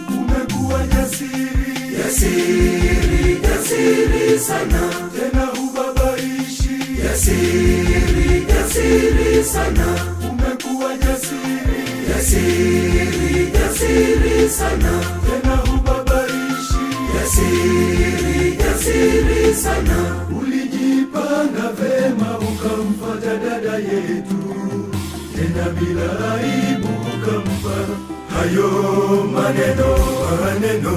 Umekuwa jasiri, jasiri, jasiri sana, tena hubabaishi. Jasiri, jasiri sana, umekuwa jasiri, jasiri, jasiri sana, tena hubabaishi. Jasiri, jasiri sana, ulijipanga vema ukamfata dada yetu, tena bila aibu ukampa hayo maneno, maneno,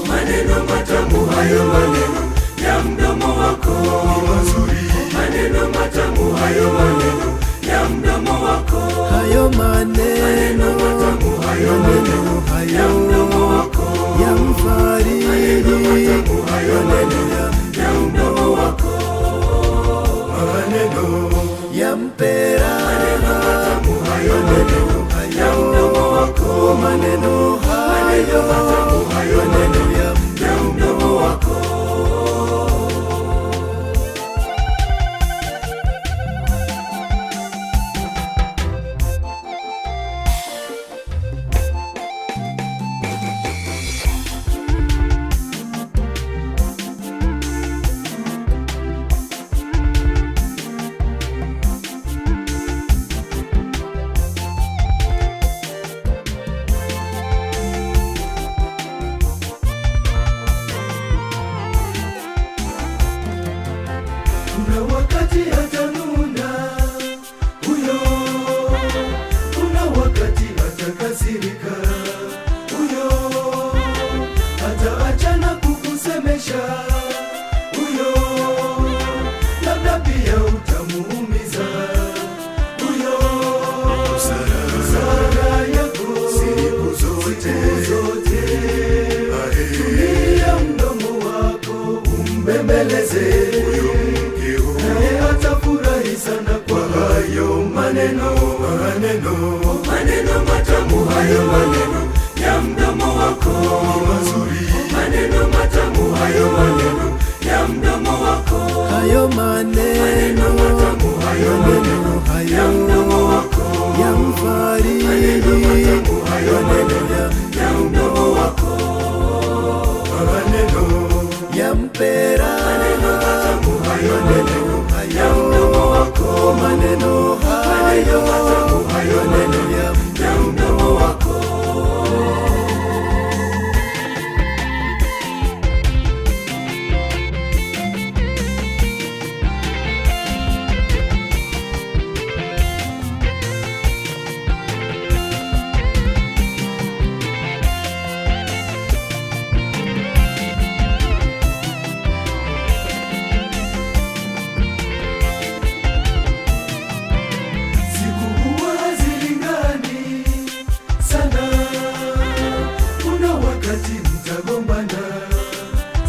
maneno matamu, hayo maneno ya mdomo wako ni mazuri, maneno matamu, hayo maneno ya mdomo wako, Hayo maneno matamu, hayo maneno ya hayo mdomo wako, ya mfariji, matamu, hayo maneno ya mdomo wako, maneno ya mpera, matamu, hayo maneno ya mdomo wako, maneno hayo matamu, hayo maneno ya ya mdomo wako. Kuna wakati atanuna huyo, kuna wakati atakasirika huyo, ataachana kukusemesha huyo, labda pia utamuumiza huyo. Busara yako siku zote, zote, tumia mdomo wako umbembeleze naye atafurahi sana kwa hayo maneno, maneno, maneno matamu, hayo maneno ya mdomo wako ni mazuri, maneno matamu, hayo maneno ya mdomo wako, hayo maneno matamu, hayo maneno ya hayo mdomo wako, ya mfariji, matamu, hayo maneno ya mdomo wako, maneno ya mpera, matamu, hayo maneno ya mdomo wako, maneno hayo matamu, hayo maneno ya ya mdomo wako. Siku huwa hazilingani sana, kuna wakati mtagombana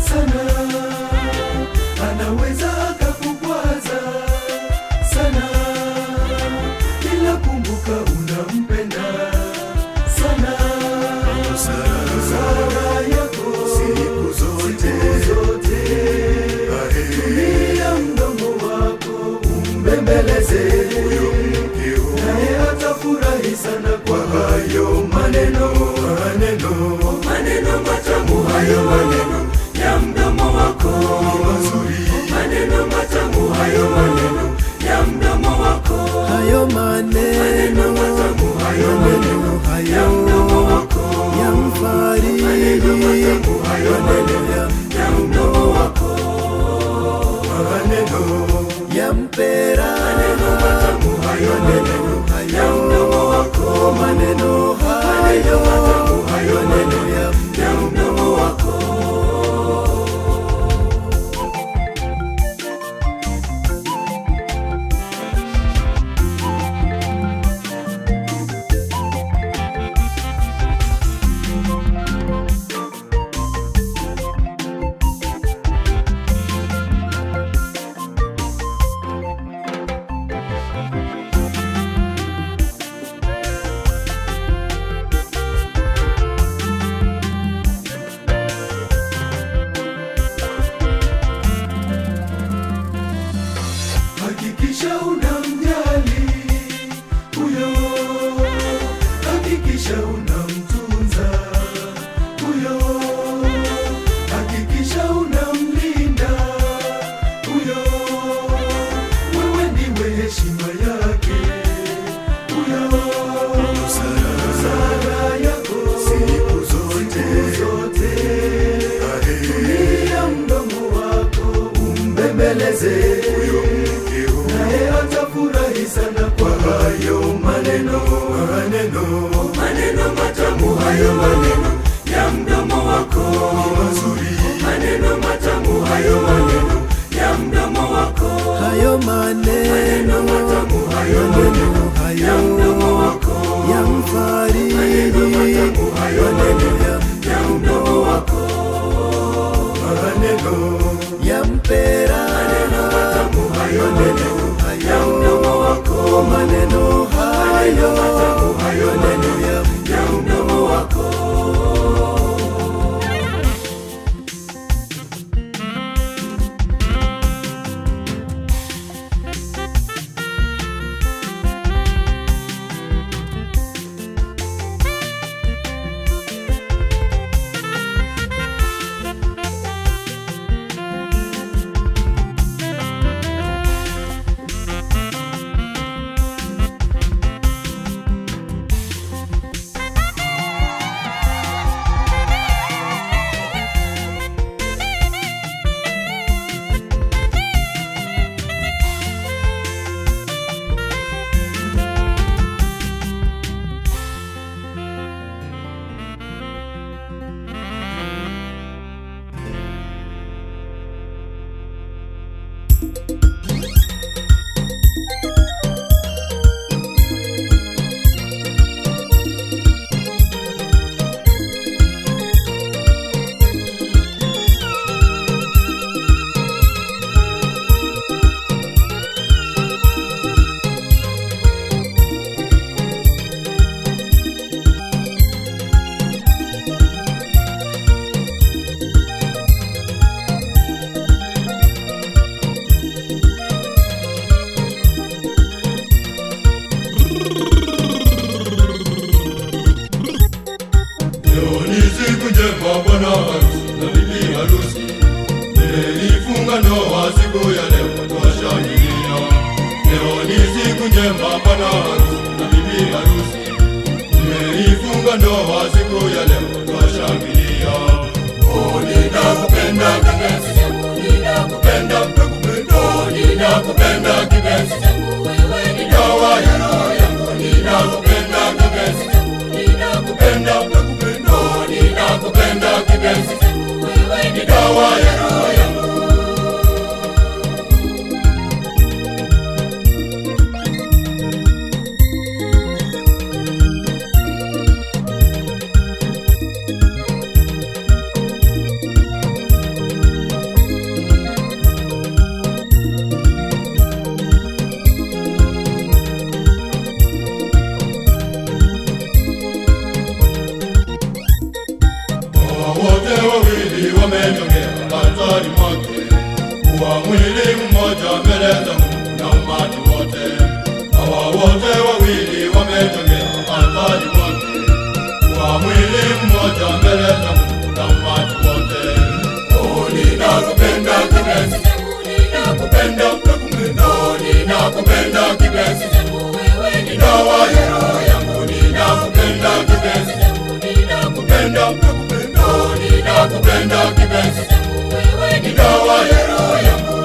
sana, anaweza akakukwaza sana, ila kumbuka unampenda sana. Busara yako siku zote, zote, tumia mdomo wako umbembeleze naye atafurahi sana kwa hayo maneno, maneno, maneno matamu, hayo maneno ya mdomo wako ni mazuri, maneno matamu, hayo maneno ya mdomo wako, hayo maneno matamu, hayo maneno ya hayo mdomo wako, ya mfariji, matamu, hayo maneno ya mdomo wako, maneno. Yampera Maneno matamu hayo, maneno ya mdomo wako. Maneno Maneno hayo matamu hayo, maneno ya mdomo wako. Hakikisha unamjali huyo, hakikisha unamtunza huyo, hakikisha unamlinda huyo. Wewe ndiwe heshima yake huyo, busara yako siku zote, zote. Tumia mdomo wako umbembeleze huyo mkeo, naye atafurahi sana kwa hayo maneno. Maneno Maneno matamu hayo, maneno ya mdomo wako. mazuri, Maneno matamu hayo, maneno ya mdomo wako. Hayo maneno, Maneno matamu hayo, maneno hayo ya mdomo wako. Yamfariji, Maneno matamu hayo, maneno ya mdomo wako. Maneno yampera, Maneno matamu hayo, maneno ya mdomo wako. Maneno hayo, Maneno matamu hayo, maneno ya mdomo wako. Leo ni siku njema, bwana harusi na bibi harusi mmeifunga ndoa siku ya leo twashangilia. Leo ni siku njema, bwana harusi na bibi harusi mmeifunga ndoa siku ya leo twashangilia. Oh, ninakupenda kipenzi changu, ninakupenda, nakupenda, oh, ninakupenda kipenzi changu, wewe ni dawa ya roho yangu, ninakupenda kipenzi changu, ninakupenda, nakupenda, oh, ninakupenda kipenzi changu, wewe ni dawa ya roho yangu. Hawa wote wawili wametokea altari mwake kuwa mwili mmoja mbele za Mungu na umati wote. Hawa wote wawili wametokea altari mwake kuwa mwili mmoja mbele za Mungu na umati wote. Oh, ninakupenda kipenzi changu, ninakupenda, nakupenda, oh, ninakupenda kipenzi changu, wewe ni dawa ya roho yangu, ninakupenda kipenzi changu, ninakupenda, nakupenda, oh, ninakupenda kipenzi changu, wewe ni dawa ya roho yangu.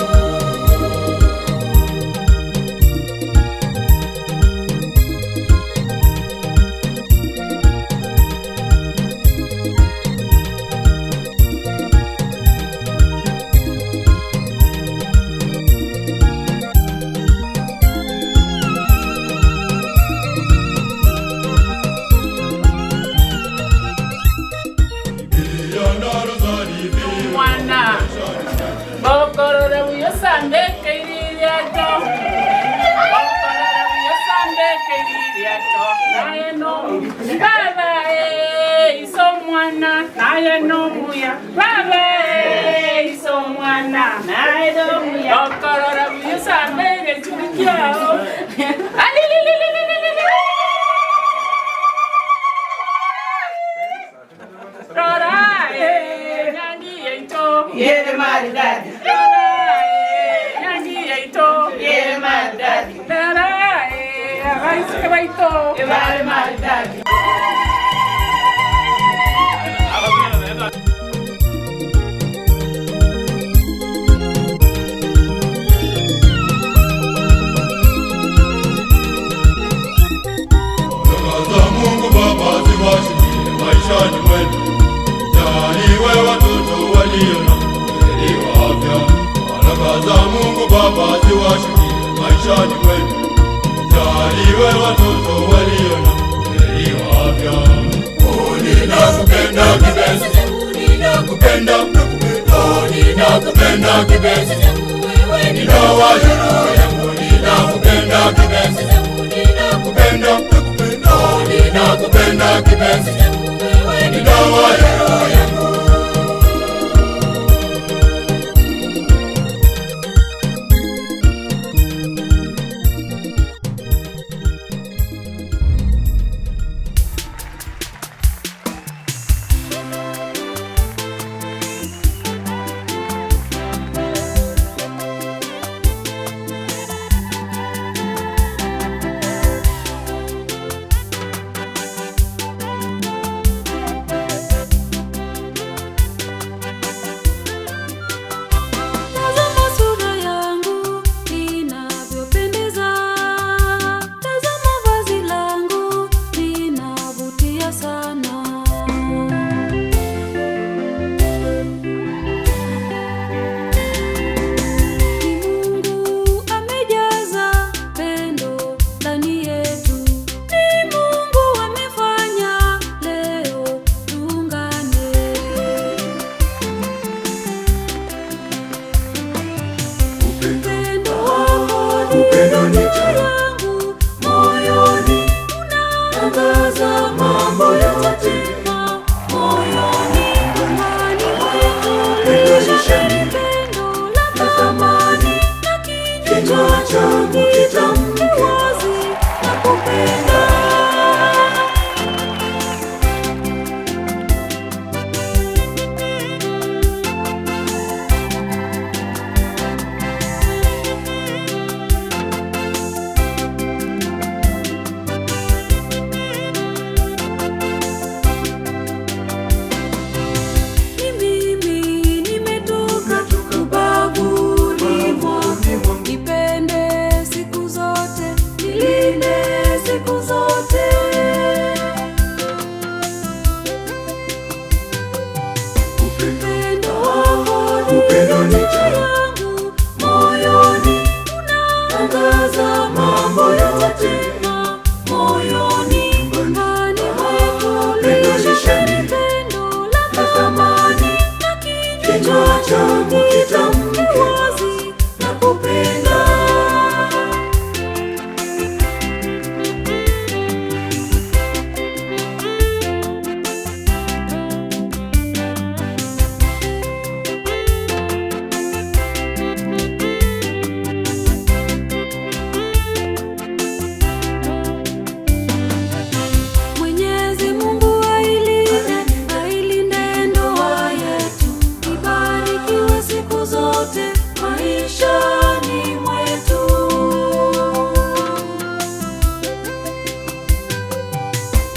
Naye no baba eh iso mwana naye no muya baba eh iso mwana naye no muya okorora buyusambere chukiao alililililili rora eh nyangi yaito Yere maridadi. Rora eh nyangi yaito Yere maridadi. Rora eh abaiseke baito Ebare maridadi. Baraka za Mungu Baba ziwashukie maishani mwenu. Mjaliwe watoto walio na buheri wa afya. Baraka za Mungu Baba ziwashukie maishani mwenu. Mjaliwe watoto walio na buheri wa afya. Oh, ninakupenda kipenzi, ninakupenda, oh, ninakupenda kipenzi, ni dawa ya roho yangu, ninakupenda kipenzi, ninakupenda, oh, ninakupenda kipenzi, ni dawa ya roho yangu. Tazama sura yangu inavyopendeza, tazama vazi langu linavutia sana. Ni Mungu amejaza pendo ndani yetu, ni Mungu amefanya leo tuungane. Upendo wako Upendo ni ni taa yangu moyoni, unaangaza mambo yote moyoni, nyumbani mwetu Pendo ni shani pendo la la thamani, na kinywa kinywa changu kitamke wazi nakupenda. Ni mimi nimetoka ubavuni mwako, nipende siku zote, nilinde siku zote. Upendo wako ni Upendo ni taa yangu moyoni, unaangaza mambo yote moyoni, nyumbani mwetu Pendo ni shani pendo la la thamani, na kinywa kinywa changu kitamke wazi nakupenda. Mwenyezi Mungu ailinde, ailinde ndoa yetu, ibarikiwe siku zote maishani mwetu.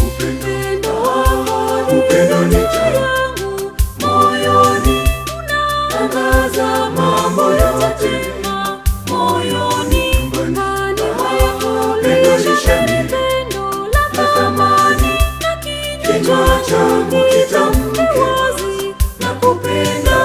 Upendo wako ni Upendo ni taa yangu moyoni, unaangaza mambo yote moyoni, nyumbani mwetu Pendo ni shani pendo la la thamani, na kinywa kinywa changu kitamke wazi nakupenda.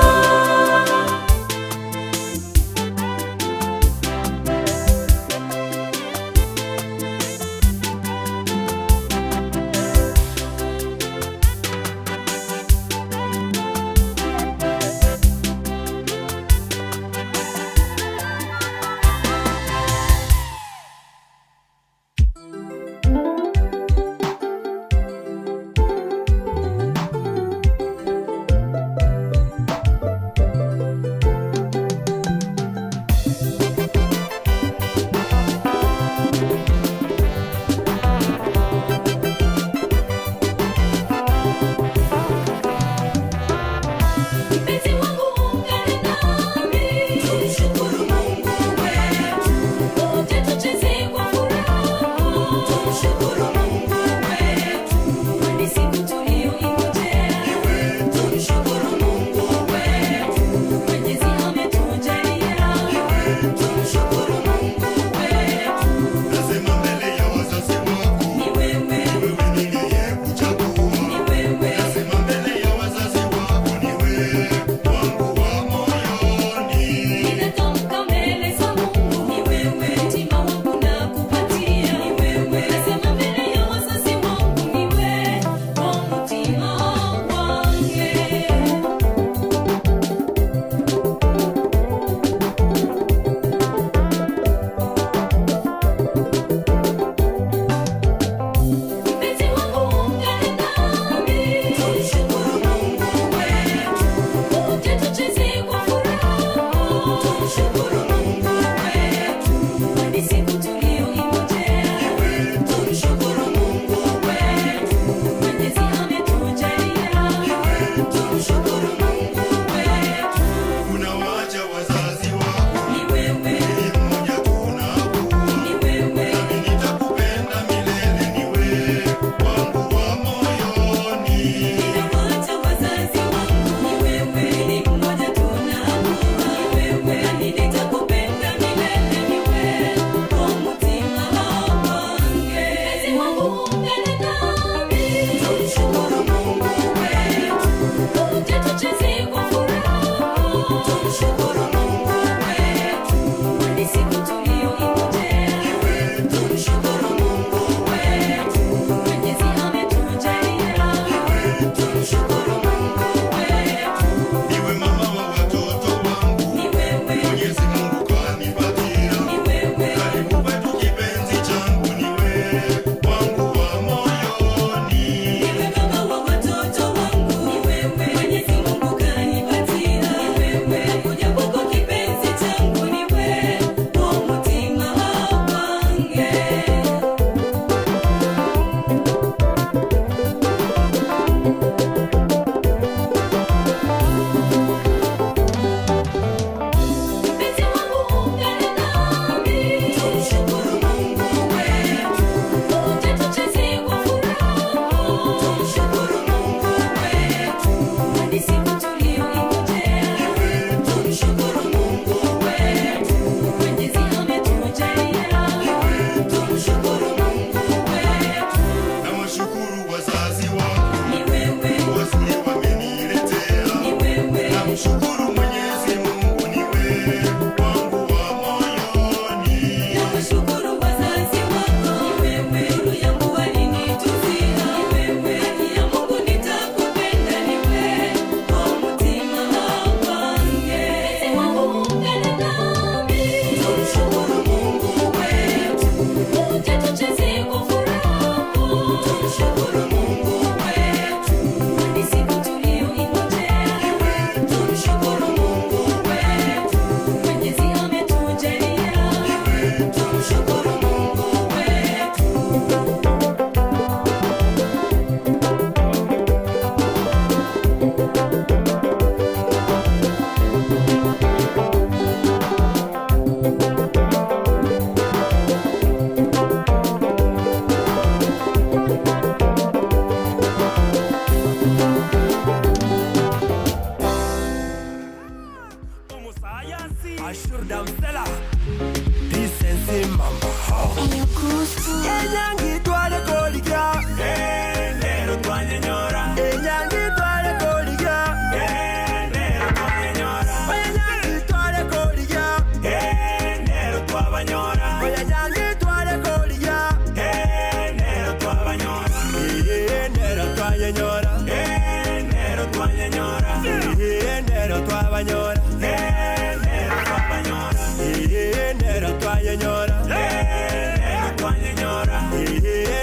twanyenyora, nero twanyenyora,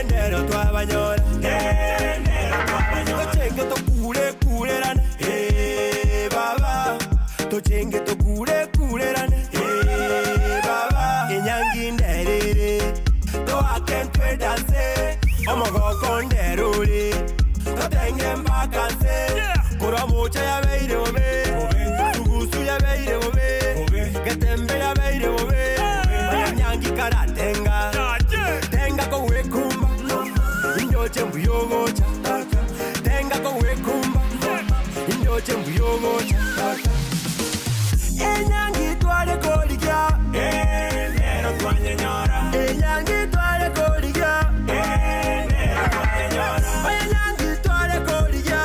nero twabanyora, nero twabanyora. Tochenge tokure kurerane, baba. Tochenge tokure kurerane, baba. Enyangi nderere, toake dance, omogoko nderure, totenge mpaka nse, kuramucha yabeire bobe, sugusu yabeire bobe, getembe yabeire bobe, banyangi karatenga, tenga kowekumba, indoche mbuyogocha, tenga kowekumba, indoche mbuyogocha. Enyangi tware korigia, nero twanyenyora, enyangi tware korigia, nero twanyenyora, enyangi tware korigia,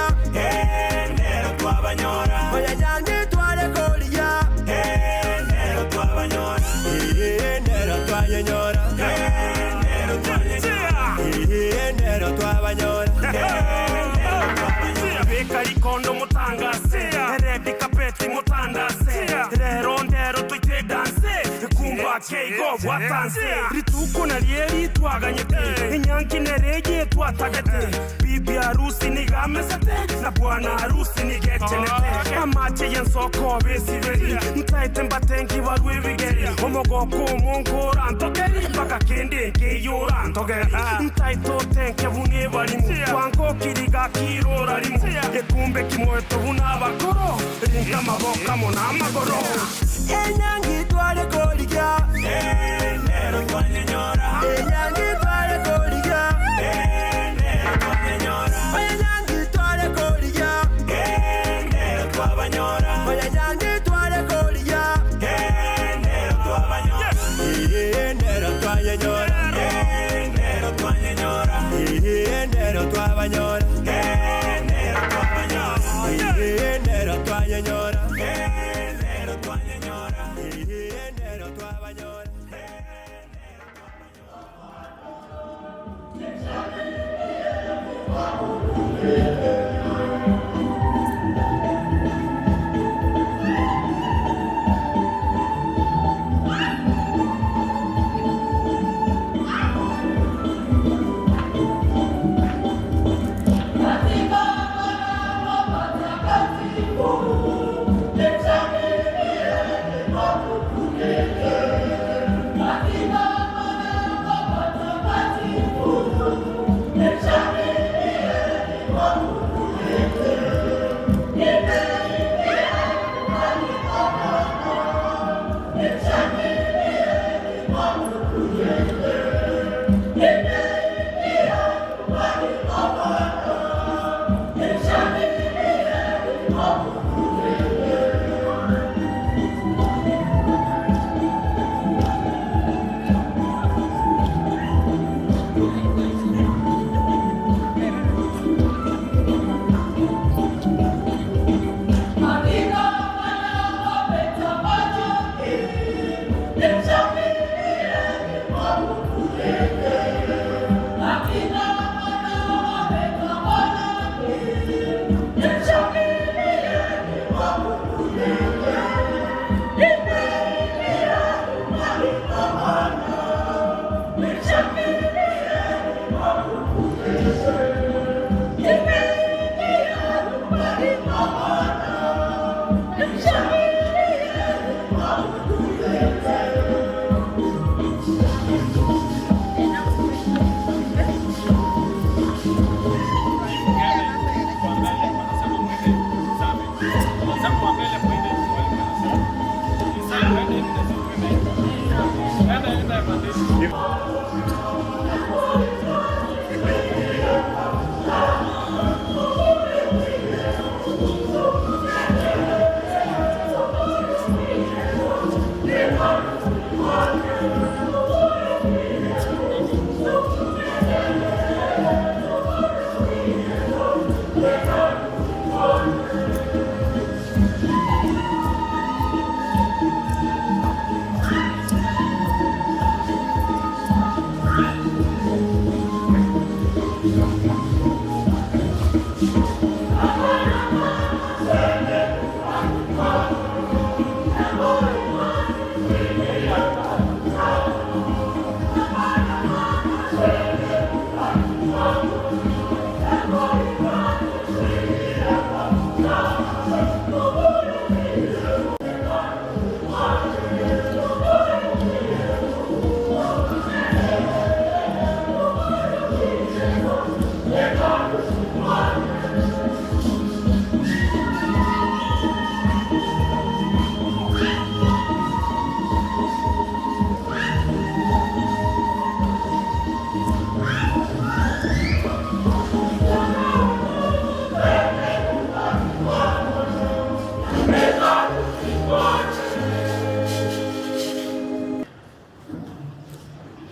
nero twabanyora, enyangi tware korigia, nero twabanyora, nero twanyenyora, nero twanyenyora, nero twabanyora, nero twabanyora. Beka rikondo mutangase, redi kapeti mutandase, rero ndero tuite dance, kumba keigo watanse, rituko na rieri twaganyete, inyanki nerege twatagete, bibi harusi ni gamesete, na bwana harusi ni gechenete, amache yensoko besiberi, ntaite mbatengi barwibigeri, omogoko mungu rantogeri, mpaka kende nkiyura ntogeri, ntaito tenke bune barimu, wango kiriga kirora rimu, gekumbe kimweto bunabakoro, rinka maboka monamagoro. Enyangi tware korigia, nero twanyenyora, enyangi tware korigia, nero twanyenyora, enyangi tware korigia, nero twabanyora, enyangi tware korigia, nero twabanyora, nero twanyenyora, nero twanyenyora, nero twabanyora, nero twabanyora, nero twanyenyora, nero twanyenyora, nero twabanyora.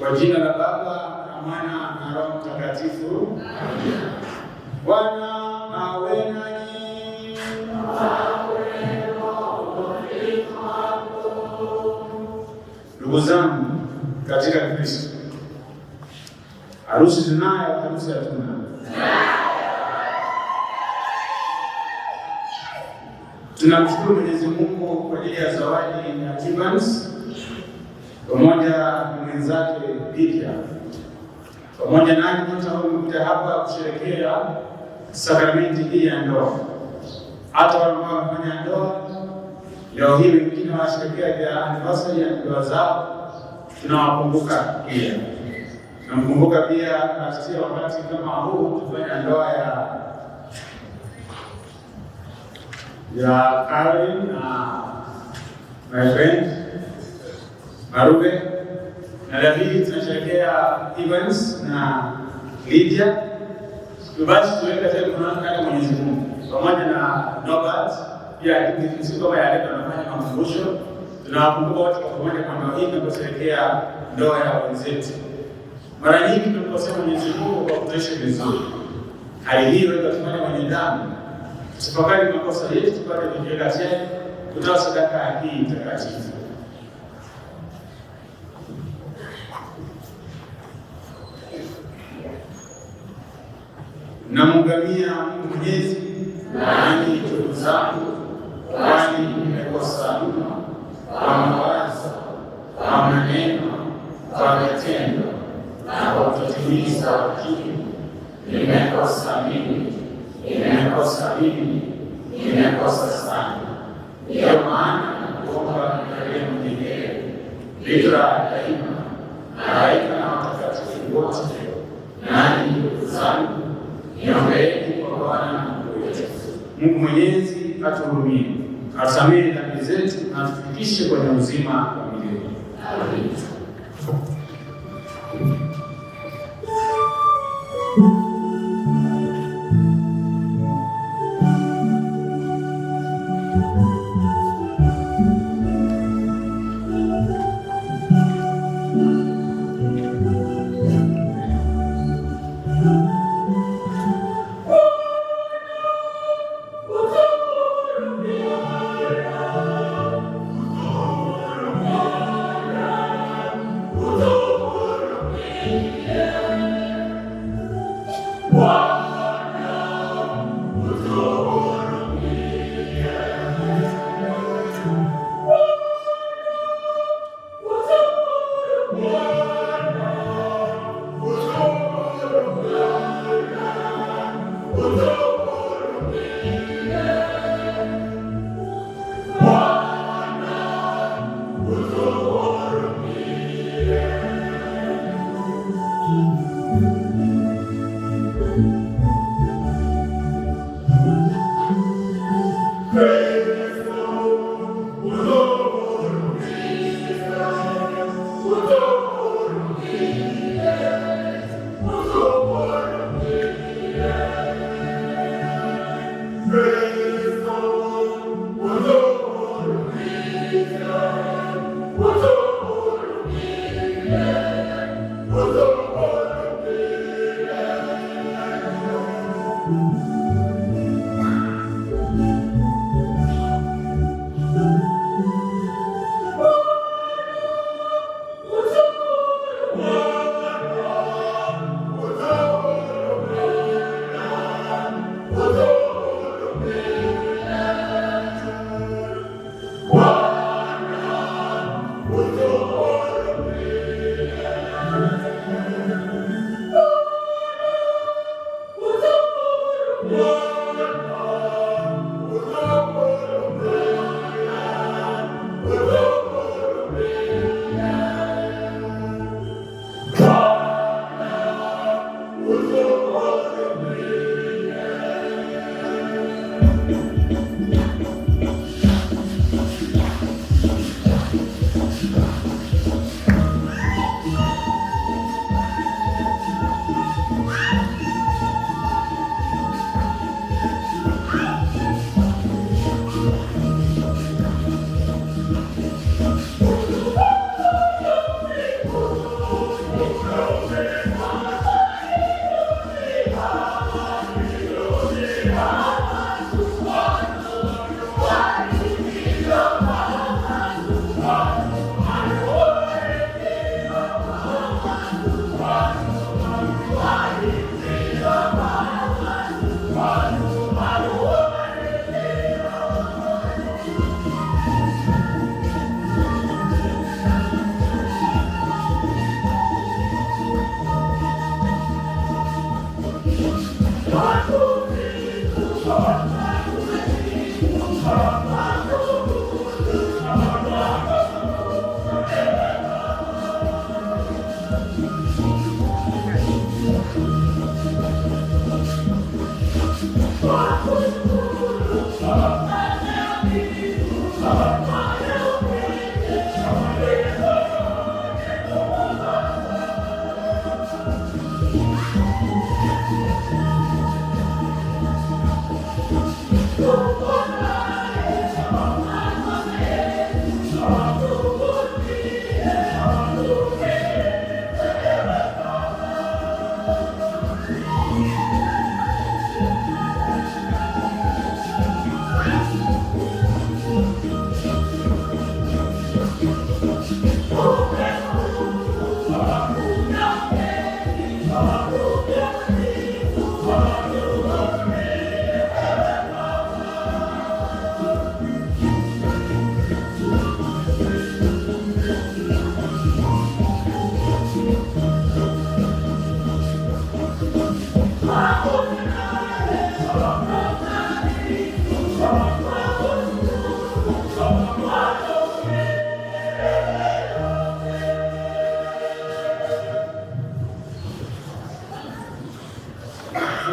Kwa jina la Baba na Mwana na Roho Mtakatifu. Bwana awe nanyi. Ndugu zangu katika Kristo, harusi tunayo, harusi hatuna? Tunamshukuru Mwenyezi Mungu kwa ajili ya zawadi ya Evans pamoja na mwenzake Lydia, pamoja nanyi nyote ambao mmekuja hapa kusherehekea sakramenti hii ya ndoa. Hata wale ambao wamefanya ndoa leo hii, wengine wanasherehekea ya anniversary ya ndoa zao, tunawakumbuka pia. Tunamkumbuka pia last year wakati kama huu tufanya ndoa ya Caroline na my friend Marube, na leo hii tunasherehekea Evans na Lydia. Basi tuweke tena mkononi kati Mwenyezi Mungu pamoja na Norbert pia, siku kama ya leo tunafanya makumbusho, tunawakumbuka wote kwa pamoja kwa ndoa hii tunaposherehekea ndoa ya wenzetu. Mara nyingi tunamkosea Mwenyezi Mungu kwa kutoishi vizuri. Hali hii inaweza kutufanya mwenye dhambi. Tutafakari makosa yetu tupate kujiweka tena kutoa sadaka hii takatifu. Namuungamia Mungu Mwenyezi, nanyi ndugu zangu, kwani nimekosa mno kwa mawazo, kwa maneno, kwa vitendo na kwa kutotimiza wajibu. Nimekosa mimi, nimekosa mimi, nimekosa sana. Ndiyo maana nakuomba Maria mwenyewe, Bikira daima, malaika na watakatifu wote, nanyi ndugu zangu, niombeeni kwa Bwana Mungu wetu. Mungu Mwenyezi atuhurumie, atusamehe dhambi zetu na atufikishe kwenye uzima wa milele. Amina.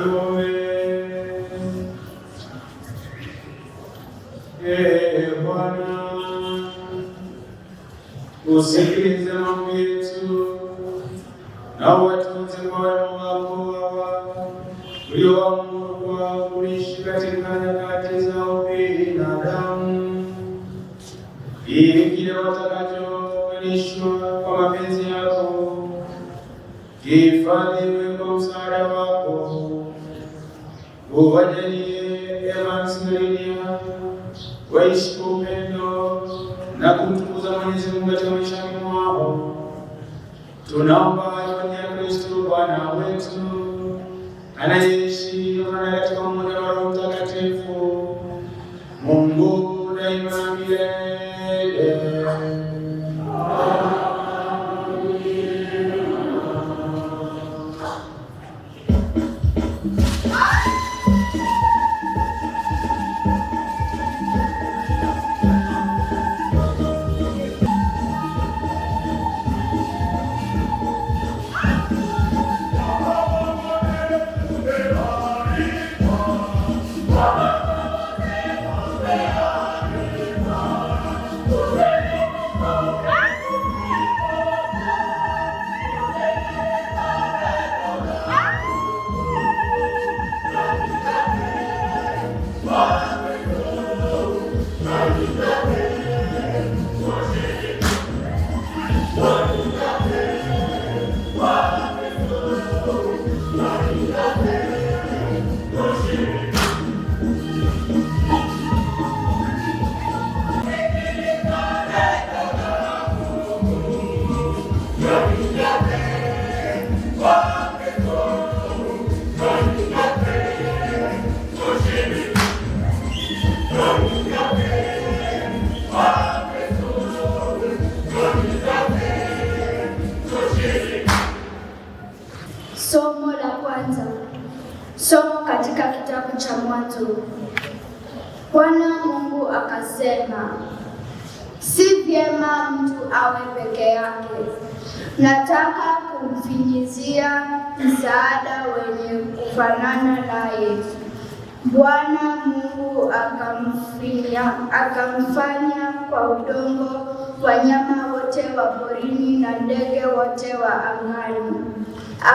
Tuombe. Ee Bwana, usikilize maombi yetu na uwatunze kwa wema wako hawa uliowaamuru kwa kuishi katika nyakati za ubinadamu, ili kile watakachounganishwa kwa mapenzi yako kihifadhiwe kwa msaada wako. Uwajalie Evans na Lydia waishi kwa upendo na kumtukuza Mwenyezi Mungu katika maishani mwao. Tunaomba hayo kwa njia ya Kristo Bwana wetu, anayeishi na katika umoja wa Roho Mtakatifu, Mungu daima na milele. Somo la kwanza. Somo katika kitabu cha Mwanzo. Bwana Mungu akasema, si vyema mtu awe peke yake. Nataka kumfinyizia msaada wenye kufanana naye. Bwana Mungu akamfanya kwa udongo wanyama wote wa porini na ndege wote wa angani,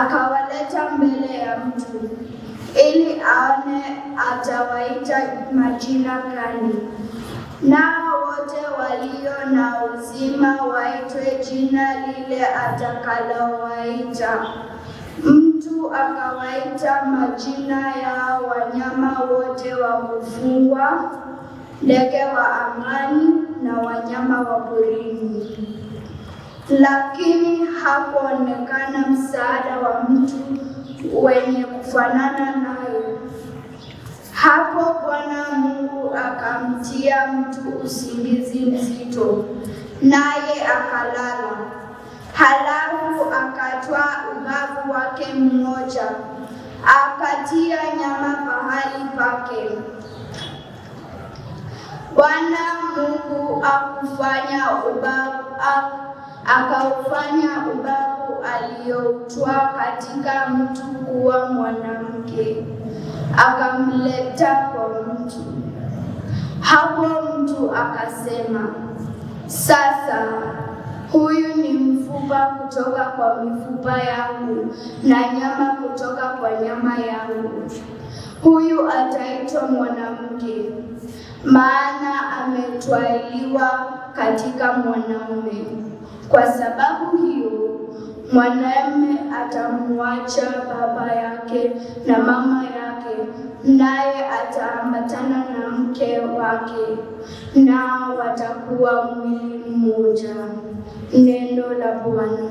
akawaleta mbele ya mtu ili aone atawaita majina gani. Nao wote walio na uzima waitwe jina lile atakalowaita. Mtu akawaita majina ya wanyama wote wa kufugwa, ndege wa angani na wanyama wa porini. Lakini hakuonekana msaada wa mtu wenye kufanana naye. Hapo Bwana Mungu akamtia mtu usingizi mzito, naye akalala. Halafu akatwaa ubavu wake mmoja, akatia nyama pahali pake. Bwana Mungu akaufanya ubavu alioutwaa katika mtu kuwa mwanamke, akamleta kwa mtu. Hapo mtu akasema, sasa huyu ni mfupa kutoka kwa mifupa yangu na nyama kutoka kwa nyama yangu. Huyu ataitwa mwanamke, maana ametwaliwa katika mwanaume. Kwa sababu hiyo, mwanamume atamwacha baba yake na mama yake, naye ataambatana na mke wake, nao watakuwa mwili mmoja. Neno la Bwana.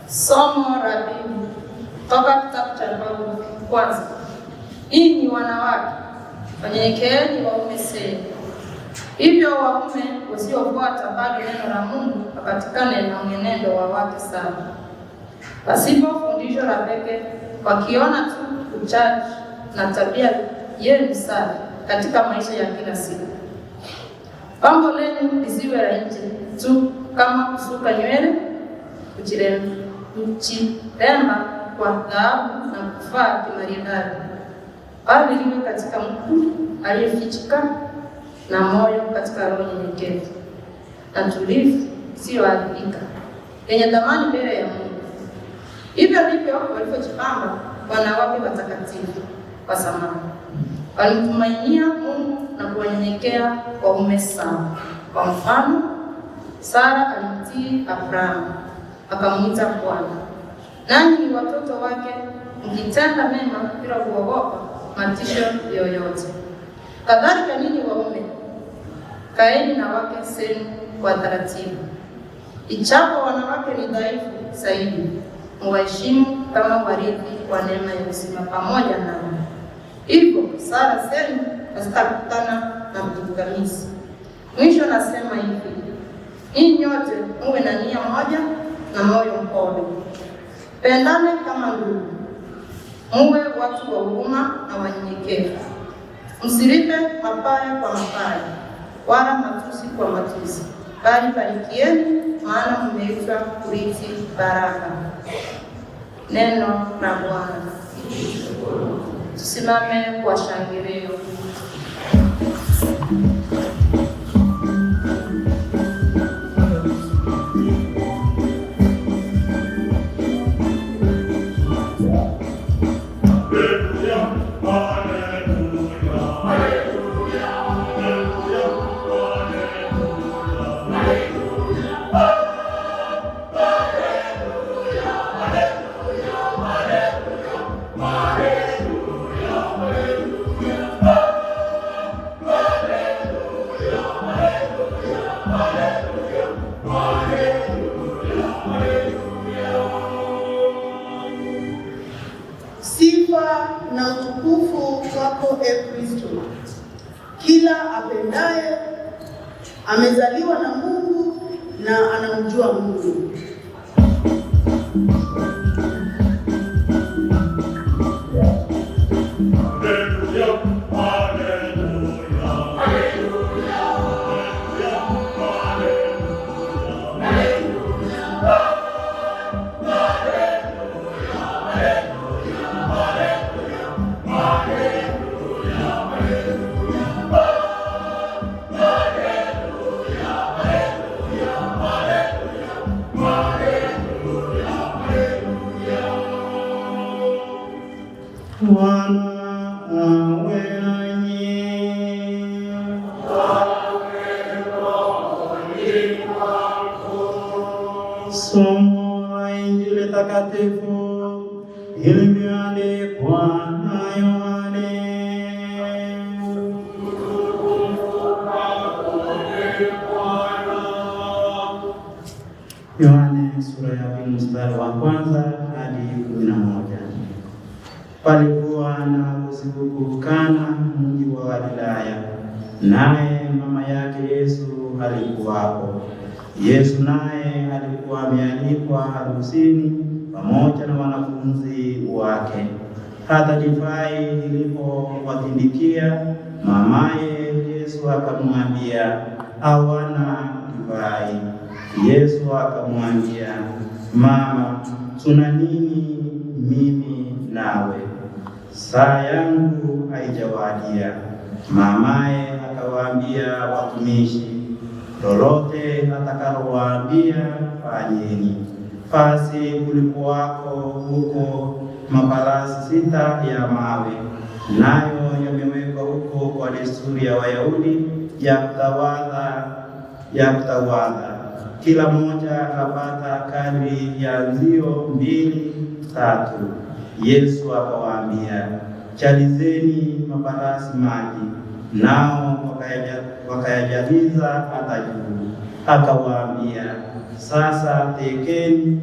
Somo la pili toka kitabu cha Paulo. Kwanza, ninyi wanawake wanyenyekeeni waume zenu, hivyo waume wasiofuata bado neno la Mungu wapatikane na mwenendo wa wake sana, pasipo fundisho la pekee, wakiona tu uchaji na tabia yenu safi katika maisha ya kila siku. Pambo lenu lisiwe la nje tu, kama kusuka nywele, kujiremba kwa dhahabu na kuvaa kimaridadi, bali liwe katika mtu aliyefichika na moyo katika roho nyenyekevu na tulivu, isiyoharibika, yenye thamani mbele ya Mungu. Hivyo ndivyo walivyojipamba wanawake watakatifu wa zamani, walimtumainia Mungu na kuwanyenyekea waume zao. Kwa mfano, Sara alimtii Abrahamu akamwita Bwana. Nanyi ni watoto wake mkitenda mema bila kuogopa matisho yoyote. Kadhalika ninyi waume, kaeni na wake zenu kwa taratibu, ijapo wanawake ni dhaifu zaidi, muwaheshimu kama warithi wa neema ya uzima pamoja nao. Hivyo sala zenu hazitakutana na pingamizi. Mwisho nasema hivi, ninyi nyote muwe na nia moja na moyo mpole, pendane kama ndugu, muwe watu wa huruma na wanyenyekevu. Msilipe mabaya kwa mabaya, wala matusi kwa matusi, bali barikieni, maana mmeitwa kurithi baraka. Neno la Bwana. Tusimame kwa shangilio. Sifa na utukufu kwako, e Kristo. Kila apendaye amezaliwa na Mungu na anamjua Mungu. Bwana awe nanyi. Somo la Injili takatifu ilivyoandikwa na Yohane. mstari wa kwanza hadi 11. Palikuwa na harusi huko Kana, mji wa Galilaya, naye mama yake Yesu alikuwapo. Yesu naye alikuwa amealikwa harusini pamoja na wanafunzi wake. Hata divai ilipowatindikia, mamaye Yesu akamwambia, hawana divai. Yesu akamwambia, mama, tuna nini mimi nawe? Saa yangu haijawadia. Mamaye akawaambia watumishi, lolote atakalowaambia fanyeni. Basi kulikuwako huko mafarasi 6 ya mawe, nayo yamewekwa huko kwa desturi ya Wayahudi ya kutawadha. Kila mmoja akapata kadri ya nzio 2 3. Yesu akawaambia, jalizeni mafarasi maji, nao wakayajaliza hata juu. Akawaambia, sasa tekeni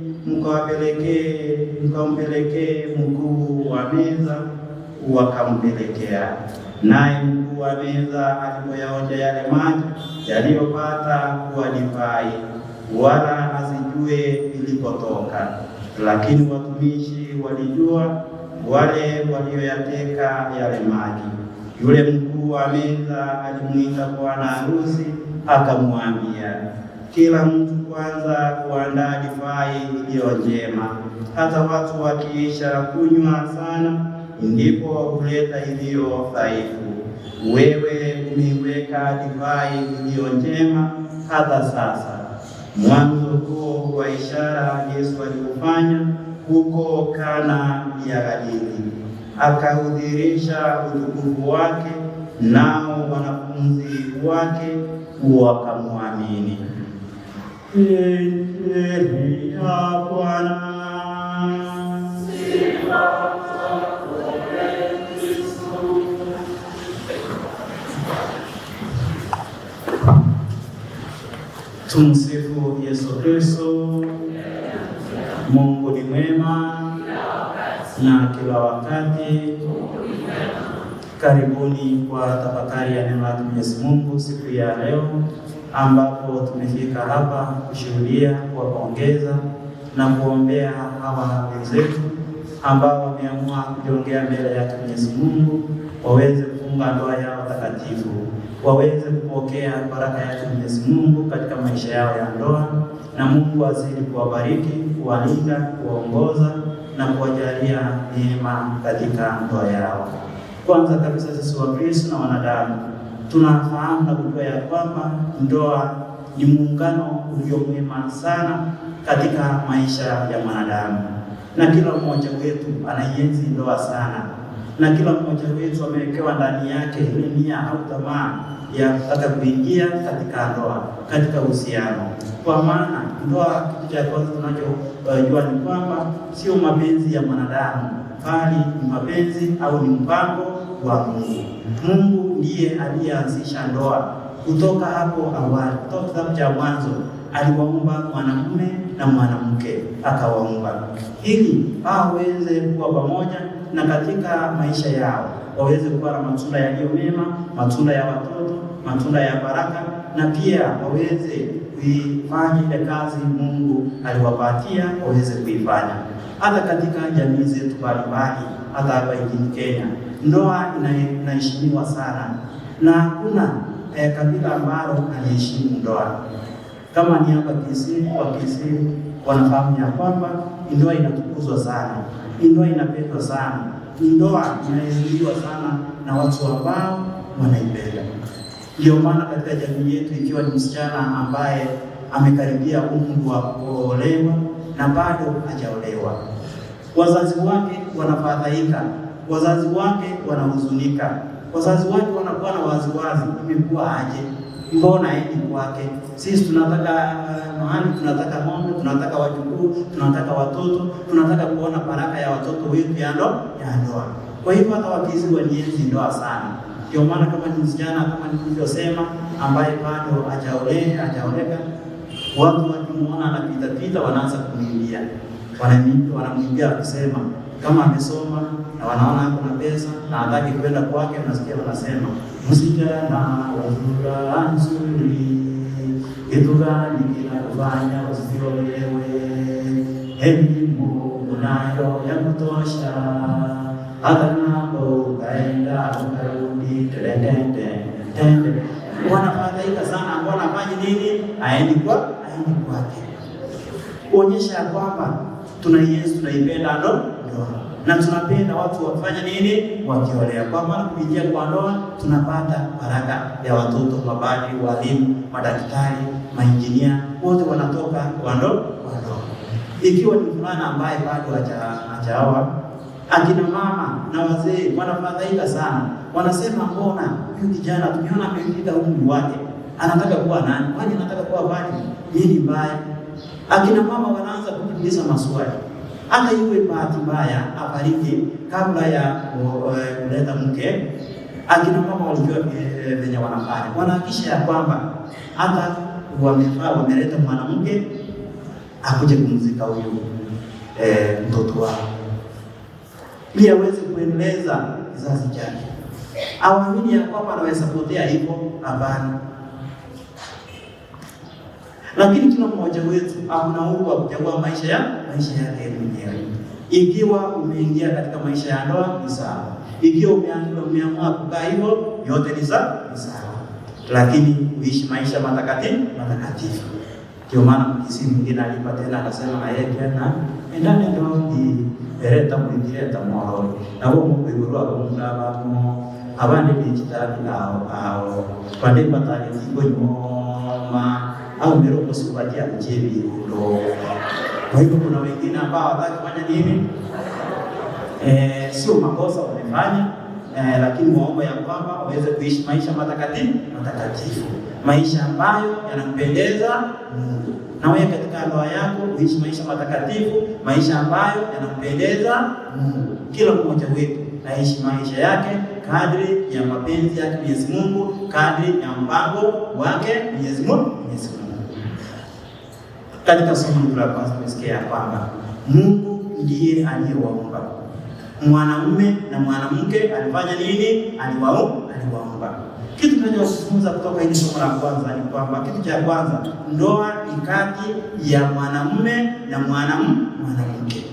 mkampelekee mkuu wa meza. Wakampelekea. Naye mkuu wa meza alipoyaonja yale maji yaliyopata kuwa divai, wala asijue ilipotoka, lakini watumishi walijua, wale walioyateka yale maji. Yule mkuu wa meza alimwita bwana harusi akamwambia, kila mtu kwanza kuandaa divai iliyo njema, hata watu wakiisha kunywa sana, ndipo huleta iliyo dhaifu. Wewe umeiweka divai iliyo njema hata sasa. Mwanzo huo wa ishara Yesu aliufanya huko Kana ya Galili, akaudhihirisha utukufu wake, nao wanafunzi wake wakamwamini. Injili ya Bwana. Tumsifu Yesu Kristo. Mungu ni mwema na kila wakati. Karibuni kwa tafakari ya neno la Mwenyezi Mungu siku ya leo, ambapo tumefika hapa kushuhudia, kuwapongeza na kuombea hawa wenzetu ambao wameamua kujiongea mbele yake Mwenyezi Mungu, waweze kufunga ndoa yao takatifu, waweze kupokea baraka yake Mwenyezi Mungu katika maisha yao ya ndoa, na Mungu azidi kuwabariki, kuwalinda, kuwaongoza na kuwajalia neema katika ndoa yao. Kwanza kabisa sisi Wakristo na wanadamu tunafahamu na kujua ya kwamba ndoa ni muungano ulio mwema sana katika maisha ya mwanadamu, na kila mmoja wetu anaienzi ndoa sana, na kila mmoja wetu amewekewa ndani yake ile nia au tamaa ya kutaka kuingia katika ndoa, katika uhusiano. Kwa maana ndoa, kitu cha kwanza tunachojua ni kwamba sio mapenzi ya mwanadamu, bali ni mapenzi au ni mpango wa Mungu. Mungu ndiye aliyeanzisha ndoa kutoka hapo awali, kutoka kitabu cha Mwanzo aliwaumba mwanamume na mwanamke, akawaumba ili waweze kuwa pamoja na katika maisha yao waweze kuwa na matunda yaliyo mema, matunda ya watoto, matunda ya baraka, na pia waweze kuifanya ile kazi Mungu aliwapatia waweze kuifanya. Hata katika jamii zetu mbalimbali, hata hapa nchini Kenya, ndoa inaheshimiwa sana, na hakuna kabila ambalo haliheshimu ndoa. Kama ni hapa Kisii, wa Kisii wanafahamu ya kwamba ndoa inatukuzwa sana, ndoa inapendwa sana, ndoa inaheshimiwa sana na watu ambao wanaipenda. Ndio maana katika jamii yetu, ikiwa ni msichana ambaye amekaribia umri wa kuolewa na bado hajaolewa, wazazi wake wanafadhaika, wazazi wake wanahuzunika, wazazi wake wanakuwa na waziwazi, imekuwa aje? Mbona haendi kwake? Sisi tunataka mahali, tunataka ng'ombe, tunataka wajukuu, tunataka watoto, tunataka kuona baraka ya watoto wetu ya ndoa. Kwa hivyo hata Wakisii walienzi ndoa sana. Ndio maana kama ni msichana, kama nilivyosema, ambaye bado hajaoleka, watu Wakimuona anapita pita, wanaanza kumwimbia, wanamwimbia wakisema kama amesoma na wanaona ako na pesa na hataki kwenda kwake, unasikia wanasema msichana wa sura nzuri, kitu gani kinakufanya usiolewe? Elimu unayo ya kutosha, hata ng'ambo ukaenda ukarudi, tendende tende. Wanafadhaika sana, ambao wanafanya nini? Aendi kwa aendi kwake, kuonyesha ya kwamba tunaienzi, tunaipenda ndoa na tunapenda watu wafanya nini wakiolea. Kwa maana kupitia kwa ndoa tunapata baraka ya watoto, mapadri, walimu, madaktari, mainjinia, wote wanatoka kwa ndoa. Ikiwa ni mvulana ambaye bado hajaoa, akina mama na wazee wanafadhaika sana, wanasema mbona huyu kijana tumeona amefika umri wake, anataka kuwa nani? Kwani anataka kuwa padri? Nini mbaya? Akina mama wanaanza kujiuliza maswali. Hata iwe bahati mbaya afariki kabla ya kuleta mke, akina mama walijua venye wanafanya, wanahakikisha ya kwamba hata wameleta mwanamke akuje kumzika huyu mtoto wao ili aweze kuendeleza kizazi chake. Awaamini ya kwamba anaweza potea hivyo? Hapana. Lakini kila mmoja wetu akuna uhuru wa kuchagua maisha yake mwenyewe. Ikiwa umeingia katika maisha ya ndoa ni sawa, ikiwa umeamua kukaa hivyo, yote ni sawa, lakini uishi maisha matakatifu. Ndio maana mkisi mwingine alipa tena akasema na yeye tena endane ndondi ereta muigireta mworo nabo mukwigurwa kumurabamo abandi bikitabi aho aho bande batari nyoma au mero kusubatia kujebirundo. Kwa hivyo kuna wengine ambao hawataki kufanya nini? Sio makosa wamefanya, lakini waomba ya kwamba waweze kuishi maisha matakatifu, maisha ambayo yanampendeza Mungu. Na wewe katika ndoa yako uishi maisha matakatifu, maisha ambayo yanampendeza Mungu. Kila mmoja wetu aishi maisha yake kadri ya mapenzi yake Mwenyezi Mungu, kadri ya mpango wake Mwenyezi Mungu. Katika somo la kwanza tumesikia kwamba Mungu ndiye aliyewaumba mwanamume na mwanamke. Alifanya nini? Aliwaumba. Kitu tunachojifunza kutoka hili somo la kwanza ni kwamba kitu cha kwanza, ndoa ni kati ya mwanamume na mwanamke.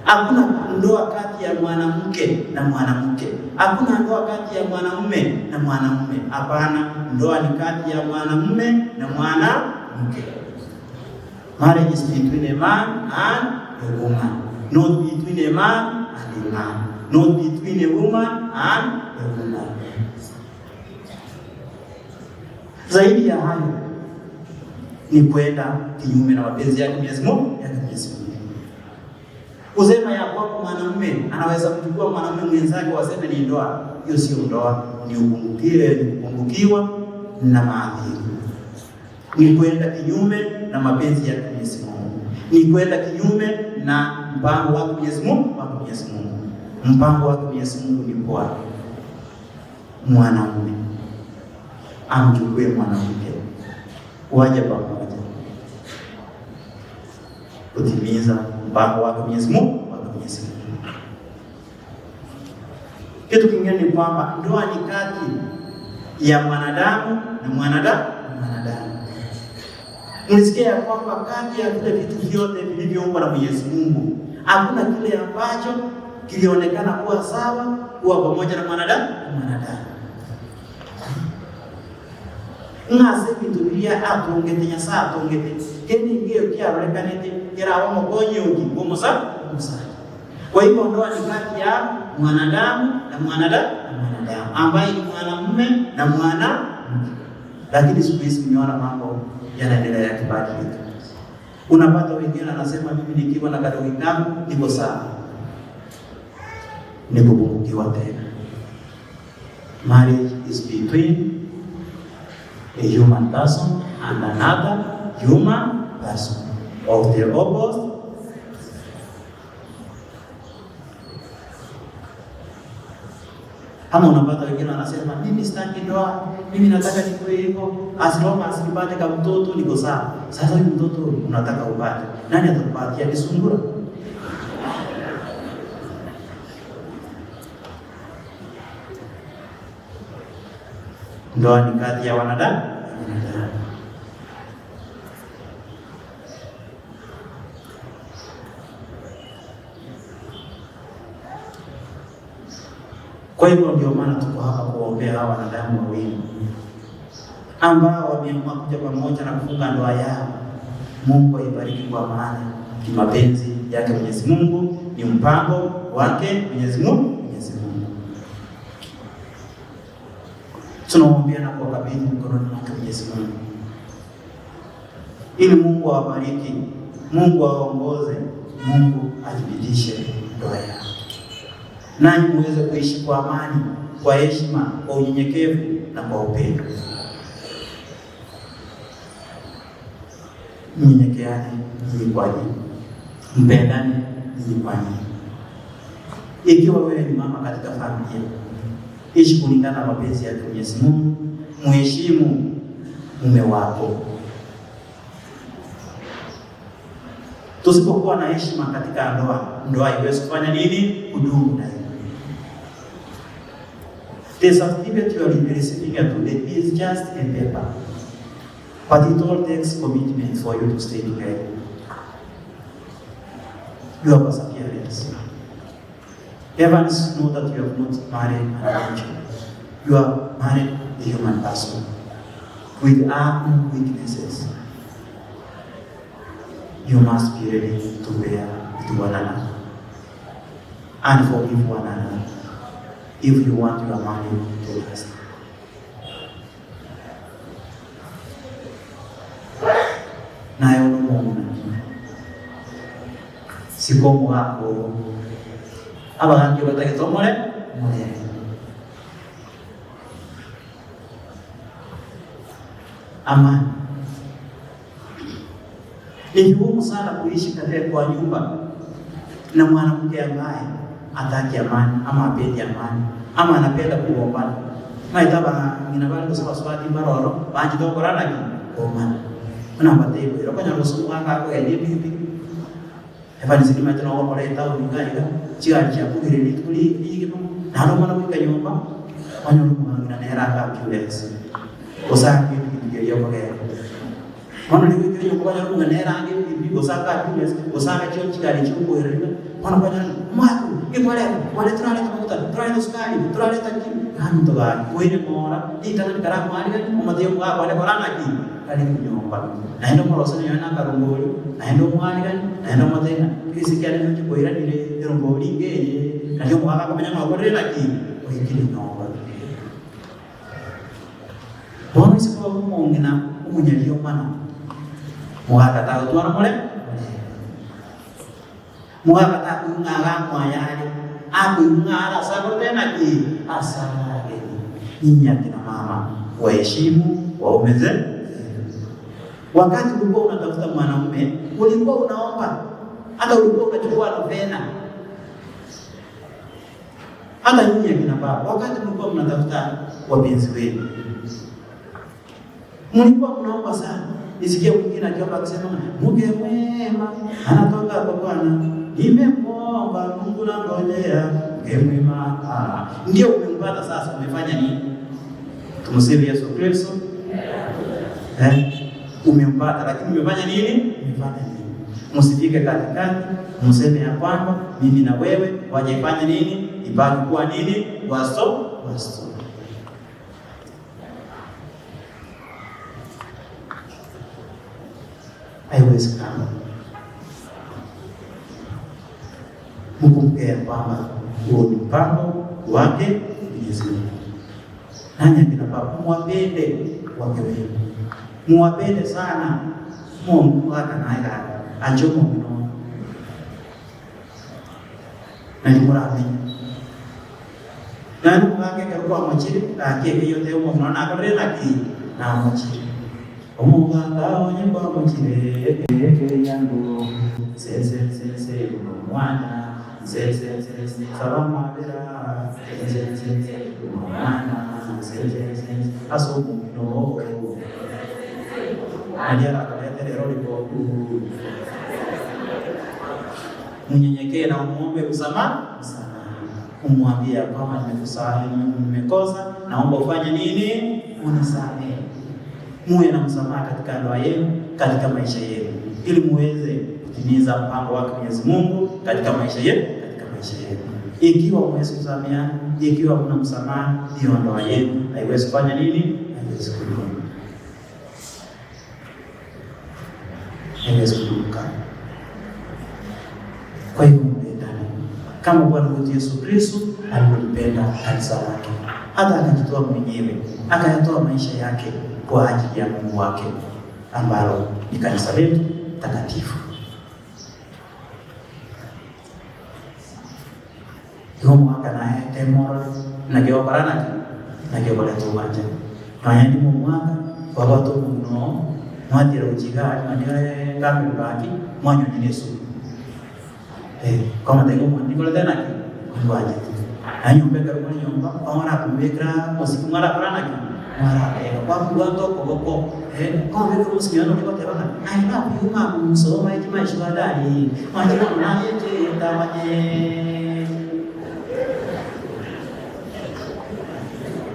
Hakuna ndoa kati ya mwanamke na mwanamke. Hakuna ndoa kati ya mwanamume na mwanamume. Hapana, ndoa ni kati ya mwanamume na mwanamke. Marriage is between a man and a woman, not between a man and a man, not between a woman and a woman. Zaidi ya hayo ni kwenda kinyume na mapenzi yake Mwenyezi Mungu, Kusema ya kwamba mwanamume anaweza kuchukua mwanamume mwenzake waseme ni ndoa, hiyo sio ndoa, ni kupungukiwa na maadili, ni kwenda kinyume na mapenzi ya Mwenyezi Mungu, ni kwenda kinyume na mpango wake Mwenyezi Mungu. Mpango wake Mwenyezi Mungu ni kwa mwanamume amchukue mwanamke waje pamoja kutimiza mpango wake Mwenyezi Mungu. Kitu kingine ni kwamba ndoa ni kati ya mwanadamu na mwanadamu. Mlisikia ya kwamba kati ya vile vitu vyote vilivyoumbwa na Mwenyezi Mungu hakuna kile ambacho kilionekana kuwa sawa kuwa pamoja na mwanadamu. Ng'ase bintu biria atungete Nyasaye atungete kene ngiyo kiarorekanete kirawa mukonyi uki musa. Kwa hivyo ndoa ni kati ya mwanadamu na mwanadamu ambaye ni mwanamume na mwanamke. Lakini siku hizi tumeona mambo yanaendelea yakibadilika. Unapata wengine anasema mimi nikiwa na kadogo kangu niko sawa, nikupungukiwa tena. Marriage is between a human person and another human person of the opposite. Ama unapata wengine wanasema mimi sitaki ndoa, mimi nataka nikuwe hivyo, as long as nipate kama mtoto niko sawa. Sasa huyu mtoto unataka upate, nani atakupatia? Ni sungura? Ndoa ni kazi ya wanadamu. Kwa hivyo ndio maana tuko hapa kuwaombea hawa wanadamu wawili ambao wameamua kuja pamoja na kufunga ndoa yao. Mungu aibariki, kwa maana ni mapenzi yake Mwenyezi Mungu, ni mpango wake Mwenyezi Mungu. Mwenyezi Mungu tunawaombea na kuwakabidhi mikononi mwake Mwenyezi Mungu, ili Mungu awabariki, Mungu awaongoze, Mungu athibitishe ndoa yao, nanyi muweze kuishi kwa amani, kwa heshima, kwa unyenyekevu na kwa upendo. Mnyenyekeane nyinyi kwa nyinyi, mpendane nyinyi kwa nyinyi. Ikiwa wewe ni mama katika familia, ishi kulingana na mapenzi yake Mwenyezi Mungu, muheshimu mume wako. Tusipokuwa na heshima katika ndoa, ndoa haiwezi kufanya nini? Kudumu daima. The certificate you are receiving today is just a paper, but it all takes commitment for you to stay together. Your perseverance. Heavens know that you have not married an angel. You have married a human person with her own weaknesses. You must be ready to bear with one another and forgive one another if you want your marriage to last. Naye unomona sikomo ako abahangi batagetomole mulere amani. Ni vigumu sana kuishi katika kwa nyumba na mwanamke ambaye hataki amani ama hapendi amani ama anapenda kugombana. Maitaba ngina bali kusaba swati baroro banji tokorana ki gomana. Una batebo rokonya rusumu aka ko ya bibi. Evani zilima tena wa mora ita uninga chiga cha kugire lituli lige na no mana kuika nyumba wanyo ngina nera ka ambulance. Osaki kitu ya kwa Mwana liwikiri kwa nyo nera ange bibi osaka ambulance osaka chio chigari chio kuherera mwana kwa mwaku ikwale wale tunaleta mafuta tunaleta sukari tunaleta ki hanto ga kuire mora itana kara mwali ga omatio kwa wale korana ki kali kunyomba naendo morosa nyona karongoli naendo mwali ga naendo matena kisikia ndio kuira dire rongoli ngeye ndio mwaka kumenya makorera ki kuikiri nyomba bono isiko mongina umunyalio mana mwaka twara mole mwaka kung'ara mwayale akung'ara sakotena ki asage. Ninyi akina mama waheshimu waume zenu. Wakati ulikuwa unatafuta mwanaume ulikuwa unaomba, hata ulikuwa unachukua novena. Hata nyinyi akina baba, wakati mlikuwa mnatafuta wapenzi wenu mlikuwa mnaomba sana. Nisikie mwingine akiomba akisema, mke mwema anatoka kwa Bwana, nimemwomba Mungu na ngojea mke mwema. Ndio umempata sasa, umefanya nini? Tumsifu Yesu Kristo. Umempata, lakini umefanya nini? Umefanya nini? Msifike katikati, mseme ya kwamba mimi na wewe wajefanya nini? Ibaki kuwa nini? Waso waso. Haiwezekani. Mkumbuke ya kwamba huo ni mpango wake Mwenyezi Mungu. Nanyi akina baba muwapende wake wenu, muwapende sana. Mungu akanaye achomo mno nalimuramenye nani wake karukwa mwachire ake yote umo na akorera naki na mwachire omuganga onyemba mwachire yangu se se se se mwana se se se se salama bila se se se. nse ase omong'ina oo nali arakalete lero liboku. Mnyenyekee na umuombe msamaha, umwambie ya kwamba nimekusamehe, nimekosa, naomba ufanye nini? Unisamehe. Muwe na msamaha katika ndoa yenu, katika maisha yenu, ili muweze kutimiza mpango wake Mwenyezi Mungu katika maisha yenu, katika maisha yenu. Ikiwa mwezi kusameheana, ikiwa kuna msamaha, hiyo ndoa yenu haiwezi kufanya nini? Haiwezi kudumu, haiwezi kudumu. Kwa hiyo mpendane kama Bwana wetu Yesu Kristo alivyolipenda kanisa lake, hata akajitoa mwenyewe, akayatoa maisha yake kwa ajili ya Mungu wake, ambalo ni kanisa letu takatifu. Igo mwaka naye temoro nagiokora naki nagiokoretwo gwanja nonya ndimo mwaka kwagwatwo muno mwatira uchiga manyore ngambi baki mwanyonire su kama tego mwanikolete naki ngwanje anyumbe karo muri nyumba pamara kumbekra musiku mara kora naki mara ega kwa kugwanto koboko kwa mbekra musiku yono niko tebana ai na kuyuma musoma ejima ishwadari mwanje naye je tawanye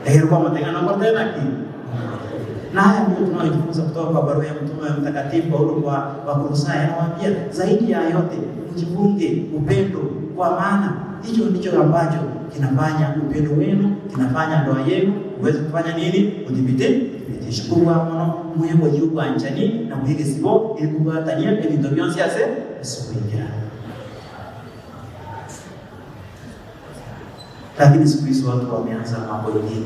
Lakini kwa matengano kwa tena ki. Na haya ndio tunayojifunza kutoka kwa barua ya mtume mtakatifu Paulo kwa Wakolosai. Anawaambia zaidi ya yote mjifunge upendo, kwa maana hicho ndicho ambacho kinafanya upendo wenu, kinafanya ndoa yenu uweze kufanya nini? Udhibite. Kubwa mono muhembo y'ubwanjani na muhige sibo ili kubatania ebintu byonse ase asuingira. Lakini siku hizi watu wameanza mambo mengine,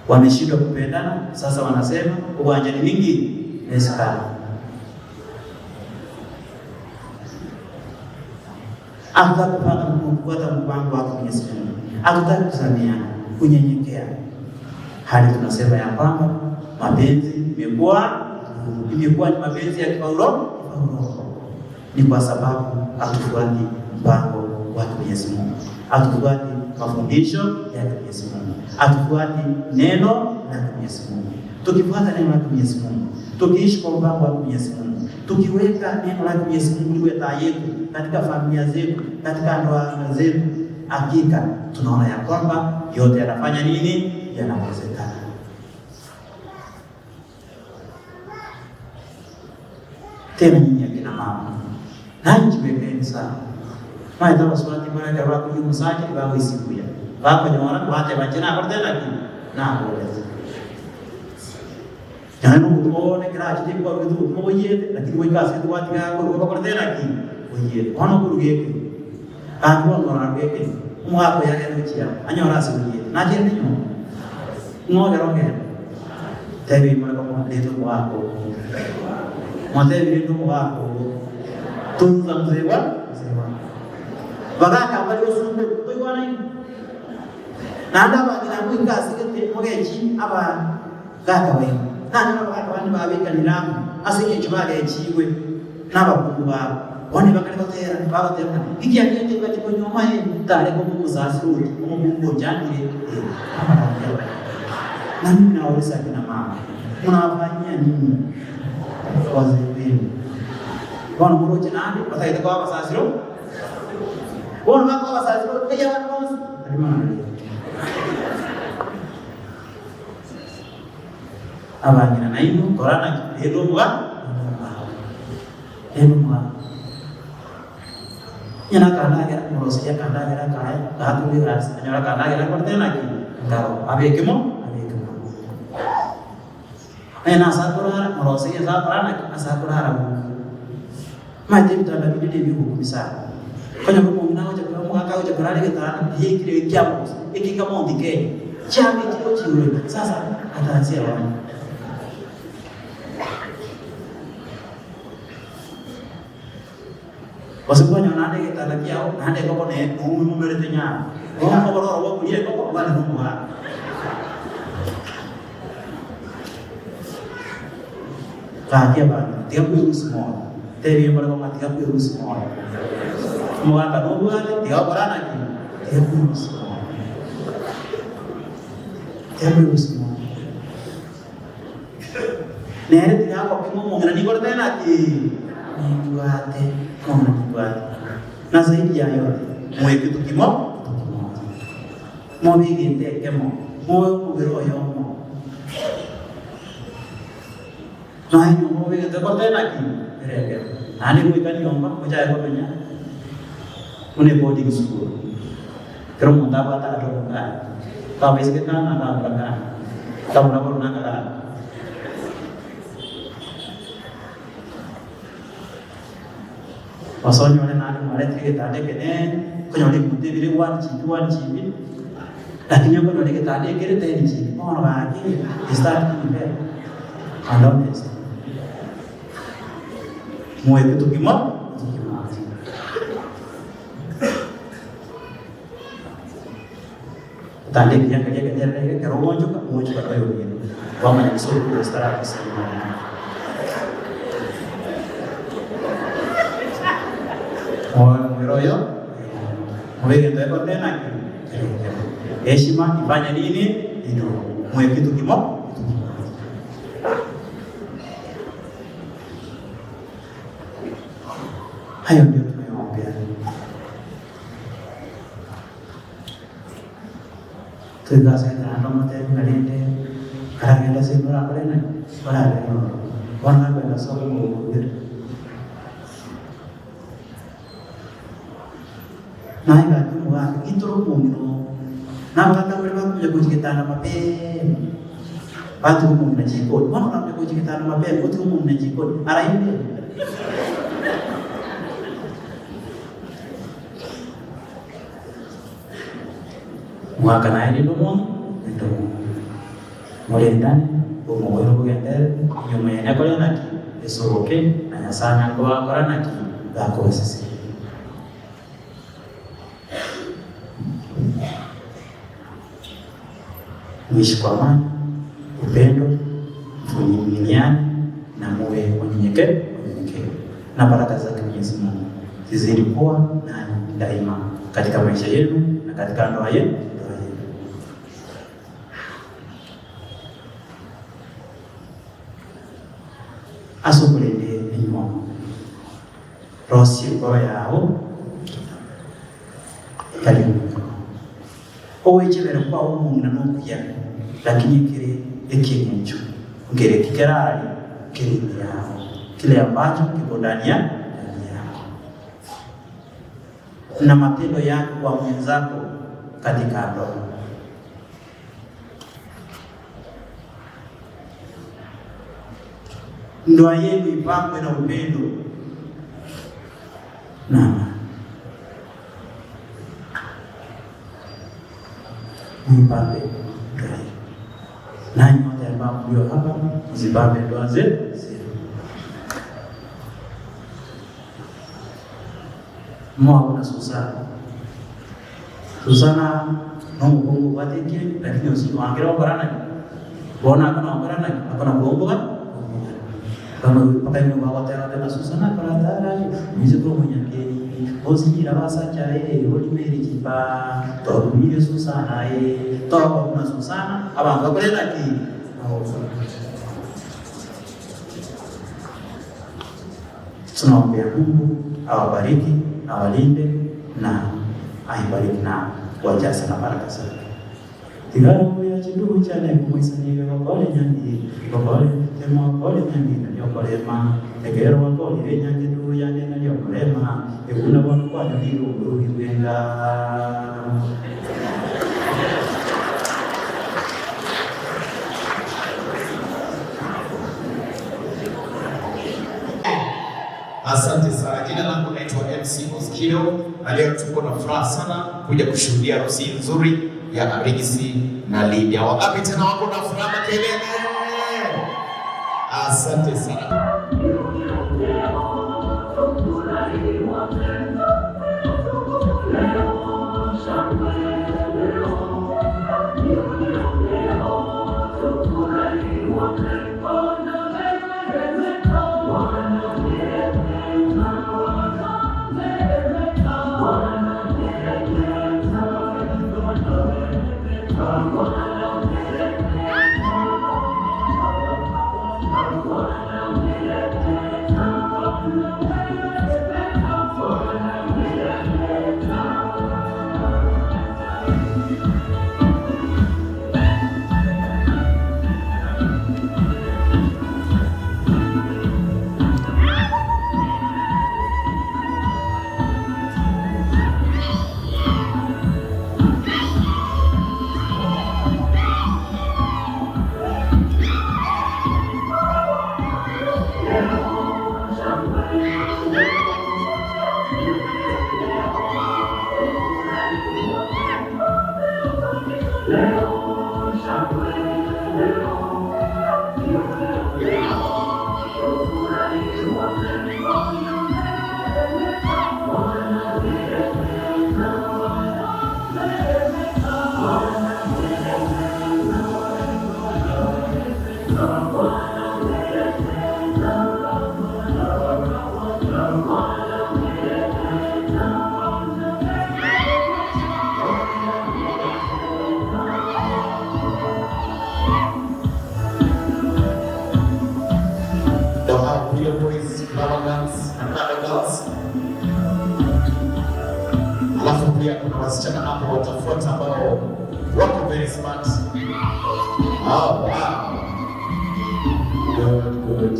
wameshindwa kupendana. Sasa wanasema uwanjani mingi inawezekana. Hatutaki kupata kufuata mpango wake Mwenyezi Mungu, hatutaki kusameheana, kunyenyekea, hadi tunasema ya kwamba mapenzi imekuwa ni mapenzi ya kifaulo. Ni kwa sababu hatufuati mpango wa Mwenyezi Mungu, hatufuati mafundisho ya Mwenyezi Mungu, hatufuati neno la Mwenyezi Mungu. Tukifuata neno la Mwenyezi Mungu, tukiishi kwa mpango wa Mwenyezi Mungu, tukiweka neno la Mwenyezi Mungu liwe taa yetu katika familia zetu, katika ndoa zetu, hakika tunaona ya kwamba yote yanafanya nini? Yanawezekana. Tena nyinyi akina mama, nanyi jiwekeni sana maitha baswati mara ka ba musaje ba wisikuya ba konyora wate bachena korte na ki na boleza jana no kuone kira chiti kwa kitu mo yete lakini woi kasi tu wati ka ko korte na ki oye kono kuruge ki ko ngora ke mwa ko ya no chia anyora sibuye na je ninyo ngo gero ke tebi mo ko leto wako mo tebi ndo wako tunza mzee wa bagaka bali osumbe toigwana ino nanda bagira mwinga sigete mugechi aba gaka we nanda bagaka bandi babikaniramu asinye chibagechiwe n'abakungu babo bone bakali batera babatera iki agende bati konyoma ye tare ko muzasi uti omukungu janire na mimi nawauliza kina mama, mnawafanyia nini wazee wenu? Bona muroche nandi bataite kwa basasiro bona bako basasiro kaya watu bonse alimana abanyina naino korana helo mwa helo mwa yana kanda gara morosia kanda gara kaya gatu ras anyora kanda gara korte na ki ngaro abekemo abekemo ayana sakurara morosia sakurana asakurara mate bitanda bidide bigukumisa konya ko muna oja ko mwaka oja kurare getana yekire kyamo ekika mondi ke chami kiko chiure sasa ataanzia wapi? Wasikuwa nande getana kiao nande koko ne numu mumerete nya ko ko ro wo kulie koko wali numu ha kakia bana tiga kuirusi mo tebi mara ko tiga kuirusi mo mo ka no buale tiga korana ki tiga kuirusi mo Hebu usimame. Nere tigako kimomongera nigoro tena ki niguate mwana niguate. Na zaidi ya yote mwe kitu kimo mobiginte kemo moyo mubiro yomo. Nayo mobiginte ko tena ki rege. Nani kuikani yomba kujaye ko penya. Une boarding school. Kero munda bata ado ka. Ka basic ka na ka ka. Ka mura ko na ka. Wasonyo wale nani wale trige tade kene konyole kunte bire 1 GB 1 GB. Lakini konyole ke tade kere 10 GB. Ono ba ki start ki be. And honest. Mwe kitu kimo tande yang kerja kerja kerja kero wonjo ka wonjo ka kayo ni wa ma ni so ko stara ka sa o royo mwe ndio ko tena heshima ifanye nini ndio mwe kitu kimo hayo ndio tunayoongea. Mwaka naye ndomo ndomo mulendane umugoyo bugendere nyuma ya nakore naki esoboke na nyasanya ko bakora naki bakosese muishi kwa amani, upendo, mvumiliane na muwe wanyenyekevu na baraka zake Mwenyezi Mungu zizidi kuwa nanyi daima katika maisha yenu na katika ndoa yenu. Asukulende enyuma rosi ngoro yao kalimu owechebere kwa omung'ina nokuya lakini kile ekinencho ngere kikerali kile yao kile ambacho kiko ndani ya yako na matendo yako kwa mwenzako katika ndoa. Ndoa yenu ipambwe na upendo na amani. Muipambe ndoa yenu. Nanyi wote ambao mlio hapa mzipambe ndoa zenu. Mwa kuna Susana. Susana no mukungu watekire lakini usiwangira okorana. Bona akona okorana akona kuomboka. Kama mpaka ni wa watera tena Susana kwa tara mize ko munyakeni ozingira basacha oli meri kipa to mire Susana to kuna Susana abantu bakorera ki tunaombea Mungu awabariki, awalinde na aibariki na wajaze na baraka zake. Tigaro ya chindugu chane kumwisanire wakole nyangi wakole tema wakole nyangi na yokolema egero wakole nyangi ndu yane na yokolema ekuna bono kwa ndiru ruhiwenga. Asante sana. Jina langu naitwa MC Oskido. Na leo tuko na furaha sana kuja kushuhudia harusi nzuri ya Arigisi na Lydia. Wangapi tena wako na furaha? Makelele. Asante sana. One. Ndio hao Real Boys, Mama Girls na Mother Girls. Alafu pia kuna wasichana hapo watafuata ambao wako very smart. Oh, wow. Good, good.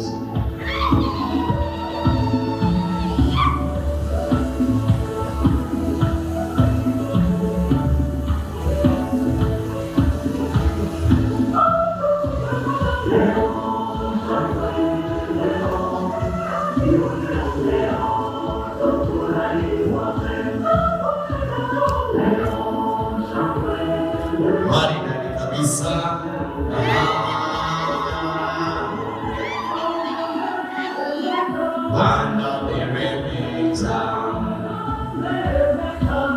Maridadi kabisa. Bwana meremeta.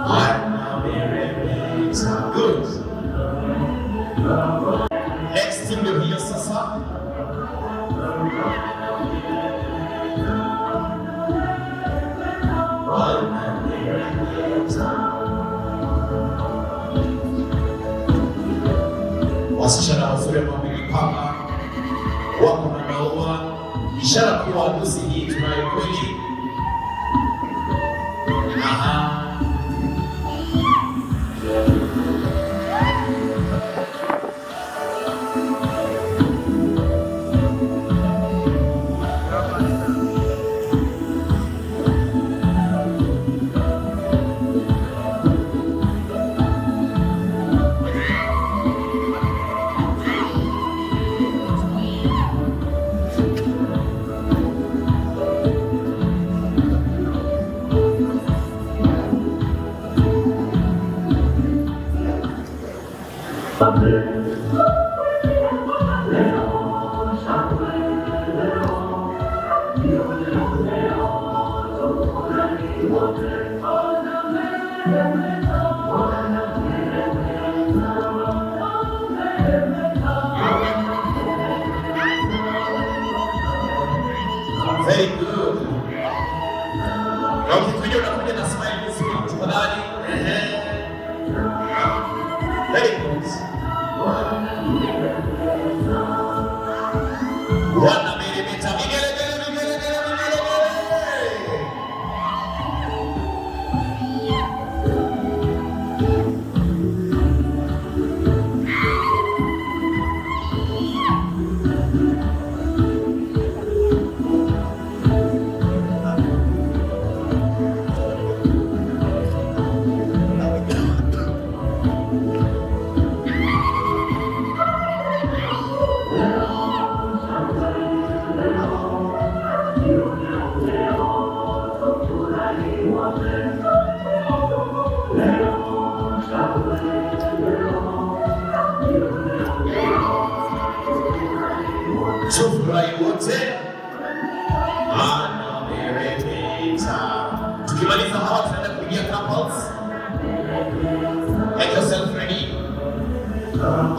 Bwana meremeta. Good. Next team ndio hiyo sasa. Bwana meremeta. Wasichana wazuri ambao wamejipamba, wako na maua, ishara kuwa harusi hii tunayo kweli. Aha. Very good. Na ukikuja unakuja na smile vizuri tafadhali. Ehe. Very good. Wanameremeta vigelegele vigelegele vigelegele. Tufurahi wote. Anameremeta. Tukimaliza hawa tunaenda kuingia couples. Get yourself ready.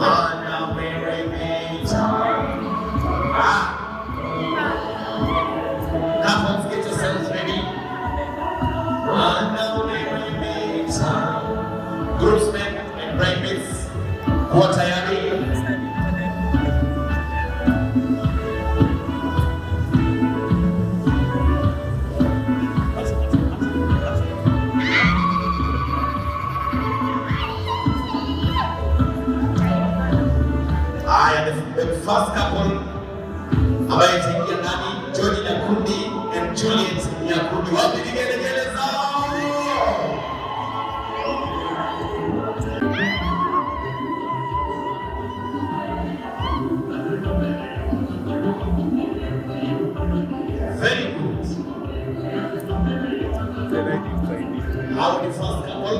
Anameremeta. Ah. Couples, get yourselves ready. Anameremeta. Groomsmen and bridesmaids, kuwa tayari. Haya, the first couple ambaye itaingia ndani, George Nyakundi and Juliet Nyakundi. Wapi vigelegele zao? Very good. Hao ni first couple.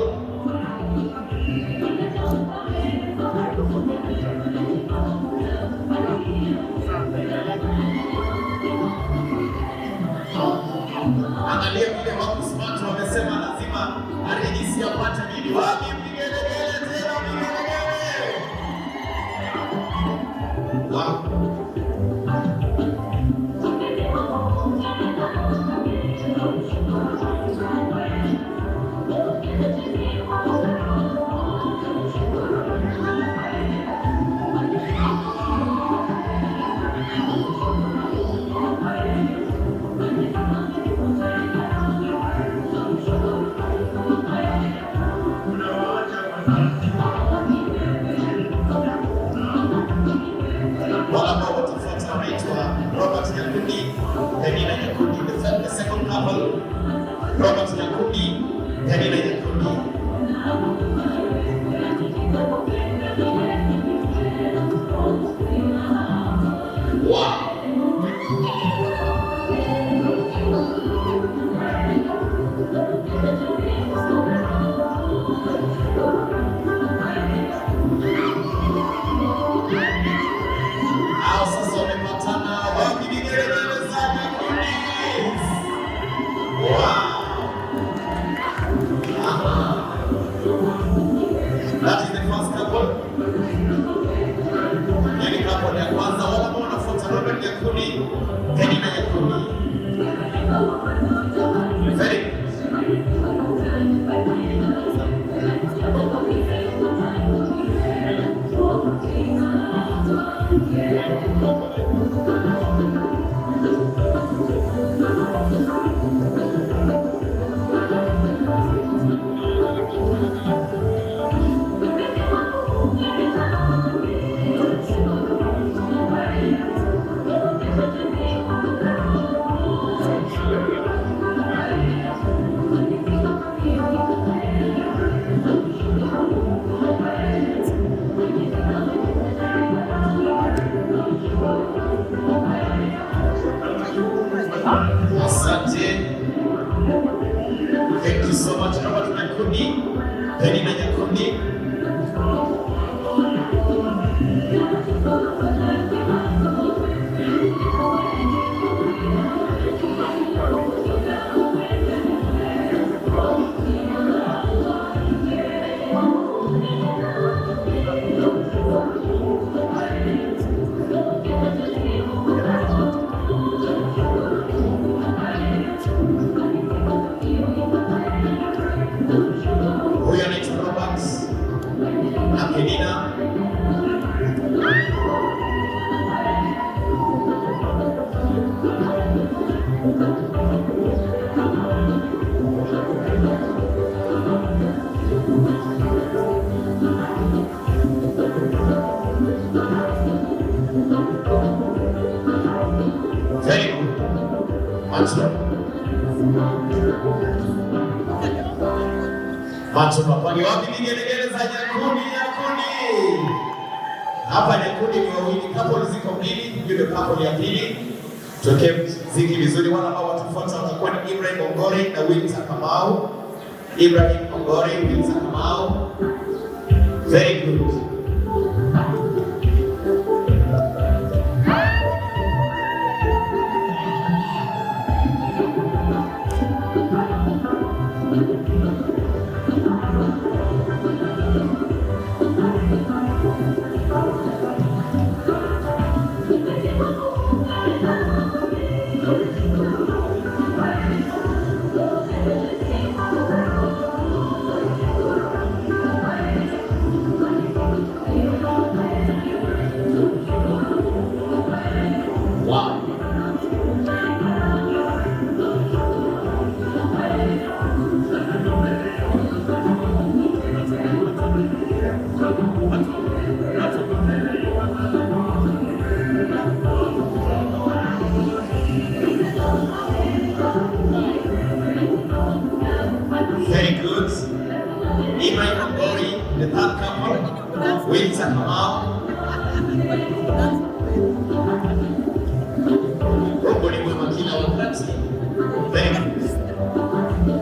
Wow. Wale ambao watafuata wanaitwa Robert Nyakundi, Penina Nyakundi, the second couple, Robert Nyakundi, Penina Nyakundi. Wow. Hao sasa wamepatana wapi? Vigelegele za Nyakundi. Wow. Aha. That is the first couple. Hiyo ni couple ya kwanza. Wale ambao wanafuata Robert Nyakundi, Penina Nyakundi. Very good. Asante. Thank you so much Robert Nyakundi, Penina Nyakundi. Huyu anaitwa Robert na Penina. Very good. Macho. Macho mapani wapi vigelegele za Nyakundi Nyakundi. Hapa Nyakundi ni wawili, couple ziko mbili, hiyo ndio couple ya pili. Tuwekee mziki vizuri, wale ambao watafuata watakuwa ni Ibrahim Ongori na Winter Kamau. Ibrahim Ongori, Winter Kamau. Very good. Wow. Very good. Ibrahim Ongori, the third couple, Winter Kamau. Mungu ni mwema kila wakati. Very good.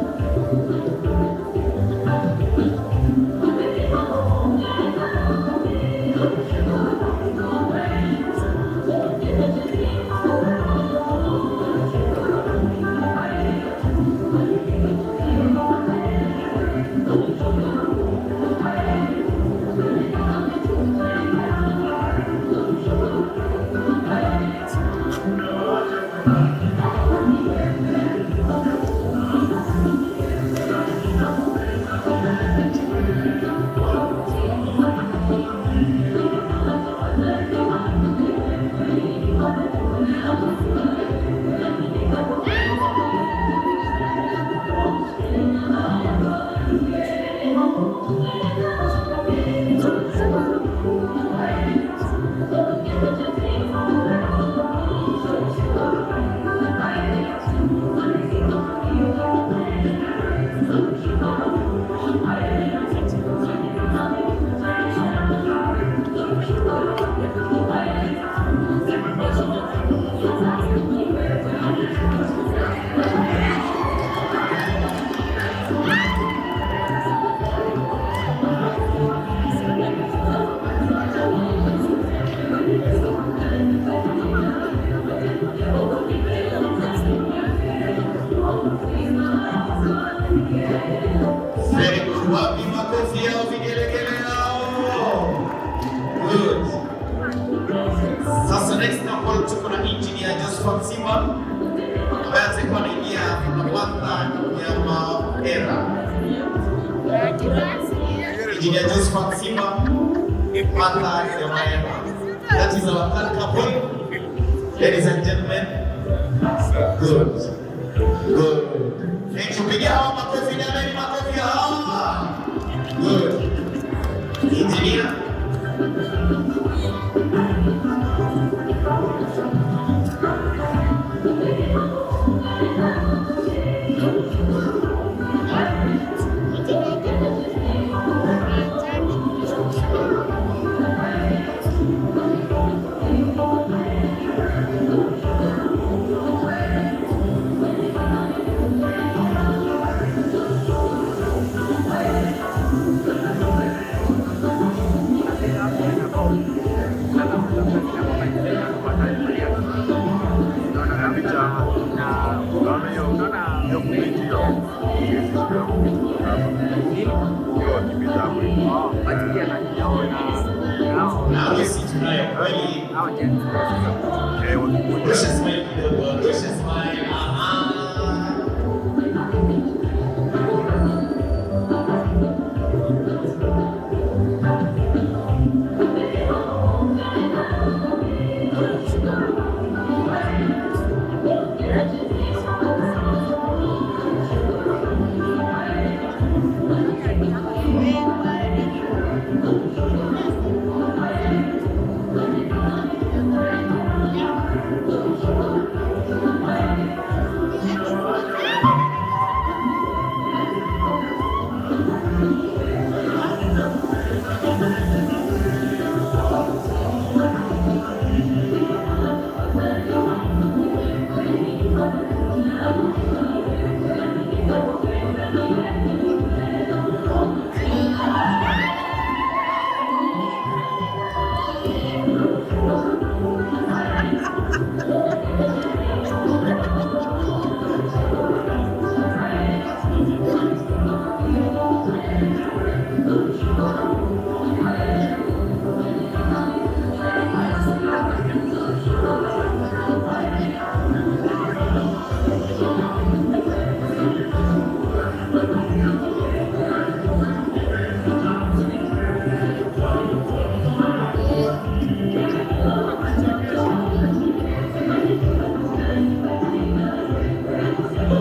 Very good. Wapi makofi yao, vigelegele yao. Good. Sasa next couple tuko na engineer Josephat Simba ambaye atakuwa anaingia na Martha Nyamaera. Engineer Josephat Simba, Martha Nyamaera. That is our third couple. Ladies and gentlemen. Good. Good. Thank you. Pigia hawa makofi jamani, makofi hawa. Good. Engineer. Na harusi tunayo kweli. Rusha smile kidogo, rusha smile. Aha.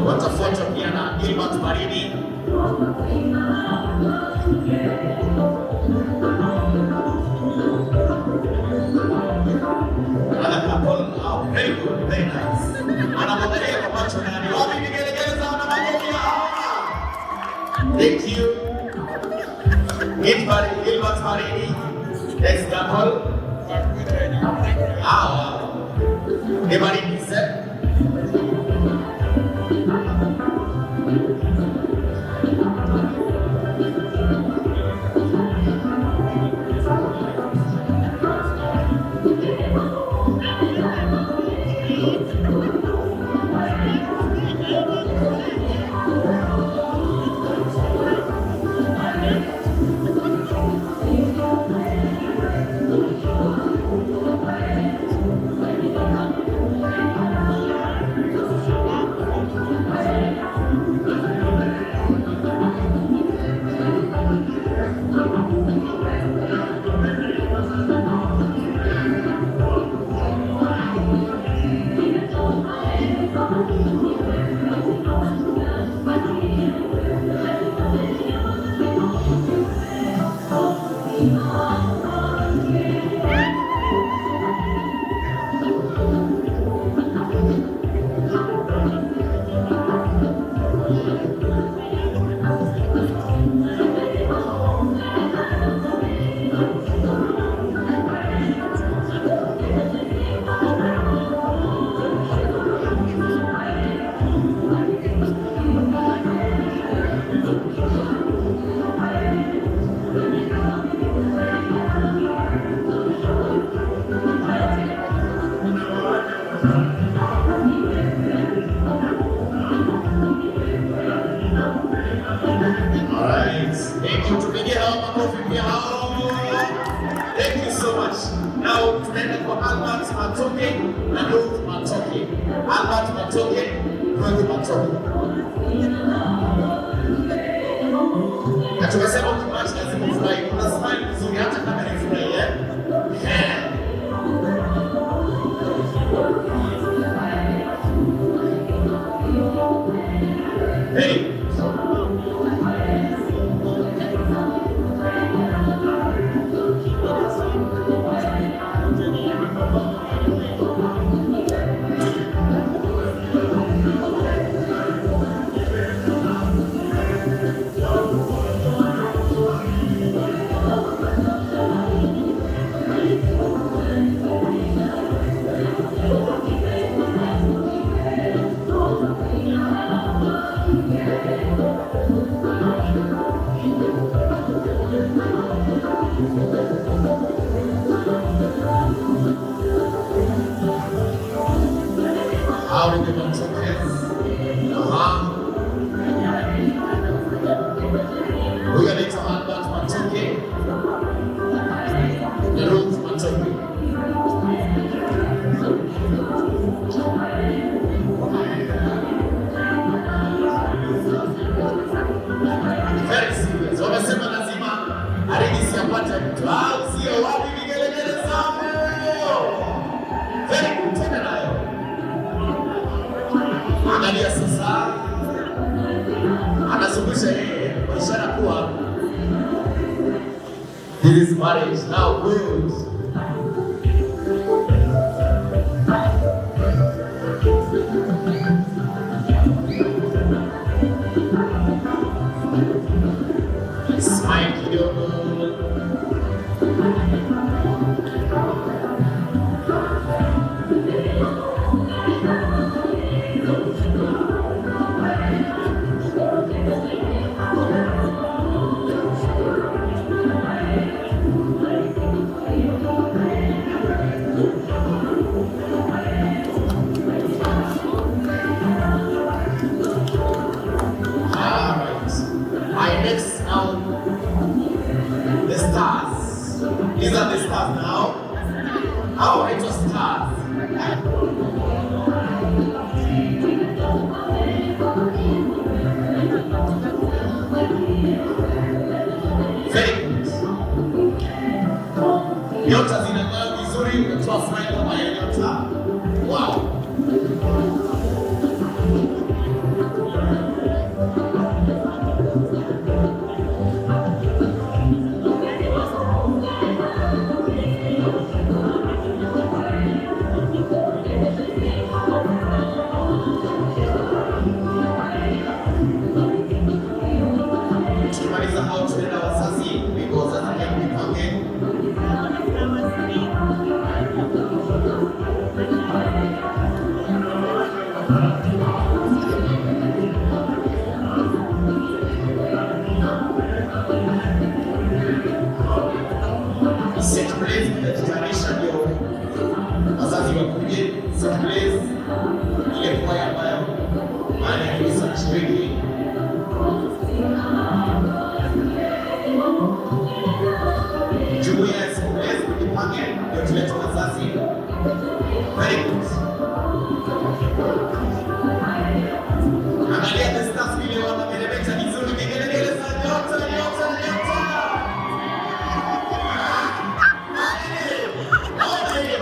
Watafuatwa pia na Gilbert Baridi. Another couple. Oh, very good, very nice. Anamwangalia kwa macho nani? Wapi vigelegele za wana makofi hawa? Thank you. Gilbert, Gilbert Baridi. Next couple. Hawa ni Baridi set. Tunaenda kwa Albert Matoke na Ruth Matoke. Albert Matoke, Ruth Matoke. Na tumesema ukimatch lazima ufurahi. Una smile vizuri hata kama ni furahi, eh? Eh. Hey. How did the Matokes? Aha. Huyu anaitwa Albert Matoke na Ruth Matoke. Very serious. Wamesema lazima Arigisi apate mtu. Au sio? Wapi vigelegele zangu? Very good. Tena nayo. Angalia sasa, anazungusha yeye kwa ishara kuwa this is marriage now, good. Smile kidogo. All right. I next now the stars. These are the stars now. How are it stars? Very good. Nyota zinang'aa vizuri, unatoa smile kama ya nyota. Wow. Tukimaliza hao tunaenda wazazi, wimbo wazazi pia mjipange. Set please, mtajitayarisha ndio wazazi wakuje. Set please, ile kwaya ambayo maana ya kanisa kushiriki. Jumuiya ya St. Blaise mjipange ndio tulete wazazi. Very good. Angalia the stars vile wanameremeta vizuri, vigelegele za nyota, nyota, nyota. Naona hiyo.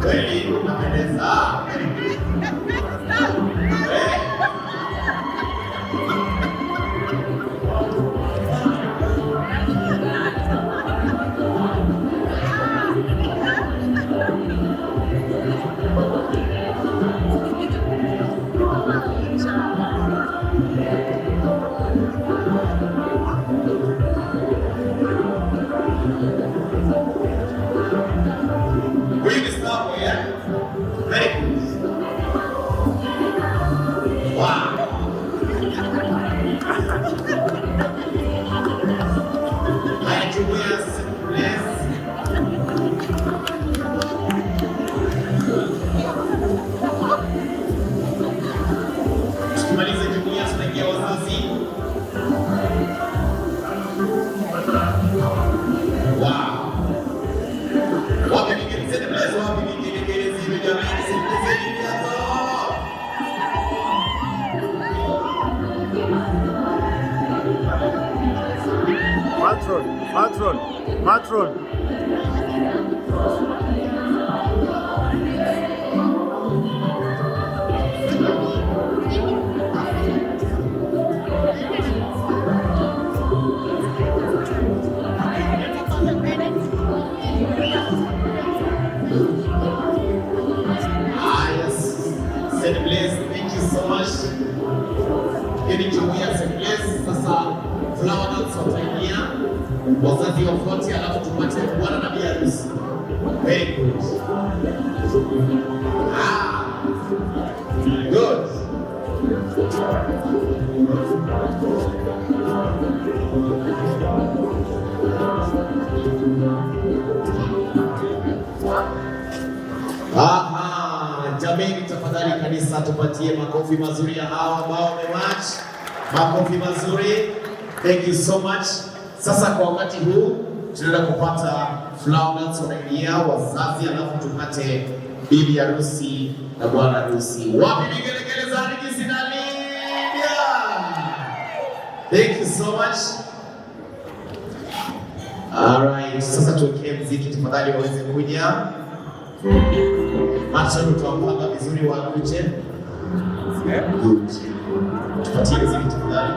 Kweli unapendeza. Very good. Eh. Huyu ni Starboy, eh? Very good. Wow. Haya, jumuiya ya St. Blaise. Tukimaliza jumuiya tunaingia wazazi. Wow. Matron, matron, matron. Ah, yes. Saint Blaise, thank you so much. Hiyo ni jumuiya ya Saint Blaise. Sasa flower dance wataingia, wazazi wafuate, alafu tupate bwana na bi harusi. Very good. Ah, good. Aha, jameni, tafadhali kanisa tupatie makofi mazuri ya hawa ambao wamewatch. Makofi mazuri. Thank you so much. Sasa kwa wakati huu tunaenda kupata flower dance wanaingia wazazi, alafu tupate bibi harusi na bwana harusi. Wapi vigelegele za Regis na Lydia? Thank you so much. Alright, sasa tuwekee mziki tafadhali waweze kuja. Macho tutawapanga vizuri wakuje. Good. Tupatie mziki tafadhali.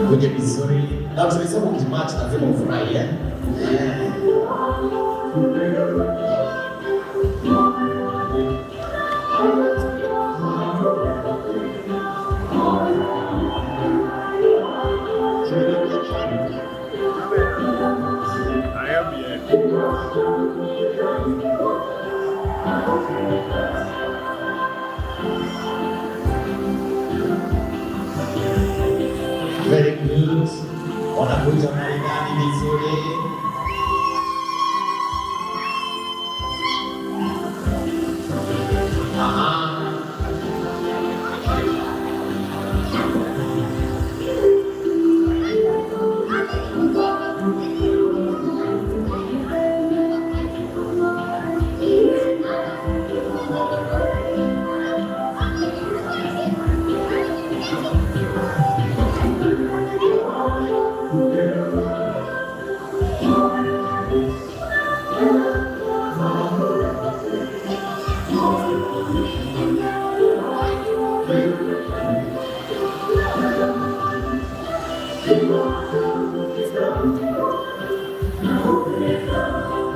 Kuja vizuri. Na tulisema ukimatch lazima ufurahi eh? Very good. Wanakuja maridadi vizuri. Aha.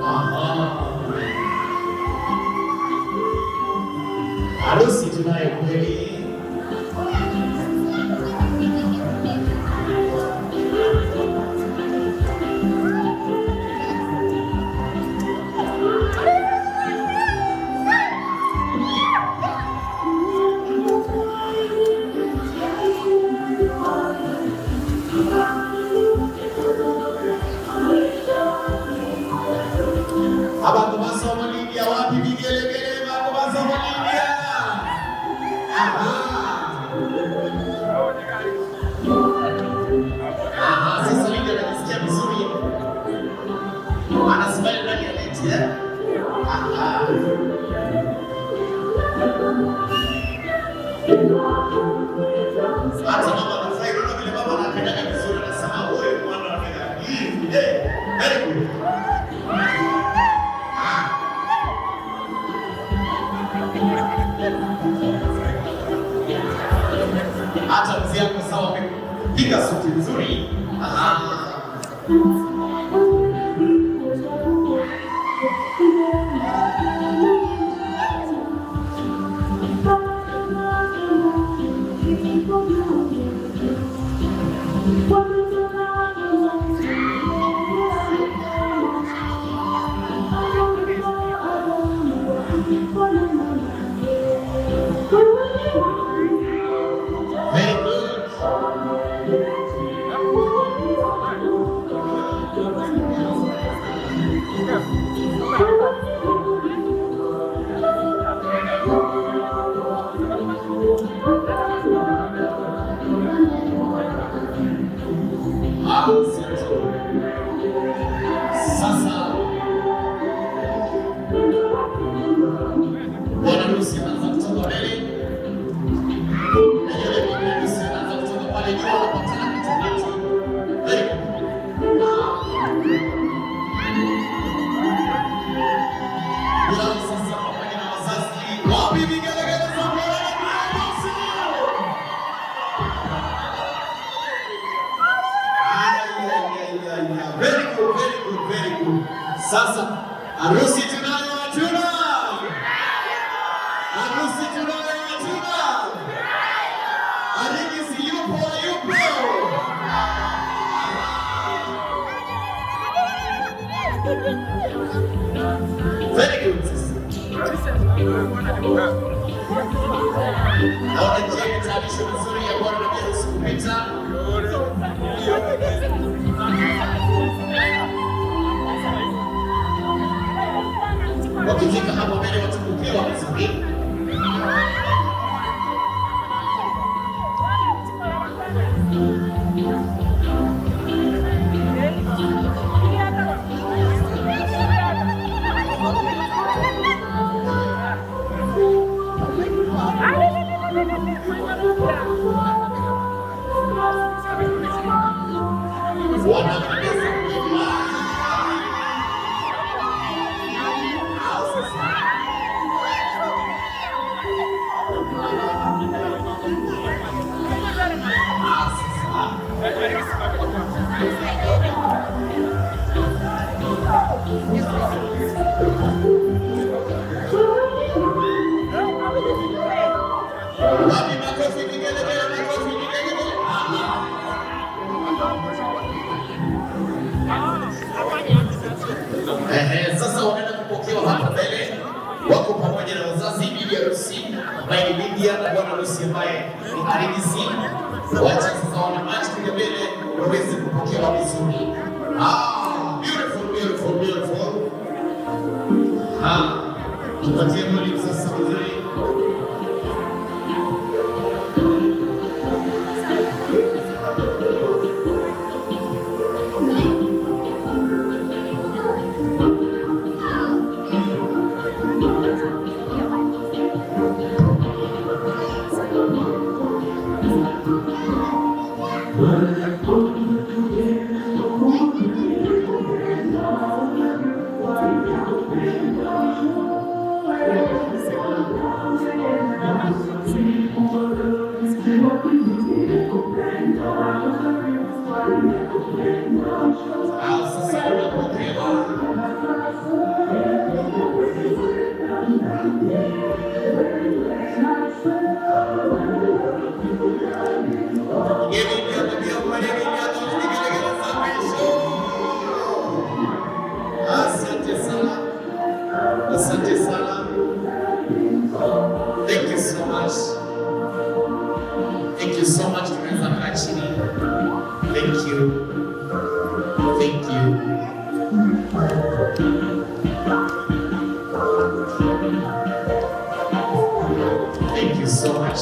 Aha. Harusi tunayo kweli. Abantu basoma Libya wapi vigelegele bantu basoma Libya. Aha. Aha, sasa Libya anajisikia vizuri. Ana smile ndani ya leti eh? Aha. Hata mama anafurahi, unaona vile mama anakanyaga vizuri, anasema wewe mwana anakanyaga hivi. Eh, very good. Hata mzee yako sawa, amepiga suti nzuri. Aha. Sasa harusi tunayo hatuna? Harusi tunayo hatuna? Arigisi yupo hayupo? Very good. Naona njia imetayarishwa vizuri ya bwana na bibi harusi kupita. Wakifika hapo mbele watapokewa vizuri. Wanapendeza. Hao sasa. Ah, sasa. Wapi makofi, vigelegele, makofi, vigelegele. Ehe, sasa wanaenda kupokewa hapa mbele, wako pamoja na wazazi, bibi harusi ambaye ni Lydia na bwana harusi ambaye ni Arigisi. Wacha sasa wana march kuja mbele waweze kupokewa vizuri. Ah, beautiful, beautiful, beautiful. Ah, tupatie volume sasa vizuri. Ah, sasa unapokewa. Asante sana. Asante sana. Thank you so much. Thank you so much. Tunaweza kaa chini. Thank you. Thank you. Thank you so much.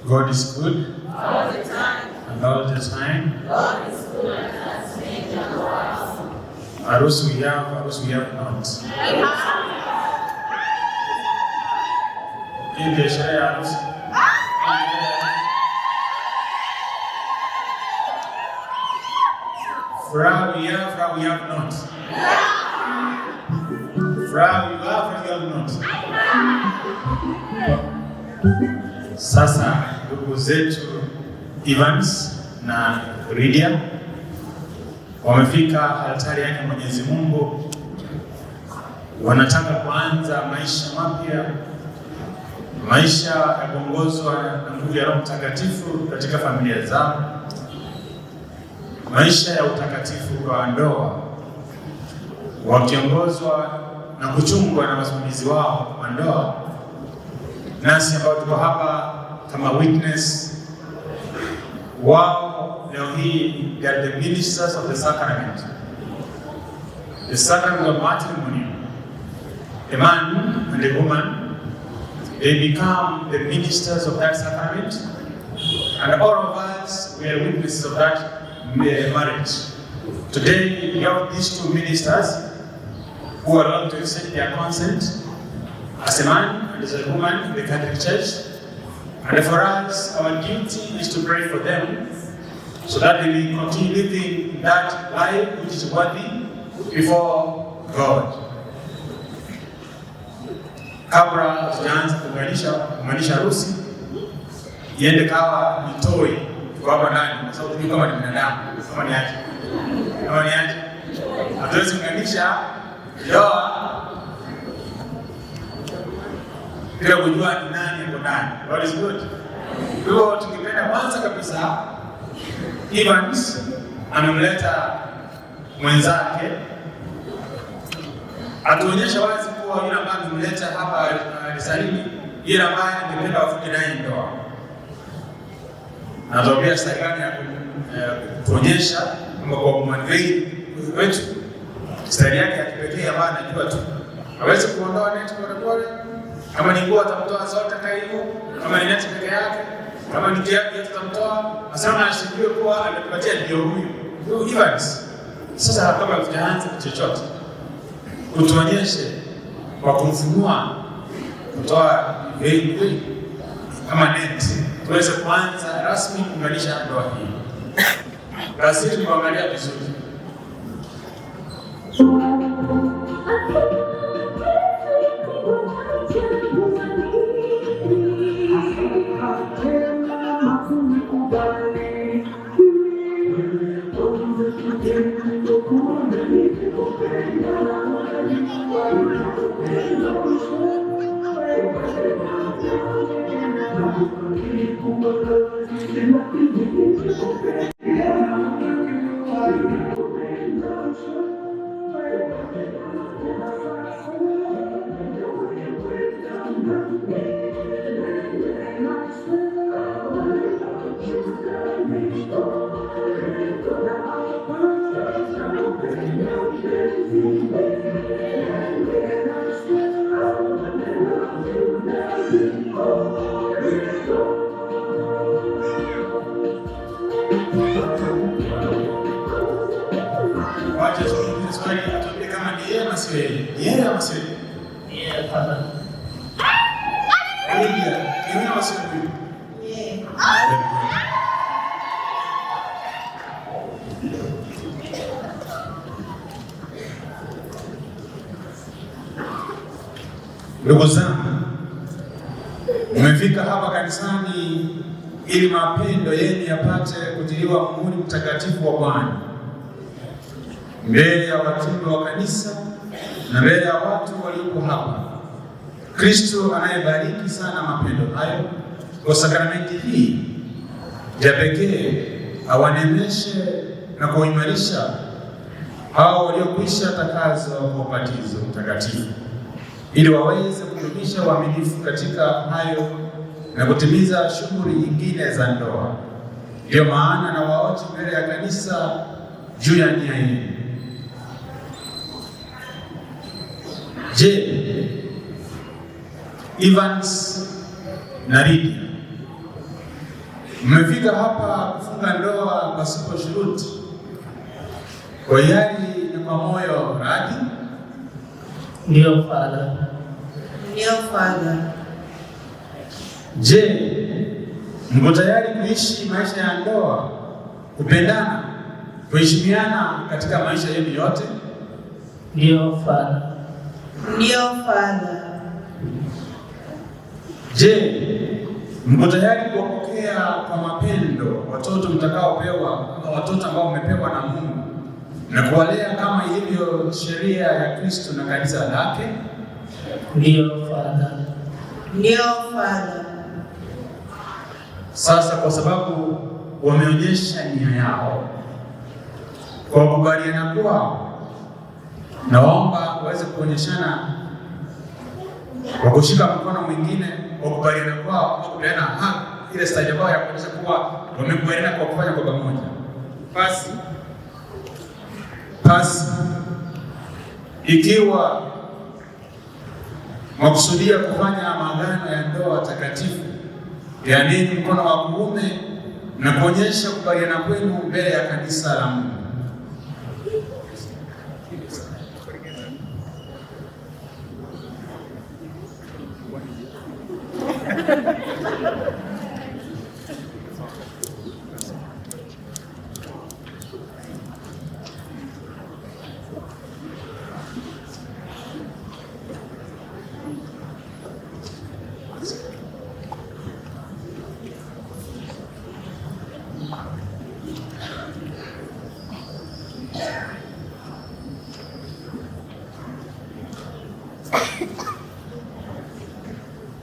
God is good All the time. And all the time. God is good and has made unto us. Harusi we have, harusi we have not. Hii biashara ya harusi. Furaha we have, furaha we have not. Furaha we have, furaha we have not. Sasa ndugu zetu Evans na Lydia wamefika altari yake Mwenyezi Mungu, wanataka kuanza maisha mapya, maisha ya kuongozwa na nguvu ya Roho Mtakatifu katika familia zao, maisha ya utakatifu kwa ndoa, wakiongozwa na kuchungwa na wasimamizi wao wa ndoa. Nasi ambao tuko hapa kama witness wao leo hii, they are the ministers of the sacrament, the sacrament of matrimony. A man and a woman, they become the ministers of that sacrament, and all of us, we are witnesses of that marriage. Today, we have these two ministers who are going to accept their consent as a man and as a woman in the Catholic Church. And for us, our duty is to pray for them so that they may continue living that life which is worthy before God. Kabla hatujaanza kuunganisha harusi, iende kawa ni toy kwa hapa ndani, kwa sababu tujue kama ni binadamu, kama ni aje. Kama ni aje. Hatuwezi kuunganisha ndoa bila kujua ni nani yuko ndani. God is good. Kwa hiyo tungependa kwanza kabisa Evans amemleta mwenzake atuonyeshe wazi kuwa yule ambaye amemleta hapa Risalini, yule ambaye angependa wafunge naye ndoa. Anatuambia stahili ya kuonyesha kwamba kwa kumwanvei wetu stahili yake ya kipekee ambayo anajua tu. Hawezi kuondoa neti polepole. Kama ni nguo atamtoa zote kaibu, kama ni neti peke yake, kama ni kiatu atamtoa. Asema asijue kuwa ametupatia ndio huyu. Huyu Evans. Sasa kama hatujaanza chochote, utuonyeshe kwa kumfunua kutoa veil kama neti, tuweze kuanza rasmi kuunganisha ndoa hii. Basi tumeangalia vizuri. Wacha tuulize swali, atuambie kama ni yeye ama sio yeye. Ni yeye ama sio yeye? Yeye, Father. Lydia, ni yeye ama sio yeye? Yeye. Ndugu zangu, mmefika hapa kanisani ili mapendo yenu yapate kutiliwa muhuri mtakatifu wa Bwana mbele ya wajumbe wa kanisa na mbele ya watu walioko hapa. Kristo anayebariki sana mapendo hayo kwa sakramenti hii ya pekee awanemeshe na kuimarisha hao waliokwisha takazwa kwa ubatizo mtakatifu, ili waweze kudumisha uaminifu katika hayo na kutimiza shughuli nyingine za ndoa. Ndiyo maana na waoji mbele ya kanisa juu ya nia yenu. Je, Evans na Lydia, mmefika hapa kufunga ndoa pasipo shuruti, kwa hiari na kwa moyo radhi? Ndiyo, Father. Ndiyo, Father. Je, mko tayari kuishi maisha ya ndoa, kupendana, kuheshimiana katika maisha yenu yote? Ndiyo, Father. Ndiyo, Father. Je, mko tayari kuwapokea kwa mapendo watoto mtakaopewa, watoto ambao mmepewa na Mungu, na kuwalea kama ilivyo sheria ya Kristo na kanisa lake? Ndiyo, Father. Ndiyo, Father. Sasa kwa sababu wameonyesha nia yao kwa kukubaliana kwao, nawaomba waweze kuonyeshana kwa kushika mkono mwingine, kwa kukubaliana kwao, kwa kupeana haki, ile style ambayo ya kuonyesha kuwa wamekubaliana kwa kufanya kwa pamoja. Basi ikiwa mwakusudia kufanya maagano ya ndoa takatifu, peaneni mkono wa kuume na kuonyesha kukubaliana kwenu mbele ya kanisa la Mungu.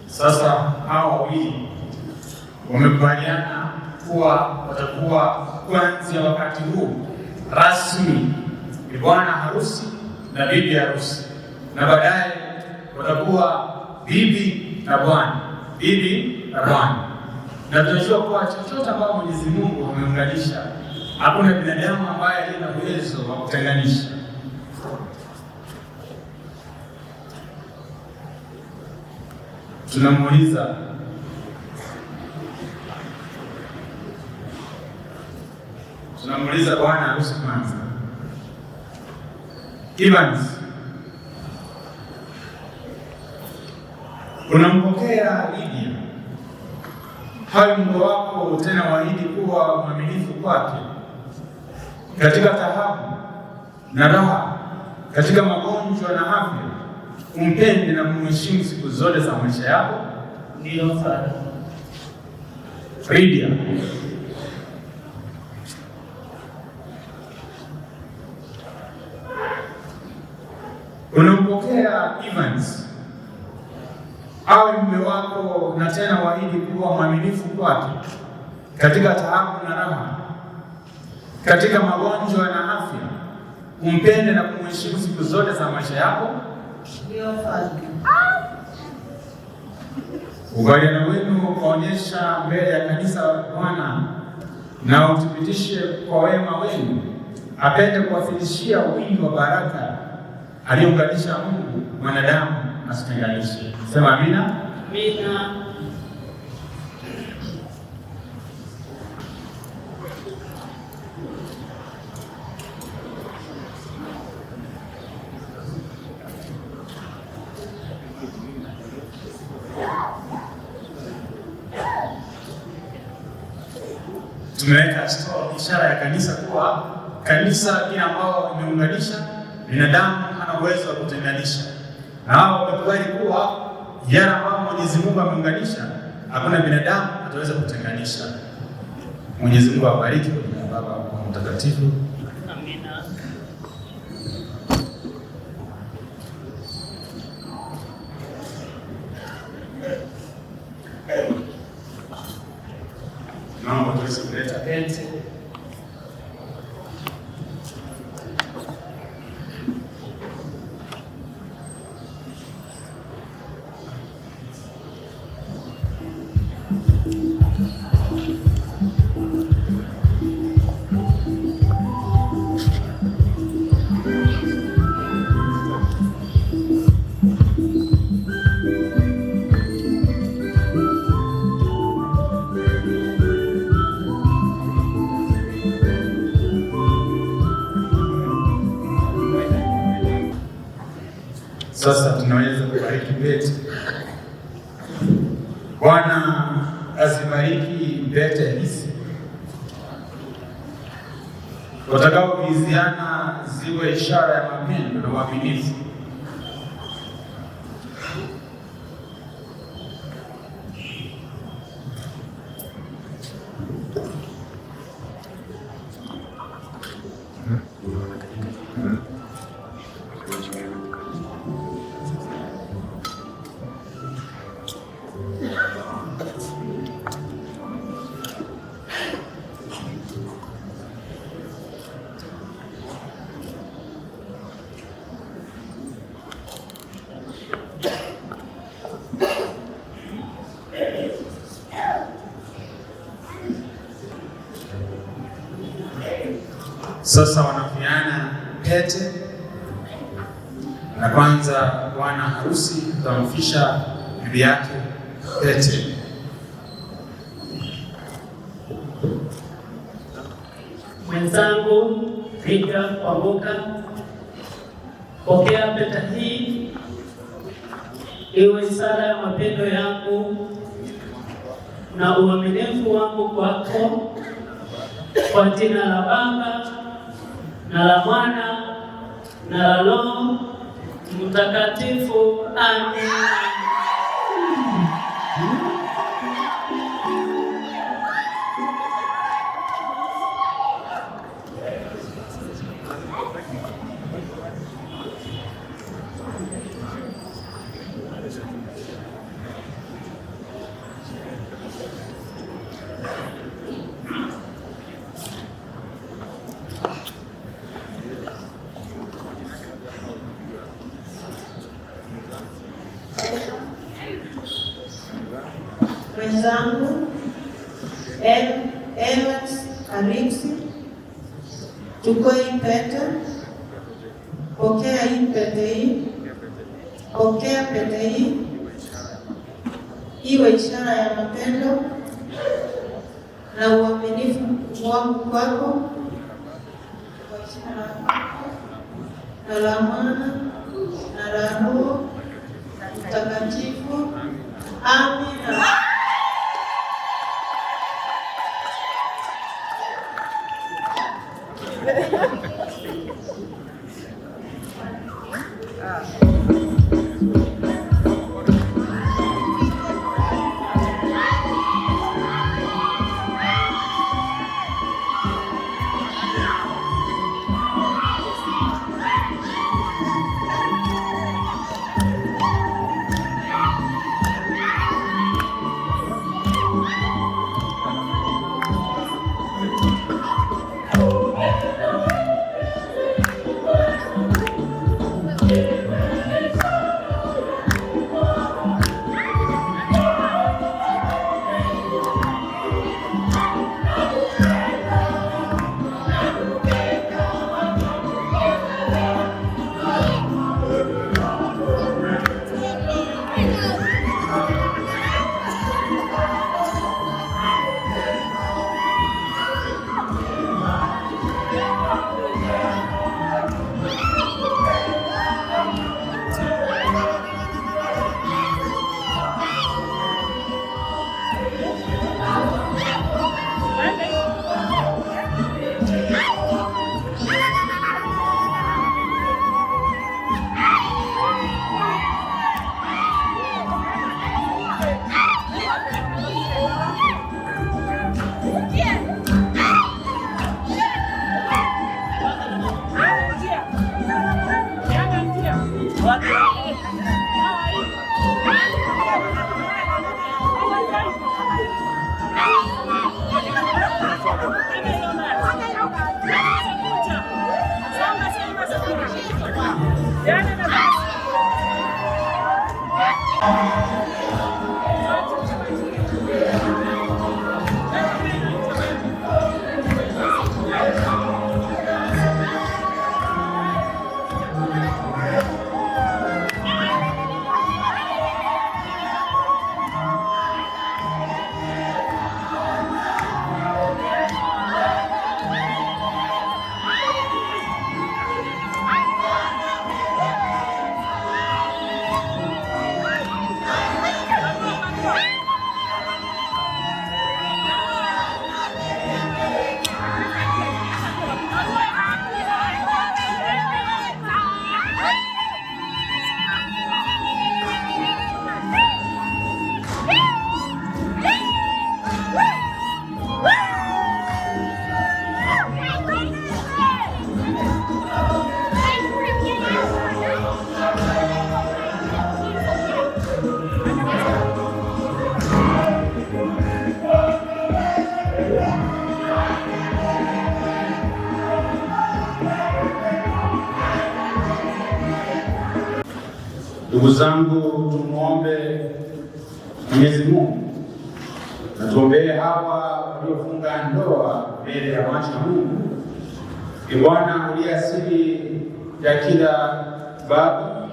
Sasa hawa wawili wamekubaliana kuwa watakuwa kuanzia wakati huu rasmi ni bwana harusi na bibi harusi, na baadaye watakuwa bibi na bwana, bibi na bwana. Na tunajua kuwa chochote ambacho Mwenyezi Mungu ameunganisha, hakuna binadamu ambaye aliye na uwezo wa kutenganisha. Tunamuuliza bwana harusi kwanza. Evans, unampokea Lydia hayo Mungu wako, tena waahidi kuwa mwaminifu kwake katika taabu na raha, katika magonjwa na afya, umpende na kumheshimu siku zote za maisha yako. Ndiyo, Father. Lydia, unampokea Evans awe mume wako na tena waahidi kuwa mwaminifu kwake katika taabu na raha, katika magonjwa na afya, umpende na kumheshimu siku zote za maisha yako. Ndiyo, Father. Ukubaliano wenu ukaonyesha mbele ya kanisa Bwana na uthibitishe kwa wema wenu, apende kuwasilishia wingi wa baraka aliyounganisha Mungu mwanadamu asitenganishe. Sema amina. Amina. Tumeweka ishara ya kanisa kuwa kanisa kile ambao imeunganisha binadamu hana uwezo wa kutenganisha, na hao wamekubali kuwa yale ambao Mwenyezi Mungu ameunganisha hakuna binadamu ataweza kutenganisha. Mwenyezi Mungu awabariki kwa jina la Baba na Mtakatifu. Amina. Naomba tuweze kuleta pete. Sasa tunaweza kubariki pete. Bwana azibariki pete hizi, watakaoviziana ziwe ishara ya mapendo na uaminifu. Sasa wanapeana pete, na kwanza bwana harusi atamfisha bibi yake pete. Mwenzangu Lydia Kwamboka, pokea pete hii iwe ishara ya mapendo yangu na uaminifu wangu kwako, kwa jina la Baba na la Mwana na la Roho Mtakatifu. Amina. Mwenzangu Evans Aripsi, chukua hii pete, pokea hii pete hii, pokea pete hii iwe ishara ya mapendo na uaminifu wangu kwako, kwa jina la Baba na la Mwana na la Roho Mtakatifu. Amina. Ndugu zangu, tumuombe Mwenyezi Mungu na tuombee hawa waliofunga ndoa mbele ya macho ya Mungu. Ee Bwana uliye asili ya kila baba,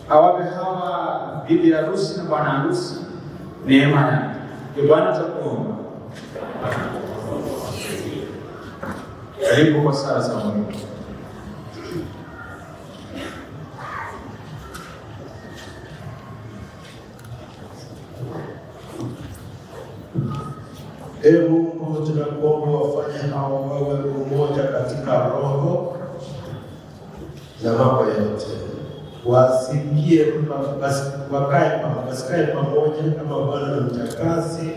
awape hawa bibi harusi na bwana harusi neema yake. Ee Bwana tutakuomba. Karibu kwa sala za Mungu. Ee Mungu, tunakuomba wafanye hao wawe umoja katika roho na mambo yote, wasikie wasikae pamoja kama bwana na mjakazi,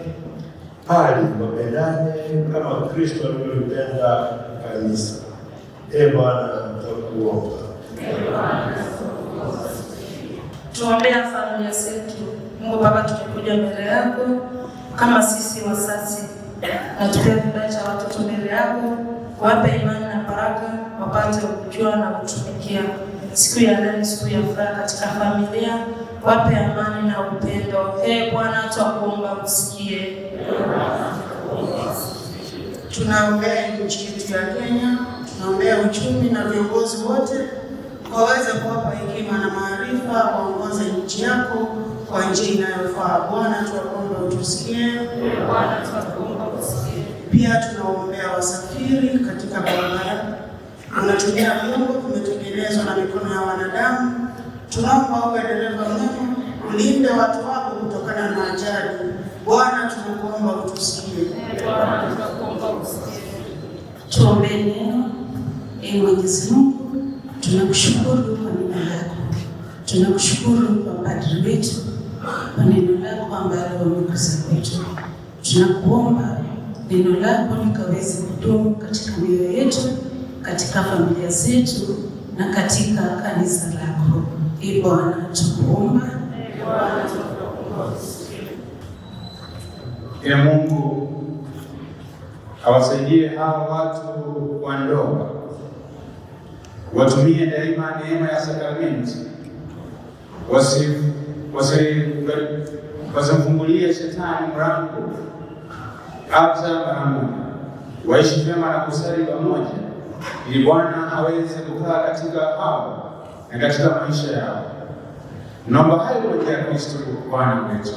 bali wapendane kama Kristo alivyolipenda kanisa. Ee Bwana, Twakuomba. Tuombea familia zetu. Mungu Baba, tumekuja mbele yako kama sisi wazazi, na tupea kibali cha watoto mbele yako, wape imani na baraka, wapate kujua na kutumikia. Siku ya leo ni siku ya furaha katika familia, wape amani na upendo. Ee Bwana, twakuomba usikie. Tunaombea nchi yetu ya Kenya, tunaombea uchumi na viongozi wote waweze kuwapa hekima na maarifa, waongoze nchi yako kwa njia inayofaa. Bwana, tunakuomba utusikie. Bwana, tunakuomba usikie. Pia tunaombea wasafiri katika barabara, unatumia vyombo vimetengenezwa na mikono ya wanadamu. Tunaomba uwe dereva mwema, ulinde watu wako kutokana na ajali. Bwana, tunakuomba utusikie. Bwana, tunakuomba usikie. Tuombee neno. Ee Mwenyezi Mungu, tunakushukuru kwa neno lako, tunakushukuru kwa padri wetu, kwa neno lako ambalo wamekuza kwetu. Tunakuomba neno lako likaweze kudumu katika mioyo yetu, katika familia zetu na katika kanisa lako. Ee Bwana, tukuomba. Ee Mungu, awasaidie hawa watu wa ndoa, watumie daima neema ya sakramenti, wasimfungulie shetani mlango hata mara moja, waishi vyema na kusali pamoja, ili Bwana aweze kukaa katika hao na katika maisha yao. Naomba hayo kwa njia ya Kristo Bwana wetu.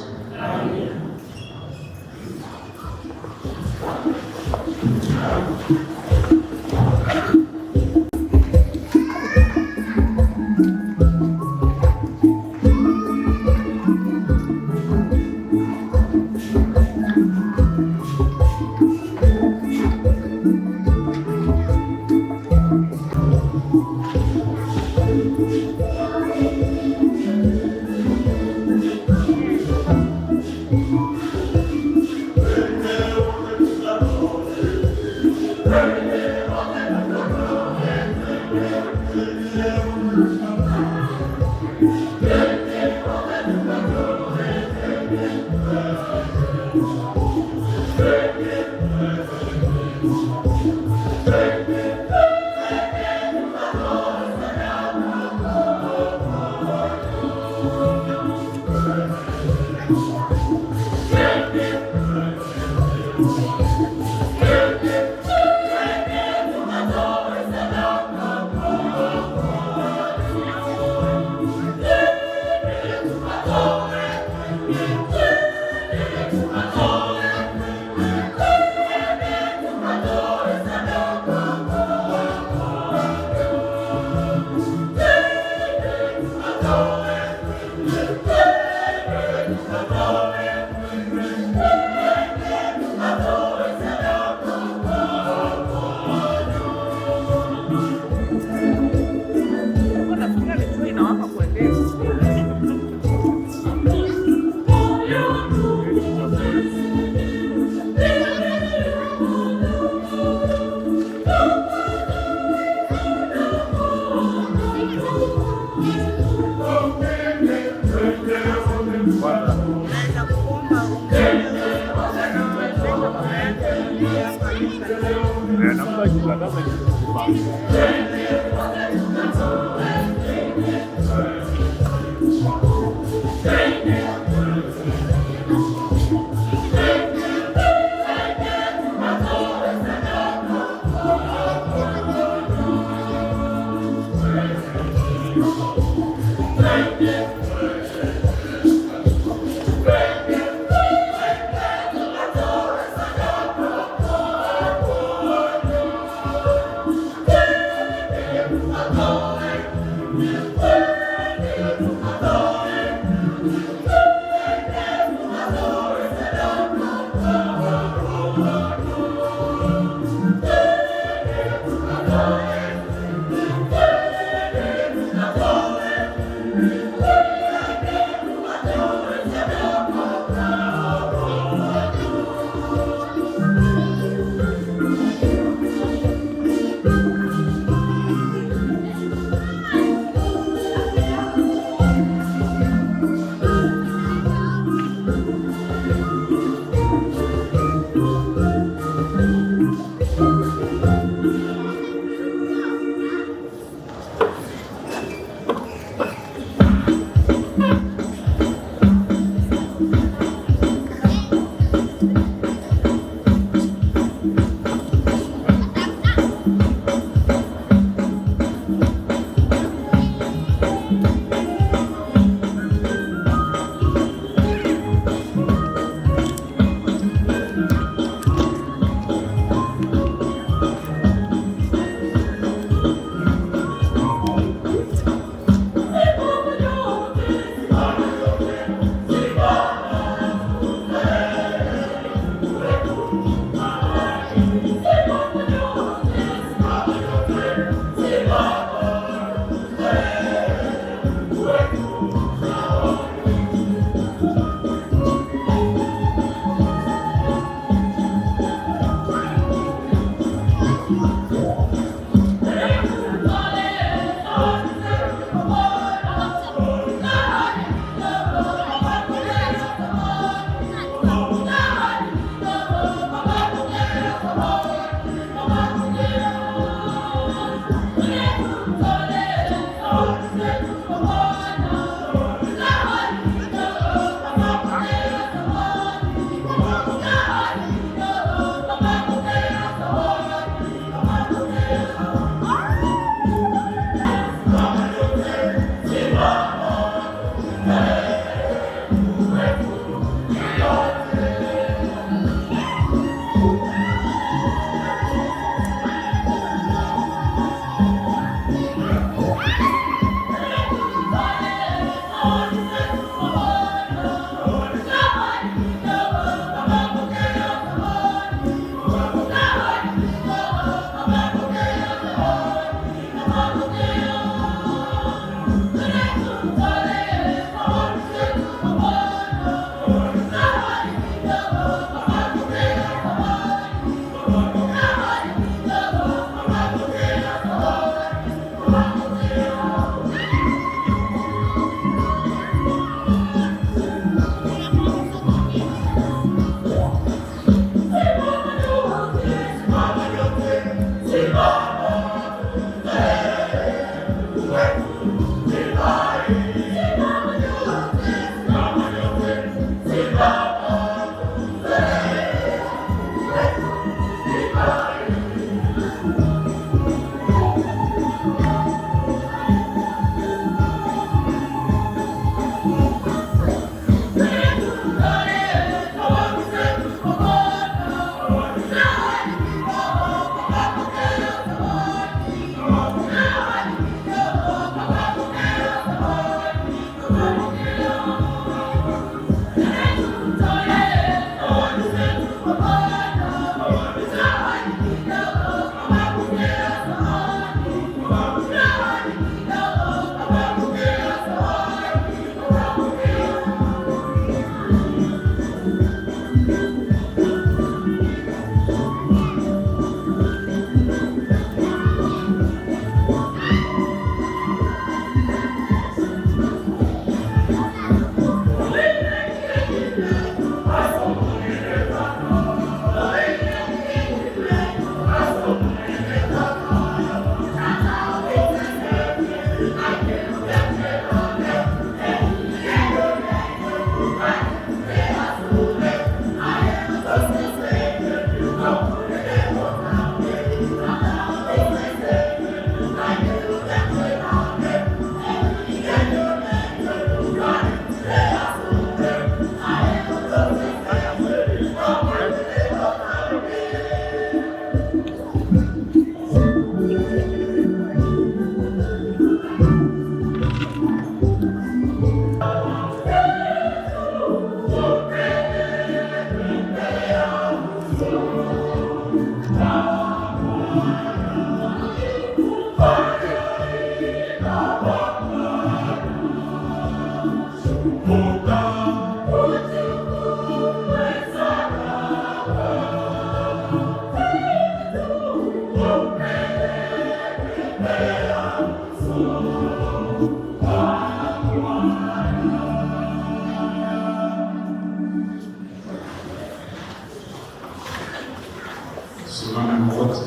Simama wote.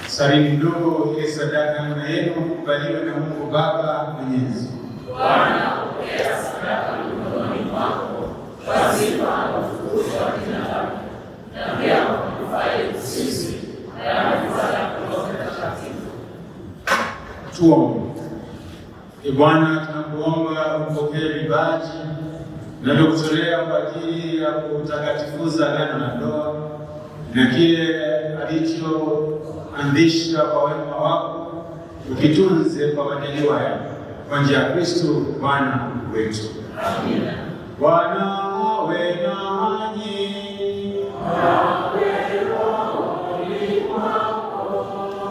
Salini ndugu, ili sadaka yangu na yenu ikubaliwe na Mungu Baba Mwenyezi. Bwana, pokea sadaka mikononi mwako kwa sifa na utukufu wa jina lako, na pia kwa manufaa yetu sisi na ya kanisa lako lote takatifu. Tuombe. Ee Bwana, tunakuomba upokee vipaji tunavyokutolea kwa ajili ya kutakatifuza agano la ndoa na kile alichoanzisha kwa wema wako ukitunze kwa majaliwa yako, kwa njia ya Kristo Bwana wetu. Amina. Bwana awe nanyi.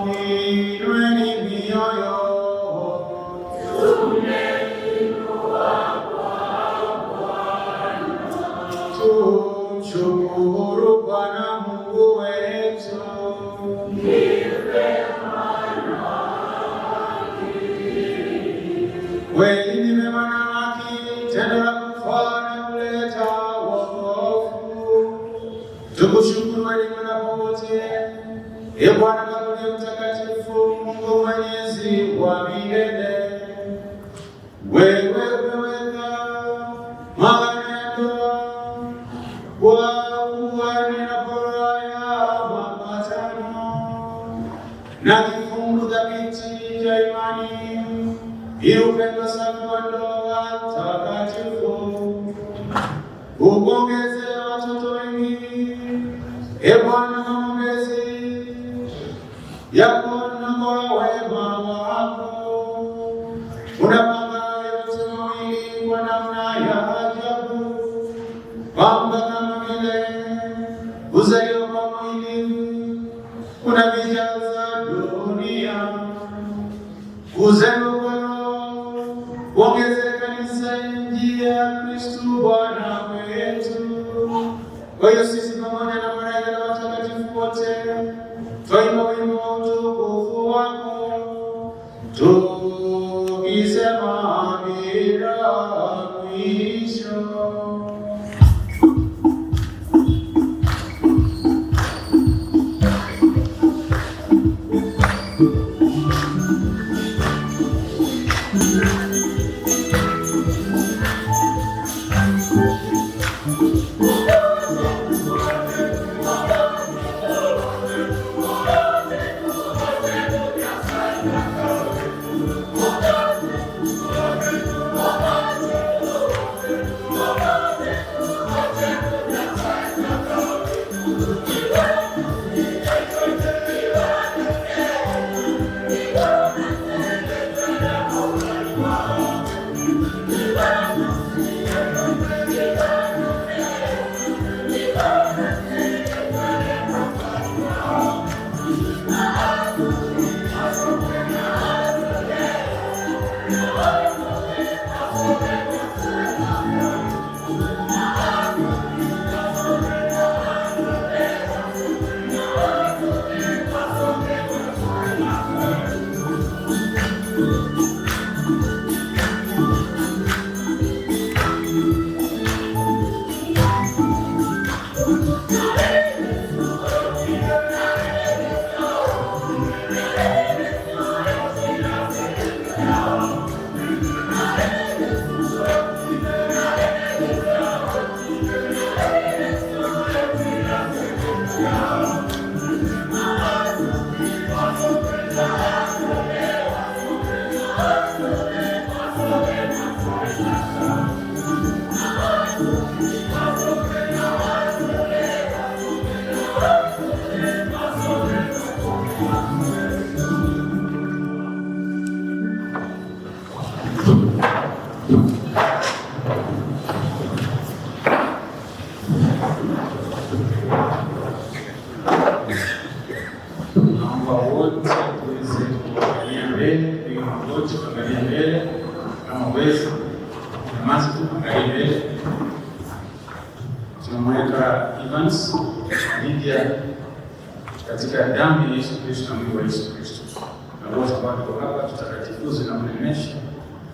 Inueni mioyo. Tumshukuru Bwana Mungu wetu. Kweli ni mema na haki, tendo la kufaa na kuleta wokovu. Tukushukuru wewe na popote, Ee Bwana Baba uliye mtakatifu, Mungu mwenyezi wa milele. Wewe umeweka maagano ya ndoa kwa kuwa na furaha ya mapatano na kifungu thabiti cha imani, ili upendo safi wa ndoa takatifu ukuongeze watoto wengi. Ee Bwana, kwa maombezi yako na kwa wema wako unapanga yote mawili kwa namna ya ajabu, kwamba kama vile kuzaliwa kwa mwili kunavijaza dunia, kuzaliwa kwa Roho kuongeze kanisa njia ya Kristo Bwana wetu. Kwa hiyo sisi pamoja na malaika na watakatifu wote twaimba wimbo wa utukufu wako tukisema bila mwisho. mbele, piga magoti, tuangalie mbele kama uwezi, nyamaza tu, angalie mbele. Tunamweka Evans Lydia katika damu ya Yesu Kristo na mwili wa Yesu Kristo, na wote ambao tuko hapa tutakatifuze na kuneemesha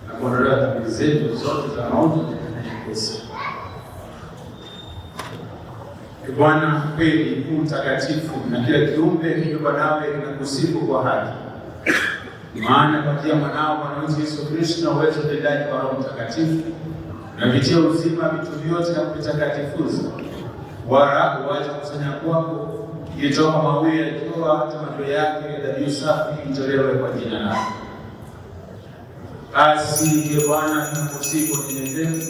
na kuondolewa dhambi zetu zote za mauti na nyepesi. Bwana kweli u mtakatifu, na kila kiumbe kilicho nawe kinakusifu kwa haki. Maana kwa njia mwanao Bwana wetu Yesu Kristo na uwezo utendaji wa Roho Mtakatifu unavitia uzima vitu vyote na kuvitakatifuza, wala huacha kukusanya kwako ilitoka mawio ya jua hata matoleo yake ya dhabihu safi itolewe kwa jina lako. Basi ee Bwana, tunakusihi kwa unyenyekevu,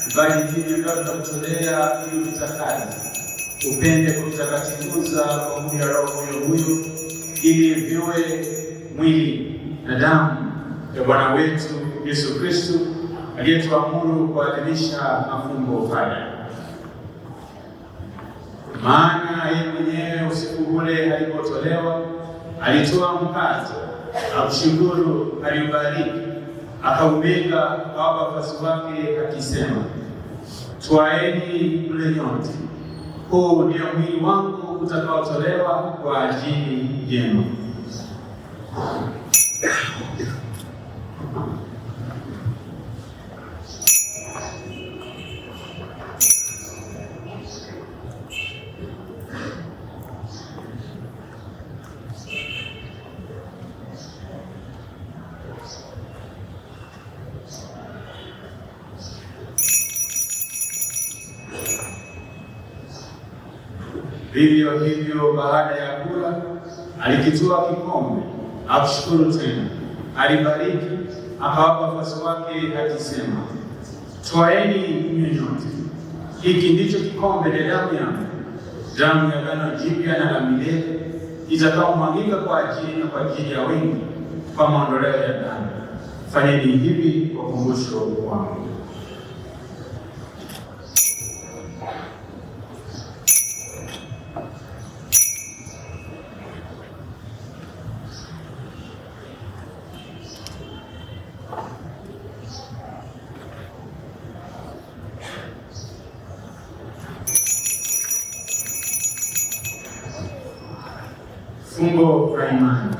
vipaji hivi ambavyo tunakutolea ili uvitakase, upende kuvitakatifuza kwa nguvu ya Roho huyo huyo, ili viwe mwili na damu ya Bwana wetu Yesu Kristo aliyetuamuru kuadhimisha mafumbo haya. Maana yeye mwenyewe usiku ule alipotolewa, alitoa mkate, akushukuru, aliubariki, akaumega, akawapa wafuasi wake akisema, twaeni mle nyote, huu ndio mwili wangu utakaotolewa kwa ajili yenu. Vivyo hivyo baada ya kula, alikitwaa kikombe, akushukuru tena, alibariki, akawapa wafuasi wake akisema, twaeni mnywe nyote, hiki ndicho kikombe cha damu yangu, damu ya agano jipya na la milele, itakaomwagika kwa ajili na kwa ajili ya wengi kwa maondoleo ya dhambi. Fanyeni hivi kwa kumbusho wangu. Fumbo la imani.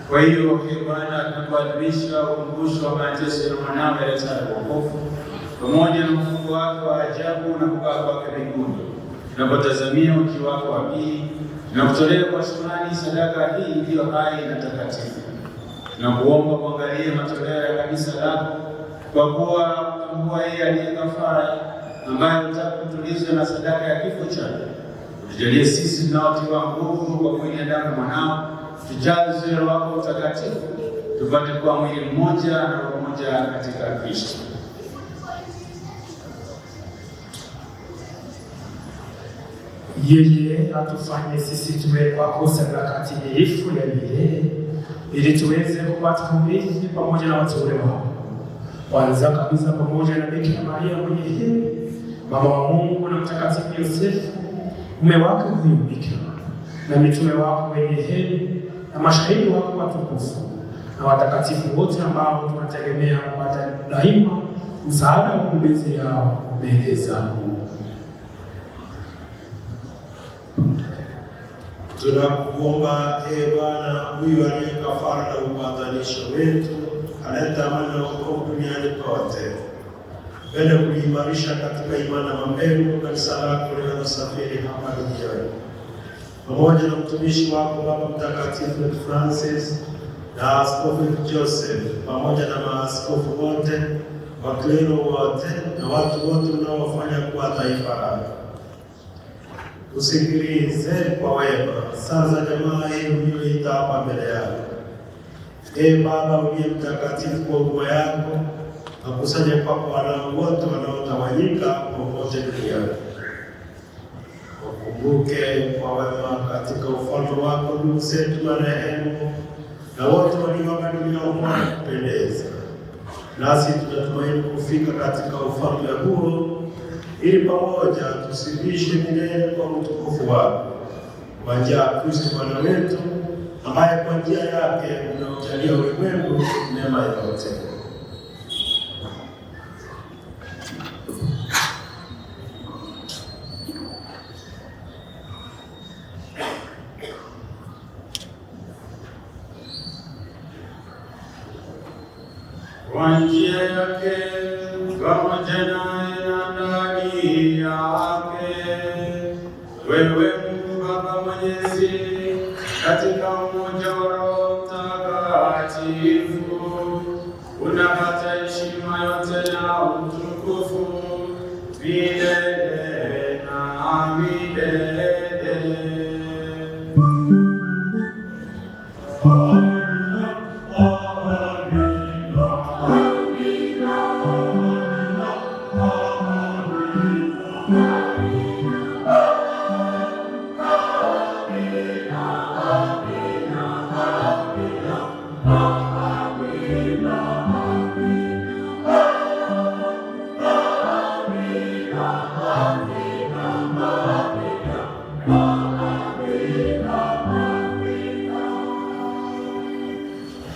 Kwa hiyo ee Bwana, tunakuadhimisha ukumbusho wa mateso ya mwanawe aletayo wokovu pamoja na ufufuo wake wa ajabu na kupaa kwake mbinguni. Tunapotazamia uji wako wa pili, tunakutolea kwa shukrani sadaka hii iliyo hai na takatifu. Tunakuomba kuangalia matoleo ya kanisa lako, kwa kuwa kutambua yeye aliye kafara ambaye hutaka kutulizwa na sadaka ya kifo chake. Tujalie sisi tunaotiwa nguvu kwa mwili na damu ya mwanao, tujazwe Roho wako Mtakatifu, tupate kuwa mwili mmoja na roho moja katika Kristo. Yeye atufanye sisi tuwe kwako sadaka timilifu ya milele, ili tuweze kupata urithi pamoja na wateule wako, kwanza kabisa pamoja na Bikira Maria mwenye heri, mama wa Mungu, na Mtakatifu Yosefu mume wake huyu Bikira, na mitume wako wenye heri, na mashahidi wako watukufu, na watakatifu wote ambao tunategemea kupata daima msaada wa maombezi yao mbele zako. Tunakuomba ee Bwana, huyu aliye kafara na upatanisho wetu, aleta amani na wokovu duniani kote, pende kuimarisha katika imani na mapendo kanisa lako linalosafiri hapa duniani, pamoja na mtumishi wako Baba Mtakatifu Francis na Askofu Joseph, pamoja na maaskofu wote, waklero wote na watu wote unaofanya kuwa taifa lako. Usikilize kwa wema sala za jamaa hii uliyoita hapa mbele yako. Ee Baba uliye mtakatifu, kwa huruma yako wakusanye kwako wanao wote wanaotawanyika popote duniani. Wakumbuke kwa wema katika ufalme wako ndugu zetu marehemu na wote walioaga dunia kwa kupendeza. Nasi tunatumaini kufika katika ufalme huo, ili pamoja tusibishe milele kwa utukufu wako, kwa njia ya Kristo Bwana wetu, ambaye kwa njia yake unaujalia ulimwengu mema yote. Kwa njia yake pamoja naye na ndani yake, wewe Mungu Baba Mwenyezi, katika umoja wa Roho Mtakatifu, unapata heshima yote na utukufu milele na milele.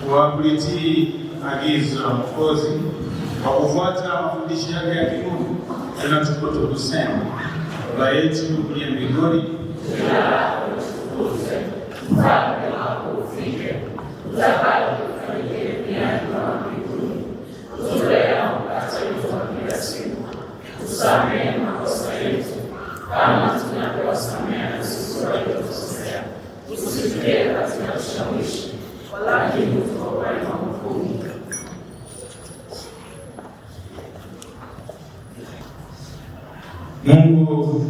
Kwa kulitii agizo la Mwokozi, kwa kufuata mafundisho yake ya kimungu, tunathubutu kusema: Baba yetu uliye mbinguni, Jina lako litukuzwe, ufalme wako ufike, utakalo lifanyike duniani kama mbinguni. Utupe leo mkate wetu wa kila siku, utusamehe makosa yetu kama tunavyowasamehe na sisi waliotukosea, usitutie katika kishawishi, lakini utuokoe maovuni. Mungu,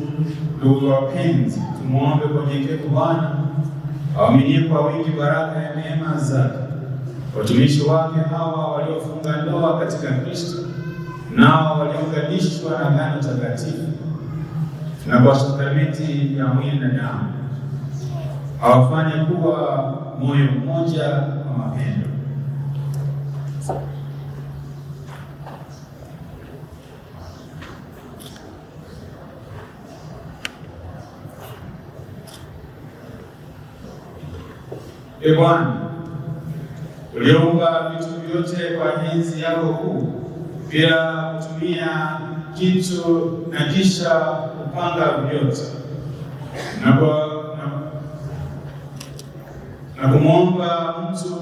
ndugu wapenzi, tumuombe kwa unyenyekevu Bwana awaminie kwa wingi baraka ya neema zake watumishi wake hawa waliofunga ndoa katika Kristo, nao waliounganishwa na agano takatifu na kwa sakramenti ya mwili na damu, awafanye kuwa moyo mmoja wa mapendo. Ee Bwana, uliumba vitu vyote kwa enzi yako kuu, bila kutumia kitu na kisha kupanga vyote na kumuumba mtu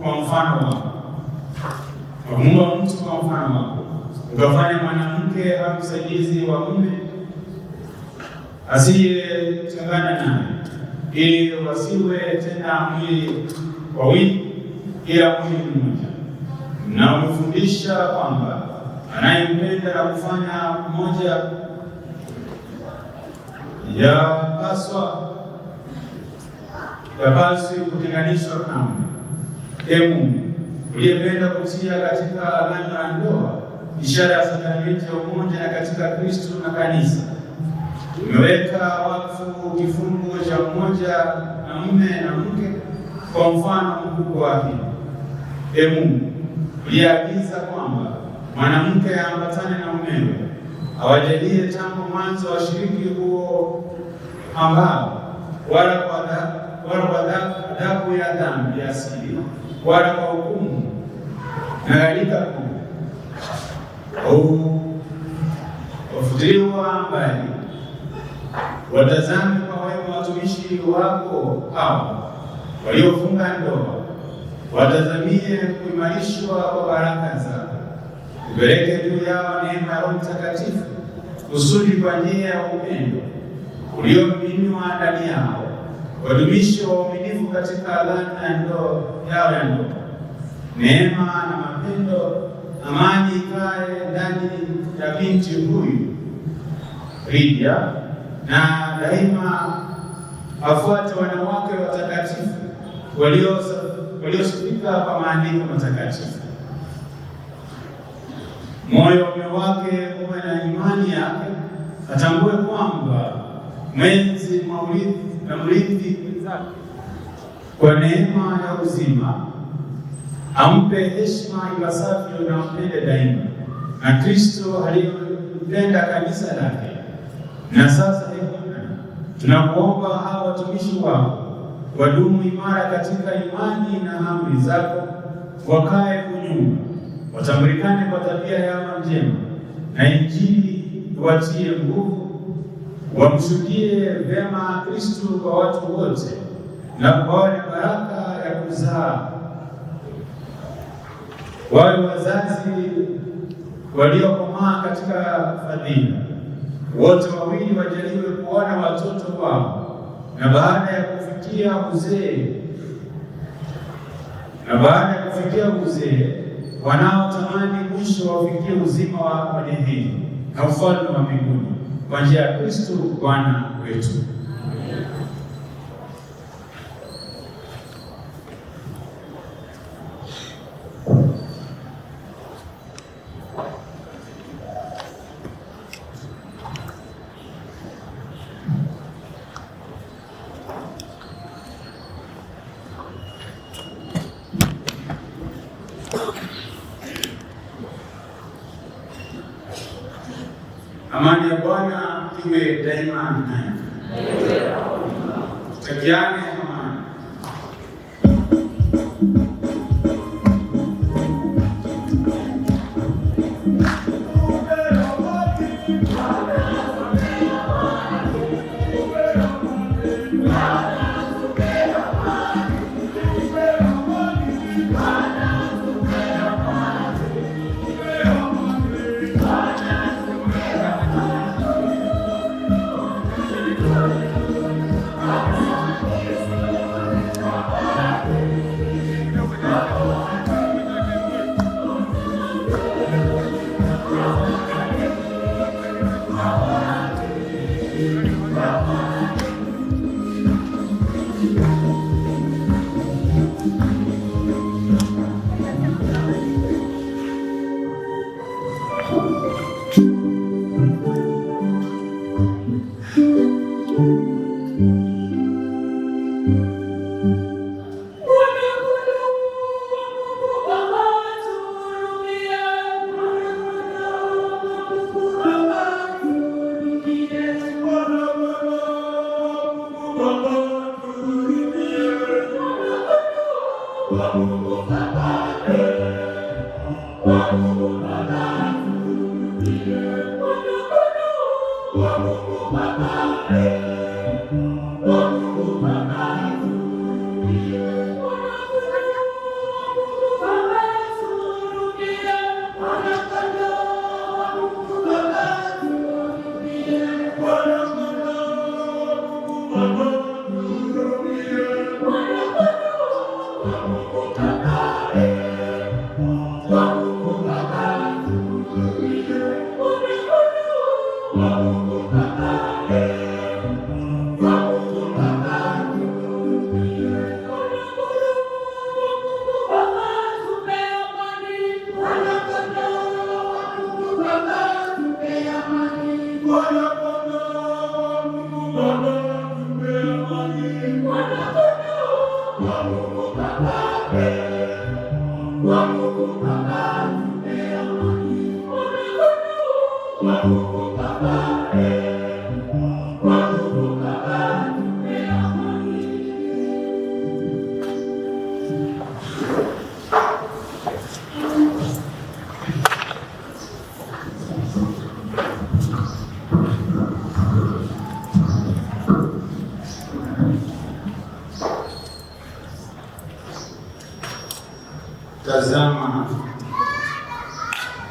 kwa mfano wako, na kumuumba mtu kwa mfano wako, ukafanya mwanamke awe msaidizi wa mume asiyetengana naye, ili wasiwe tena mwili wawili, ila mwili mmoja. Na umefundisha kwamba anayempenda na kufanya mmoja yapaswi kutenganishwa kamwe. Ee Mungu uliyependa kutia katika agano la ndoa ishara ya sakramenti ya umoja na katika Kristo na kanisa, umeweka wakfu kifungo cha mmoja na mume na mke kwa mfano mkubwa wa hili. Ee Mungu uliyeagiza kwamba mwanamke aambatane na mumewe, awajalie tangu mwanzo washiriki huo ambao wala kwa adhabu ya dhambi ya asili wala kwa hukumu na gharika kuu wafutiliwa mbali. Watazame kwa wema watumishi wako hao waliofunga ndoa, watazamie kuimarishwa kwa baraka zako. Upeleke juu yao neema ya Roho Mtakatifu, kusudi kwa njia ya upendo uliomiminiwa ndani yao wadumishe waaminifu katika agano ya ndoa yao ya ndoa. Neema na mapendo, amani ikae ndani ya binti huyu Lidia na daima afuate wanawake watakatifu waliosifika kwa maandiko matakatifu. Moyo wa mume wake uwe na imani yake, atambue kwamba mwenzi na mrithi mwenzake kwa neema ya uzima, ampe heshima ipasavyo na mpende daima, na Kristo aliyempenda kanisa lake. Na sasa, ee Bwana, tunakuomba hawa watumishi wako wadumu imara katika imani na amri zako, wakae kunyuma, watambulikane kwa tabia yao njema, na Injili iwatie nguvu, wamshuhudie vyema Kristo kwa watu wote, na wawe na baraka ya kuzaa, wawe wazazi waliokomaa katika fadhila. Wote wawili wajaliwe kuona watoto wao, na baada ya kufikia uzee, wanaotamani mwisho wafikie uzima wa milele na ufalme wa mbinguni kwa njia ya Kristo Bwana wetu. Amani ya Bwana iwe daima nanyi. Tutakiane amani.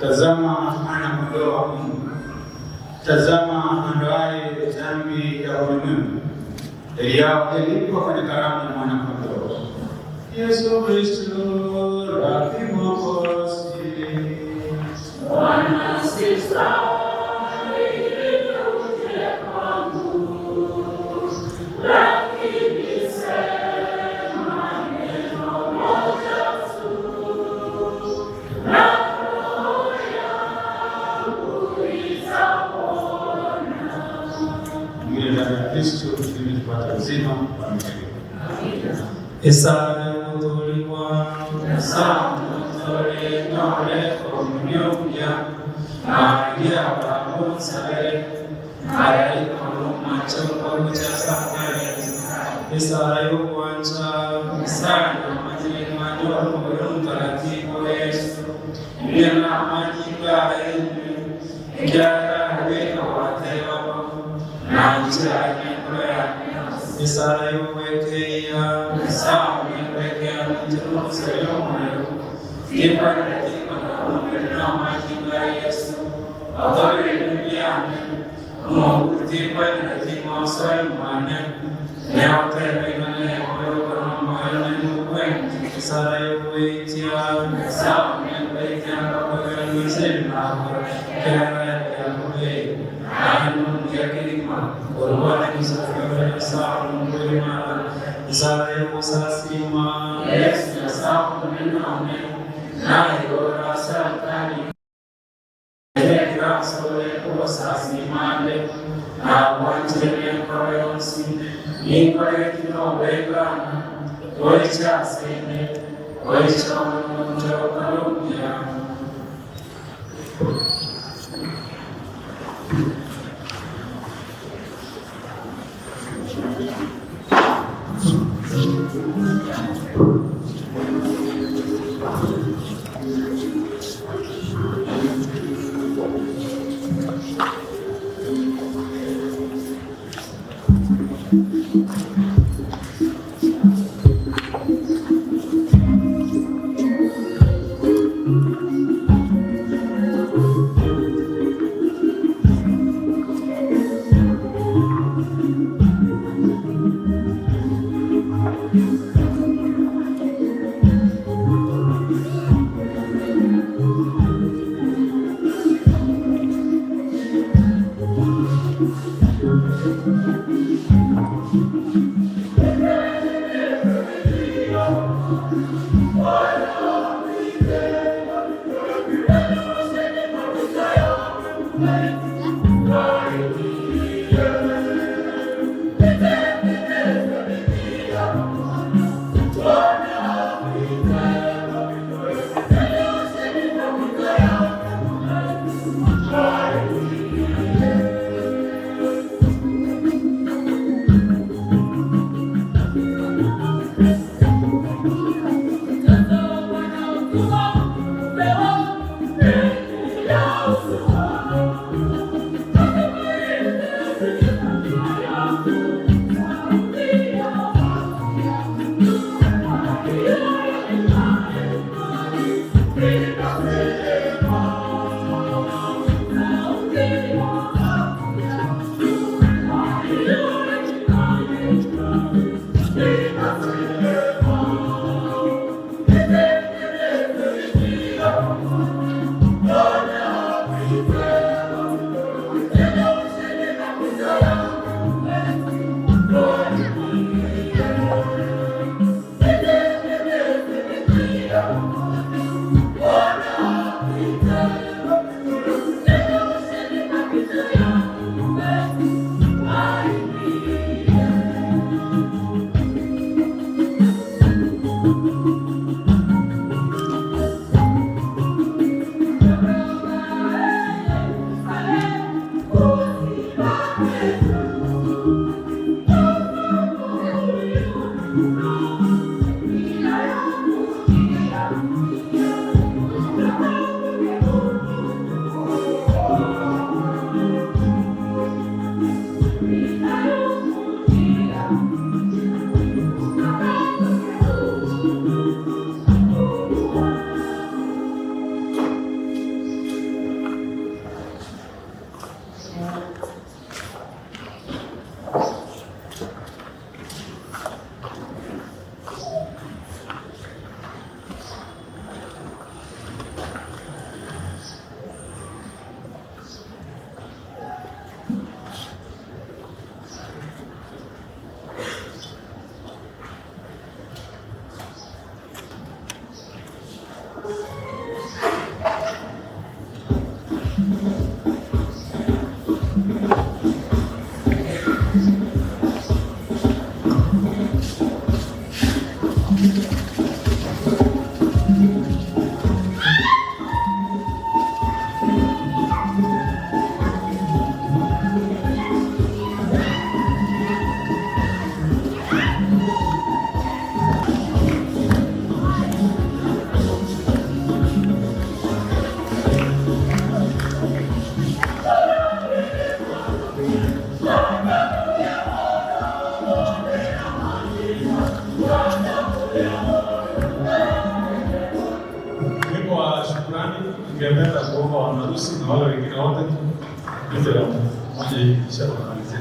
Tazama mwana kondoo wa Mungu, tazama aondoaye dhambi ya ulimwengu. Heri yao walioalikwa kwenye karamu ya mwana kondoo. Yesu Kristo Rabi Mwokozi. Bwana sistahili uje kwangu, ili tupate uzima wa milele. Esala samutole komunyumya agyababonsale ayaikonomachokomuchasakale esala y'okwanca sana majinmanyomoyo mtakatifu Yesu nena amanyinga enyu ekyalabekawateebako nankyakikoya esala y'okwekeya Thank you. Ningependa kuomba wanaharusi na wale wengine wote tupite hapo moja hivi kisha tunamalizia.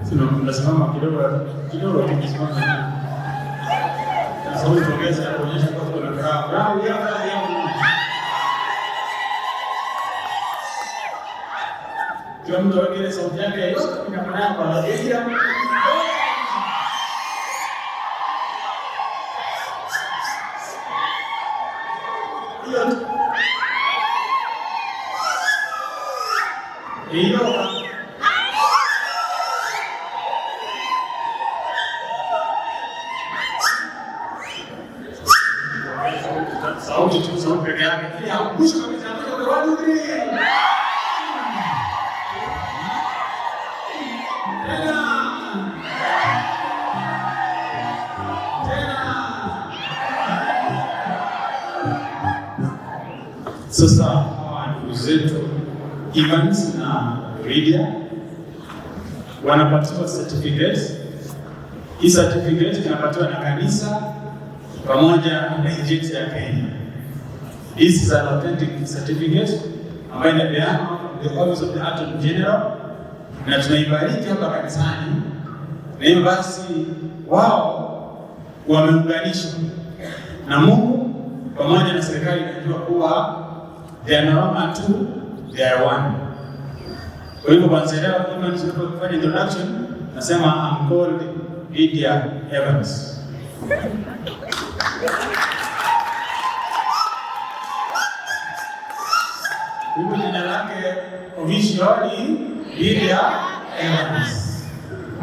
Tunasimama kidogo kidogo, tukisimama sauti tuongeze kuonyesha kwamba kuna furaha. Kila mtu aweke ile sauti yake yote inamanaba. Hiyo sauti tu, sauti peke yake. Mwisho kabisa, one, two, three. Tena. Tena. Sasa hawa ndugu zetu Evans na Lydia wanapatiwa certificate. Hii certificate inapatiwa na kanisa pamoja na nchi yetu ya Kenya. This is an authentic certificate ambayo inapeanwa the Office of the Attorney General na tunaibariki hapa kanisani, na hivyo basi wao wameunganishwa na Mungu pamoja na serikali inajua kuwa they are no longer two, they are one. Kwa hivyo kuanzia leo kama tunapofanya introduction, nasema I'm called Lydia Evans. Hivyo jina lake official ni Lydia Evans.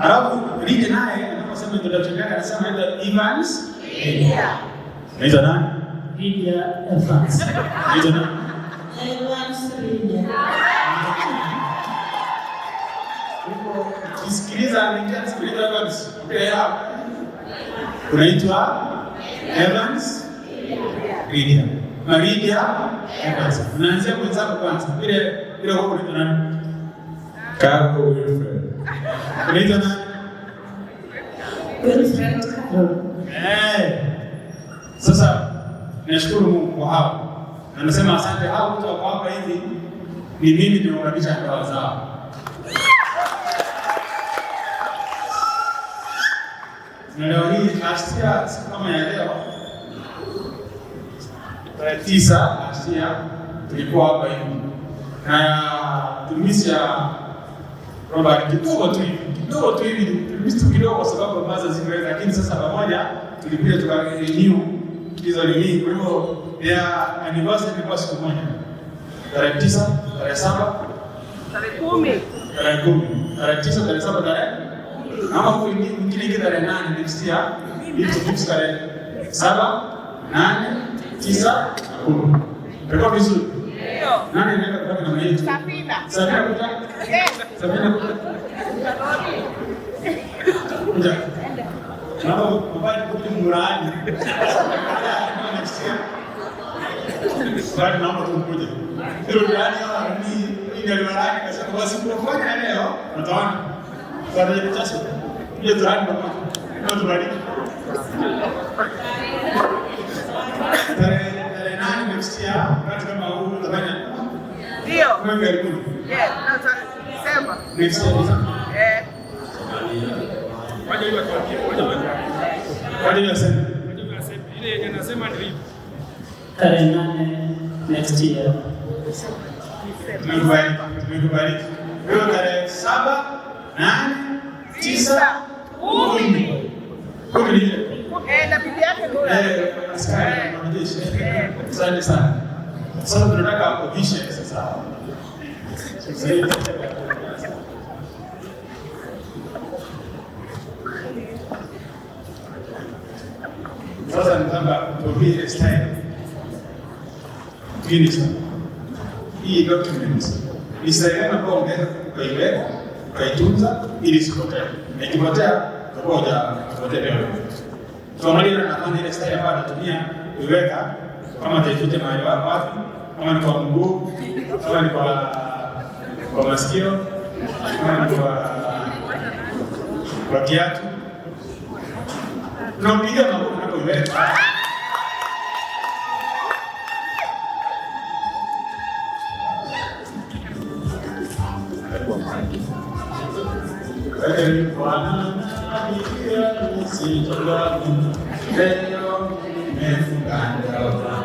Alafu Lydia naye anaposema introduction yake anasema anaitwa Evans Lydia. Anaitwa nani? Lydia Evans. Anaitwa nani? Evans Lydia. Ukisikiliza anaingia anasikiliza Evans. Okay, hapa. Unaitwa Evans Lydia. Na Lydia Evans. Unaanzia mwenzako kwanza. Vile vile wewe unaitwa nani? Kako Wilfred. Unaitwa nani? Wilfred Carol. Eh. Sasa nashukuru Mungu kwa hao. Na nasema asante hao wote wako hapa hivi ni mimi nimeunganisha ndoa zao. Na leo hii last year siku kama ya leo tarehe 9 last year tulikuwa hapa hivi na tumisi ya Robert kidogo tu hivi tumisi tu kidogo kwa sababu ambazo zingeweza, lakini sasa pamoja tulikuja tuka renew hizo nini. Kwa hivyo ya anniversary ilikuwa siku moja tarehe 9 tarehe 7 Tarehe 10. tarehe 10 tarehe 9 tarehe 7 tarehe ama huku ingine ingine tarehe 8 next year ili tufix tarehe 7 8 9 na 10. Itakuwa vizuri. Ndio. Nani anaweza kutoka namna hiyo? Safina. Safina kuta? Yes. Safina kuta. Kuja. Naomba mbali kuja murani. Next year. Bali naomba tu mkuje. Hilo murani hawa ni ndio murani kwa sababu basi kufanya leo utaona. Tarehe 9. Ile turani pamoja. Ndio tubariki. Tarehe 8 next year, wakati kama huu utafanya. Ndio. Mwezi karibuni. Yeah, no, December. Next year. Eh. Waje hiyo tuambie, waje Waje hiyo aseme. Ile yenye nasema ndio hivi. Tarehe 8 next year. Tumekubariki. Tumekubariki. Leo tarehe 7 8 9 10. 10 ni ile. Eh, na bibi yake ndio. Eh, askari wanajeshi. Asante sana. Sasa tunataka uvishe sasa. Sasa nataka tuambie style. Hii ni hii document ni style ambayo unaweza ukaiweka ukaitunza ili isipotee. Na ikipotea utakuwa hujapotea leo. Tuangalie na nafanya ile style ambayo anatumia kuiweka kama ataificha mahali wapi, kama ni kwa mguu, kama ni kwa masikio, kama ni kwa kiatu. Tunampiga makofi unapoiweka. Leo nimefunga ndoa.